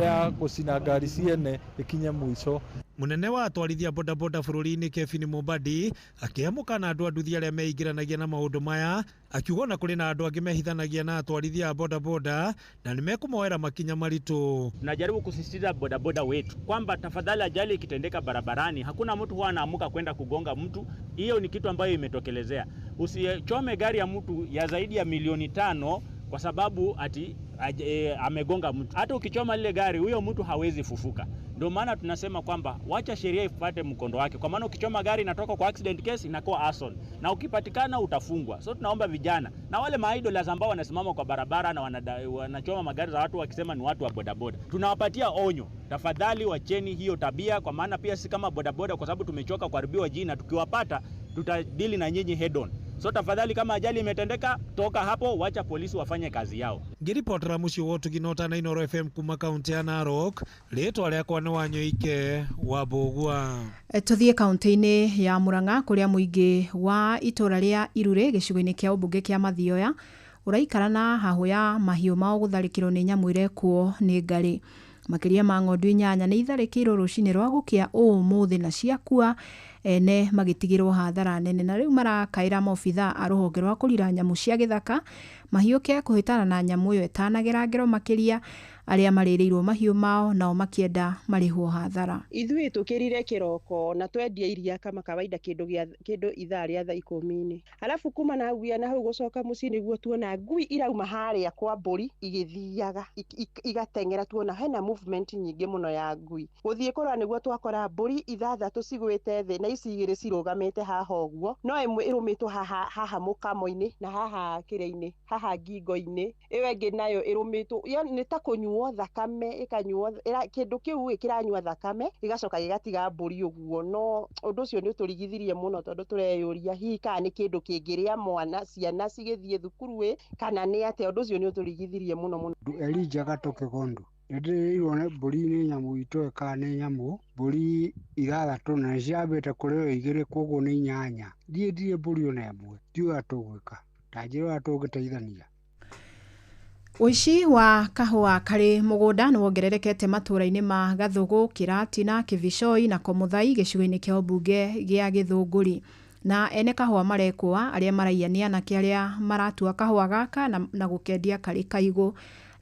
ya gũcina ngari ciene ĩkinye mũico. Mũnene wa atwarithia bodaboda bũrũri-inĩ Kevin Mubadi akĩamũka na andũ a nduthi arĩa meingĩranagia na maũndũ maya, akiuga ona kũrĩ na andũ angĩ mehithanagia na atwarithia a bodaboda na nĩ mekũmoera makinya maritũ. Tunajaribu kusisitiza bodaboda wetu kwamba tafadhali, ajali ikitendeka barabarani hakuna mtu huwa anaamuka kwenda kugonga mtu. Hiyo ni kitu ambayo imetokelezea. Usichome gari ya mtu ya zaidi ya milioni 5 kwa sababu ati amegonga mtu. Hata ukichoma lile gari, huyo mtu hawezi fufuka. Ndio maana tunasema kwamba wacha sheria ifuate mkondo wake. Kwa maana ukichoma gari inatoka kwa accident case inakuwa arson, na ukipatikana utafungwa. So tunaomba vijana na wale maidolers ambao wanasimama kwa barabara na wanachoma magari za watu wakisema ni watu wa bodaboda, tunawapatia onyo, tafadhali wacheni hiyo tabia, kwa maana pia sisi kama bodaboda, kwa sababu tumechoka kuharibiwa jina, tukiwapata tutadili na nyinyi head on. So tafadhali, kama ajali imetendeka, toka hapo, wacha polisi wafanye kazi yao. Ngĩribotera mũciĩ wa ũtugi na ũtana Inooro FM kuma kaunti ya Narok, rĩtwa rĩakwa nĩ Wanyoike wa Mbũgua. Tũthiĩ kaunti-inĩ ya Murang'a kũrĩa mũingĩ wa itũra rĩa Irure gĩcigo-inĩ kĩa ũmbunge kĩa Mathioya Ũraikara na hahũ ya mahiũ mao gũtharĩkĩrwo nĩ nyamũ irekwo nĩ ngarĩ. Makĩria ma ng'ondu 8 nĩ itharĩkĩirwo rũcinĩ rwa gũkĩa ũmũthĩ na ciakua, ene magĩtigĩrwo hathara nene, na rĩu marakaĩra maobithaa a rũhonge rwa kũrira nyamũ cia gĩthaka mahiũke kũhĩtana na nyamũ ĩyo ĩtanagera ngero makĩria arĩa marĩrĩirwo mahiũ mao nao makĩenda marĩhwo hathara. Ithuĩ tũkĩrire kĩroko na twendia iria kama kawaida kĩndũ gĩa kĩndũ ithaa rĩa thaa ikũmi-inĩ, arabu kuma na hau na hau gũcoka mũciĩ nĩguo tuona ngui irauma harĩa kwa mbũri igĩthiaga igateng'era, tuona hena movement nyingĩ mũno ya ngui. Gũthiĩ kũrora nĩguo twakora mbũri 6 cigwĩte thĩ na ici 2 cirũgamĩte haha ũguo, no ĩmwe ĩrũmĩtwo haha haha mũkamo-inĩ na haha kĩrĩa-inĩ haha ngingo-inĩ, ĩyo ĩngĩ nayo ĩrũmĩtwo yani nĩ ta kũnyuo thakame ĩkanyuo kĩndũ kĩu kĩranyua thakame gĩgacoka gĩgatiga mbũri ũguo. No ũndũ ũcio nĩ ũtũrigithirie mũno tondũ tũreyũria hihi kana nĩ kĩndũ kĩngĩrĩa mwana ciana cigĩthiĩ thukuru ĩ kana nĩ atĩa. Ũndũ ũcio nĩ ũtũrigithirie mũno mũno. Elijah Gatoke Gondo nĩndĩrĩirwo nĩ mbũri nĩ nyamũ itoĩ kana nĩ nyamũ mbũri 6 na nĩciambĩte kũrĩo 2 koguo nĩ 8. Niĩ ndirĩ mbũri ona ĩmwe, ndiũĩ ũrĩa tũgwĩka, ta njĩra ũrĩa tũngĩteithania. Ũici wa kahũa karĩ mũgũnda nĩ wongererekete matũũra-inĩ ma Gathũgũ, Kĩratina, Kĩbicoi na Komuthai gĩcigo-inĩ kĩa ũmbunge gĩa Gĩthũngũri. Na ene kahũa marekũa arĩa maraiya nĩ anake arĩa maratua kahũa gaka na gũkendia karĩ kaigũ.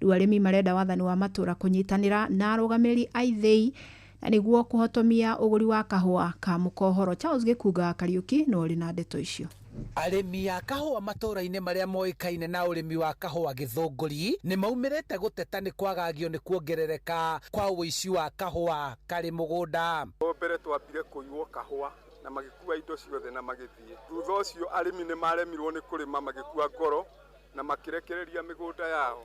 Rĩu arĩmi marenda wathani wa matũũra kũnyitanĩra na arũgamĩrĩri a ithĩi na nĩguo kũhotomia ũgũri wa kahũa ka mũkohoro. Charles Gĩkunga wa Kariũki no ũrĩ na ndeto icio. Arĩmi a kahũa matũũra-inĩ marĩa moĩkaine na ũrĩmi wa kahũa Gĩthũngũri nĩ maumĩrĩte gũteta nĩ kwagagio nĩ kuongerereka kwa ũici wa kahũa karĩ mũgũnda. Mbere twambire kũiywo kahũa na magĩkua indo ciothe na magĩthiĩ. Thutha ũcio arĩmi nĩ maremirwo nĩ kũrĩma magĩkua ngoro na makĩrekereria mĩgũnda yao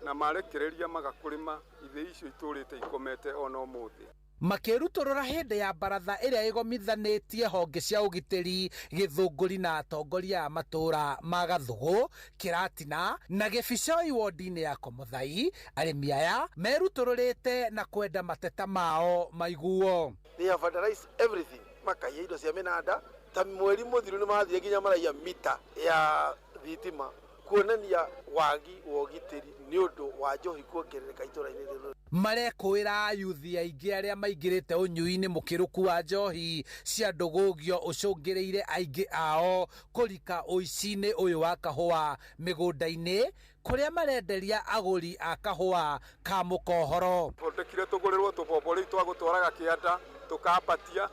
na marekereria magakũrĩma ithĩi icio itũrĩte ikomete ona ũmũthĩ. Makĩrutũrũra hĩndĩ ya baratha ĩrĩa ĩgomithanĩtie honge cia ũgitĩri Gĩthũngũri na atongoria a matũũra ma Gathũgũ, Kĩratina na Gĩbicoi wodi-inĩ ya Komothai, arĩmi aya merutũrũrĩte na kwenda mateta mao maiguo. They have vandalized everything, makaiya indo cia mĩnanda ta mweri mũthiru nĩ mathire nginya maraiya mita ya thitima kuonania wagi wa ũgitĩri nĩ ũndũ wa njohi kuongerereka itũũra-inĩ rĩrĩ. Marekũĩra ayuthi aingĩ arĩa maingĩrĩte ũnyui-inĩ mũkĩrũku wa njohi cia ndũgũgio ũcũngĩrĩire aingĩ ao kũrika ũici-inĩ ũyũ wa kahũa mĩgũnda-inĩ kũrĩa marenderia agũri a kahũa ka mũkohoro. Thondekire tũgũrĩrwo tũbombo rĩu twa gũtwaraga kĩanda tũkambatia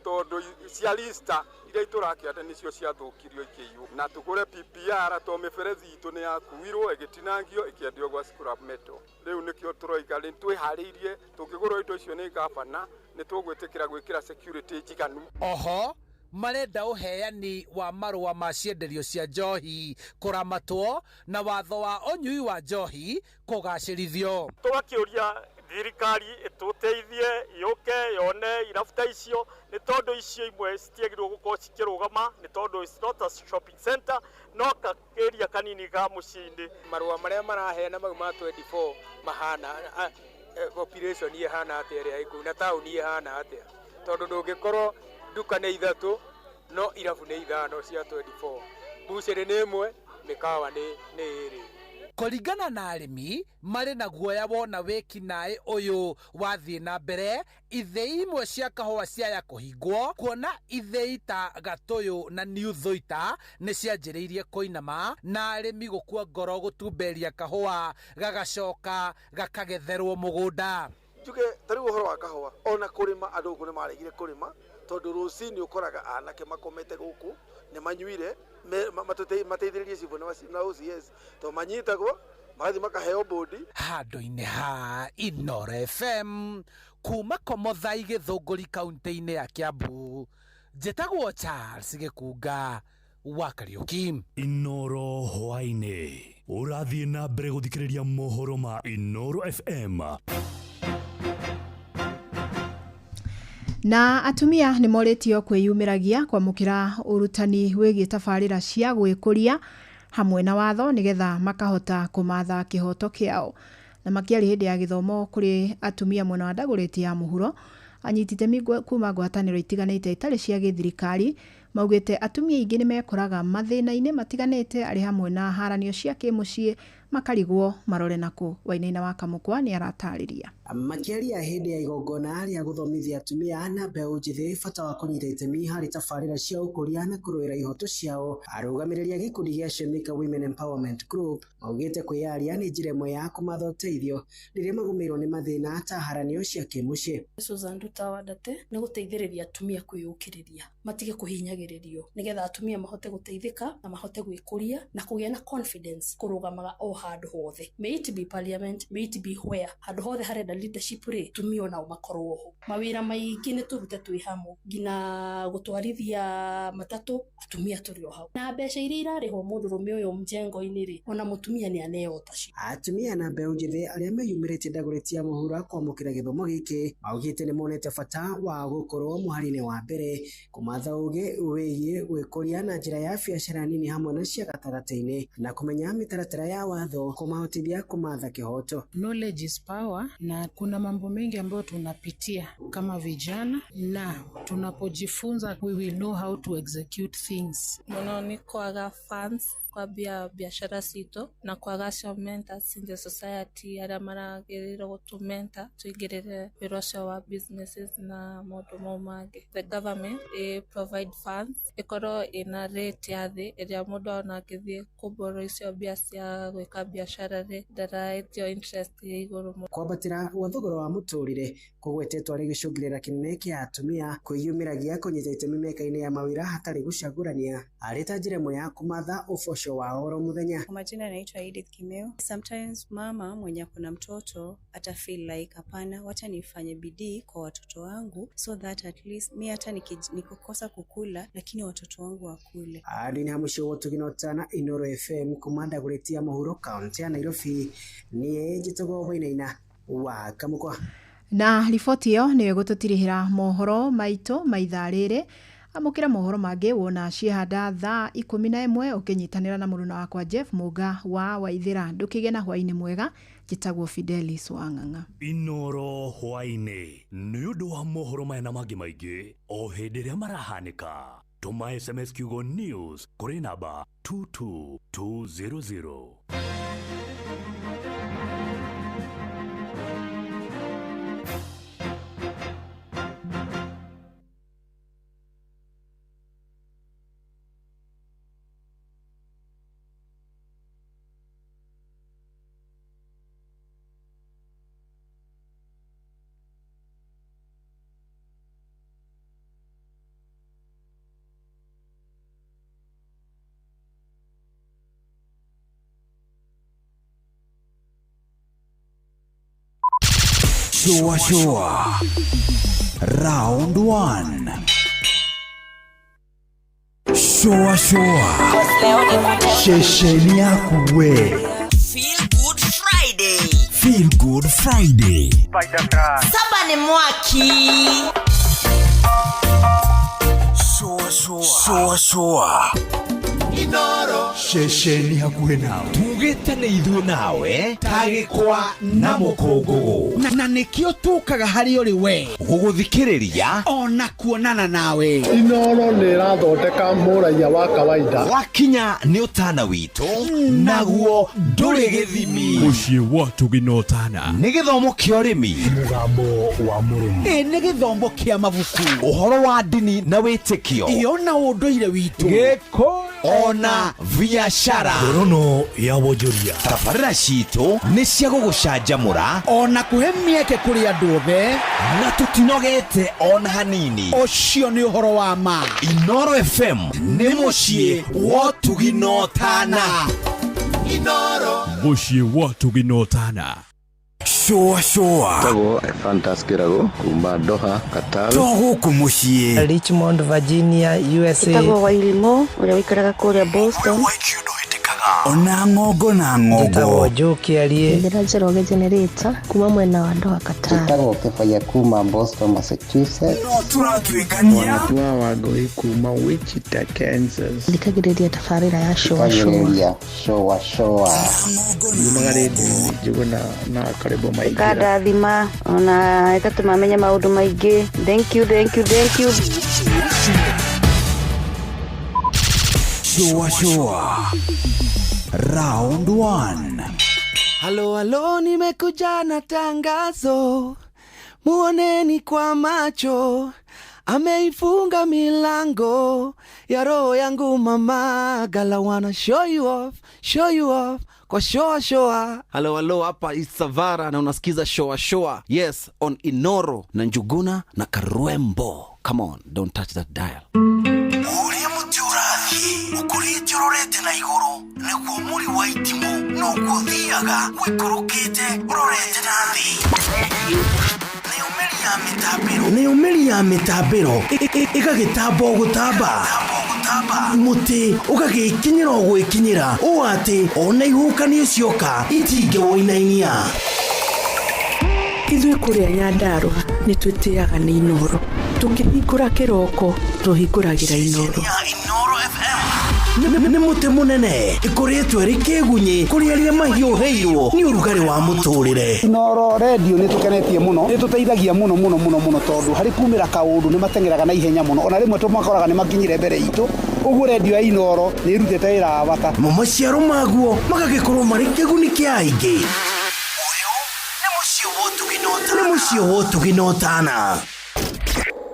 tondũ cia lista iria itũraga kĩanda nĩcio ciathũkirio ikĩiywo, na tũgũre PPR to mĩberethi itũ nĩ yakuirwo ĩgĩtinangio ĩkĩendio gwa scrap metal. Rĩu nĩkĩo tũroiga nĩ twĩharĩirie tũngĩgũrwo indo icio nĩ gavana nĩ tũgwĩtĩkĩra gwĩkĩra security njiganu. Oho marenda ũheani wa marũa ma cienderio cia njohi kũramatwo na watho wa ũnyui wa njohi kũgacĩrithio. Tũgakĩũria thirikari ĩtũteithie yũke yone irabu ta icio nĩ tondũ icio imwe citiagĩrĩirwo gũkorwo cikĩrũgama nĩ tondũ it's not a shopping center no kakeria kanini ga mũciĩ-inĩ. Marũa marĩa maraheana mau ma 24 mahana population ĩhana atĩa ĩrĩa ĩkũu na taũni ĩhana atĩa, tondũ ndũngĩkorwo nduka nĩ 3 no irabu nĩ 5 cia 24, bucĩrĩ nĩ 1, mĩkawa nĩ 2. Kũringana na arĩmi marĩ na guoya wona wĩkinaĩ ũyũ wathiĩ na mbere, ithĩi imwe cia kahũa ciaya kũhingwo kuona ithĩi ta Gatũyũ na New Thuita nĩ cianjĩrĩirie kũinama na arĩmi gũkua ngoro gũtumberia kahũa gagacoka gakagetherwo mũgũnda. Njuge ta rĩu ũhoro wa kahũa ona kũrĩma andũ gũkũ nĩ maregire kũrĩma tondũ rũcinĩ ũkoraga anake makomete gũkũ nĩ manyuire mateithĩrĩrie cibũ na OCS tondũ manyitagwo magathiĩ makaheo bodi. Handũ-inĩ ha Inooro FM kuma Komothai Gĩthũngũri kaunti-inĩ ya Kiambu, njĩtagwo Charles Gĩkunga wa Kariũki. Inooro hwaĩ-inĩ ũrathiĩ na mbere gũthikĩrĩria mohoro ma Inooro FM. Na atumia nĩ morĩtio kwĩyumĩragia kwamũkĩra ũrutani wĩgiĩ tabarĩra cia gwĩkũria hamwe na watho nĩgetha makahota kũmatha kĩhoto kĩao. Na makĩaria hĩndĩ ya gĩthomo kũrĩ atumia mwena wa Dagoretti ya mũhuro, anyiti itemi kuma ngwatanĩro itiganĩte itarĩ cia gĩthirikari Maugĩte atumia aingĩ nĩ mekoraga mathĩna-inĩ matiganĩte arĩ hamwe na haranio cia kĩmũciĩ makarigwo marore nakũ. Wainaina wa Kamũkwa nĩ aratarĩria. Makĩaria hĩndĩ ya igongona rĩa gũthomithia atumia na mbeũ njĩthĩ bata wa kũnyita itemi harĩ tabarĩra cia ũkũria na kũrũĩra ihoto ciao, arũgamĩrĩri a gĩkundi gĩa Shemika Women Empowerment Group maugĩte kwĩyaria nĩ njĩra ĩmwe ya kũmatha ũteithio rĩrĩa magũmĩirwo nĩ mathĩna ta haranio cia kĩmũciĩ. Susan Nduta Wandate nĩ gũteithĩrĩria atumia kwĩyũkĩrĩria matige kũhinyagĩrĩrio nĩgetha atumia mahote gũteithĩka na mahote gwĩkũria na kũgĩa na confidence kũrũgamaga o handũ hothe, may it be parliament, may it be where, handũ hothe harenda leadership rĩ, atumia onao makorwo ho. Mawĩra maingĩ nĩ tũrute twĩ hamwe, nginya gũtwarithia matatũ atumia tũrĩ o hau, na mbeca iria irarĩhwo mũndũrũme ũyũ mjengo-inĩ rĩ, ona mũtumia nĩ aneo tacio. Atumia na mbeũ njĩthĩ arĩa meyumĩrĩtie Dagoretti ya Mũhuro kwamũkĩra gĩthomo gĩkĩ maugĩte nĩ monete bata wa gũkorwo mũhari-inĩ wa mbere kũmatha ũgĩ wĩgiĩ gwĩkũria na njĩra ya biacara nini hamwe na cia gatagatĩ-inĩ na kũmenya mĩtaratara ya watho kũmahotithia kũmatha kĩhoto. Knowledge is power, na kuna mambo mengi ambayo tunapitia kama vijana, na tunapojifunza we will know how to execute things. Mũno nĩ kwaga funds kwambia biashara citũ na kwaga acio mentors in the society arĩa maragĩrĩirwo gũtũ-mentor tũingĩrĩre wĩra ũcio wa businesses na maũndũ mau mangĩ. The government ĩ provide funds ĩkorwo ĩna rate ya thĩ ĩrĩa mũndũ ona angĩthiĩ kũborrow icio mbia cia gwĩka biashara rĩ, ndaraĩtio interest ĩ igũrũ mũno. Kwambatĩra gwa thogora wa mũtũrĩre kũgwetetwo arĩ gĩcũngĩrĩra kĩnene kĩa atumia kwĩyumĩragia kũnyita itemi mĩaka-inĩ ya mawĩra hatarĩ gũcagũrania arĩ ta njĩra ĩmwe ya kũmatha ũboco wa oro mũthenya. Kwa majina naitwa Edith Kimeo. Sometimes mama mwenye ako na mtoto ata feel like hapana, wacha nifanye bidii kwa watoto wangu so that at least mi hata nikikosa kukula lakini watoto wangu wakule. Andũ nĩ hamũciĩ gũtũginotana Inooro FM kuma Dagoretti ya Mũhuro kaunti ya Nairobi niĩ njĩtagwo Wainaina wa Kamũkwa. Na riboti ĩyo nĩyo ĩgũtũtirihĩra mohoro maitũ ma ithaa rĩrĩ. Amũkĩra mohoro mangĩ wona ciehanda thaa 11 ũkĩnyitanĩra na mũruna wakwa Jeff Mũga wa Waithĩra. Ndũkĩgĩe na hwaĩ-inĩ mwega. Njĩtagwo Fidelis Wang'ang'a. Inooro hwaĩ-inĩ nĩ ũndũ wa mohoro maya na mangĩ maingĩ o hĩndĩ ĩrĩa marahanĩka. Tũma SMS kiugo news kũrĩ namba 22200. Shua Shua Round 1. Shua Shua Shesheni yaku we. Feel Good Friday. Feel Good Friday. Saba ni mwaki. Shua Shua Shua Shua Inoro Shesheni hakuhĩ nawe. Tugĩte nĩ ithuĩ nawe tagĩkwa na mũkũngũgũ. Na nĩkĩo tũkaga harĩ ũrĩ we gũgũthikĩrĩria ona kuonana nawe. Inoro nĩ ĩrathondeka mũraiya wa kawaida. Wakinya nĩ ũtana witũ naguo ndũrĩ gĩthimi. Mũciĩ wa Tũginotana nĩ gĩthomo kĩa ũrĩmi, mũgambo wa mũrĩmi, nĩ gĩthomo kĩa mabuku, ũhoro wa ndini na wĩtĩkio, iyo na ũndũire witũ, gĩkũyũ ona biashara, ngorono ya wonjoria. Tabarĩra citũ nĩ cia gũgũcanjamũra ona kũhe mĩeke kũrĩ andũ othe, na tũtinogete ona hanini. Ũcio nĩ ũhoro wa ma. Inooro FM nĩ mũciĩ wa Tũginotana. Inoro mũciĩ wa Tũginotana. Shua Shua. Tagwo Fantas Kirago kuma Doha, Qatar. To gũkũ mũciĩ Richmond, Virginia, USA. Tagwo Wairimo ũrĩa ũikaraga kũrĩa Boston. Ona ng'ongo na ng'ongo. Njĩtagwo Joe Kĩarie. Njĩra Njoroge Generator kuma mwena wa Doha, Qatar. Njĩtagwo Kĩbaya kuma Boston, Massachusetts. No tũratuĩkania. Wanatua Wangũi kuma Wichita, Kansas. Thikagĩrĩria tabarĩra ya Shua Shua. Shua Shua. Yumaga rĩndiũ-inĩ Njũgũna na Karĩbo Maingĩra. Ĩkandathima ona ĩgatũma menye maũndũ maingĩ. Thank you, thank you, thank you. Shua Shua Round 1. Halo halo, nimekuja na tangazo, muoneni kwa macho, ameifunga milango ya roho yangu mama gala wanna show you off, show you off kwa shoa shoa. Halo halo, hapa Isavara na unasikiza shoa shoa, yes, on Inoro na Njuguna na Karwembo. Come on, don't touch that dial. Ũrĩa mũtĩ ũrathiĩ ũkũrĩte ũrorete na igũrũ nĩguo mũri wa itimũ noguo ũthiaga ũikũrũkĩte ũrorete na thĩ. Nayo mĩri ya mĩtambĩro ĩgagĩtamba o gũtamba, mũtĩ ũgagĩkinyĩra o gwĩkinyĩra ũũ atĩ ona ihuhũkanio cioka itingĩwũinainia. Ithuĩ kũrĩa Nyandarũa nĩ twĩtĩaga nĩ Inoro. Tũkĩhingũra kĩroko tũhingũragĩra Inoro. Nĩ mũtĩ mũnene ĩkũrĩtwo ĩrĩ kĩgunyĩ kũrĩ arĩa mahiũhĩirwo nĩ ũrugarĩ wa mũtũrĩre. Inoro redio nĩ tũkenetie mũno, nĩ tũteithagia mũno mũno mũno mũno, tondũ harĩ kumĩra kaũndũ nĩ mateng'eraga na ihenya mũno, ona rĩmwe tũmakoraga nĩ makinyire mbere itũ. Ũguo redio ya Inoro nĩ ĩrutĩte wĩra wa bata. Mo maciaro maguo magagĩkorwo marĩ kĩguni kĩa aingĩ. Nĩ mũciĩ wa ũtugi na ũtana.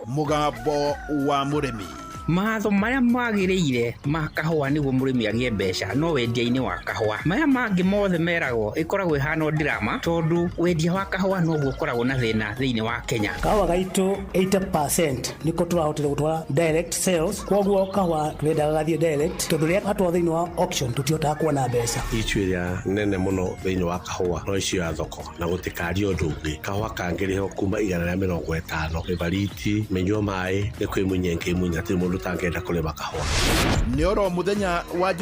Mũgambo wa mũrĩmi. Matho marĩa magĩrĩire ma kahũa nĩguo mũrĩmi agĩe mbeca no wendia-inĩ wa kahũa. Maya mangĩ mothe meragwo ĩkoragwo ĩhana o drama, tondũ wendia wa kahũa noguo ũkoragwo na thĩna thĩinĩ wa Kenya. Kahũa gaitũ 80% nĩko tũrahotire gũtwara direct sales, koguo kahũa tũrendaga gathiĩ direct, tondũ rĩrĩa gatwarwo thĩinĩ wa auction tũtihotaga kuona mbeca. Issue ĩrĩa nene mũno thĩinĩ wa kahũa no issue ya thoko na gũtikaria ũndũ ũngĩ. Kahũa kangĩrĩhwo kuma 150 mĩbariti mĩnyua maĩ nĩ kwĩmunya ĩngĩmunya, hatirĩ mũndũ ũtangĩenda kũrĩma kahũa. Nĩ oro mũthenya wa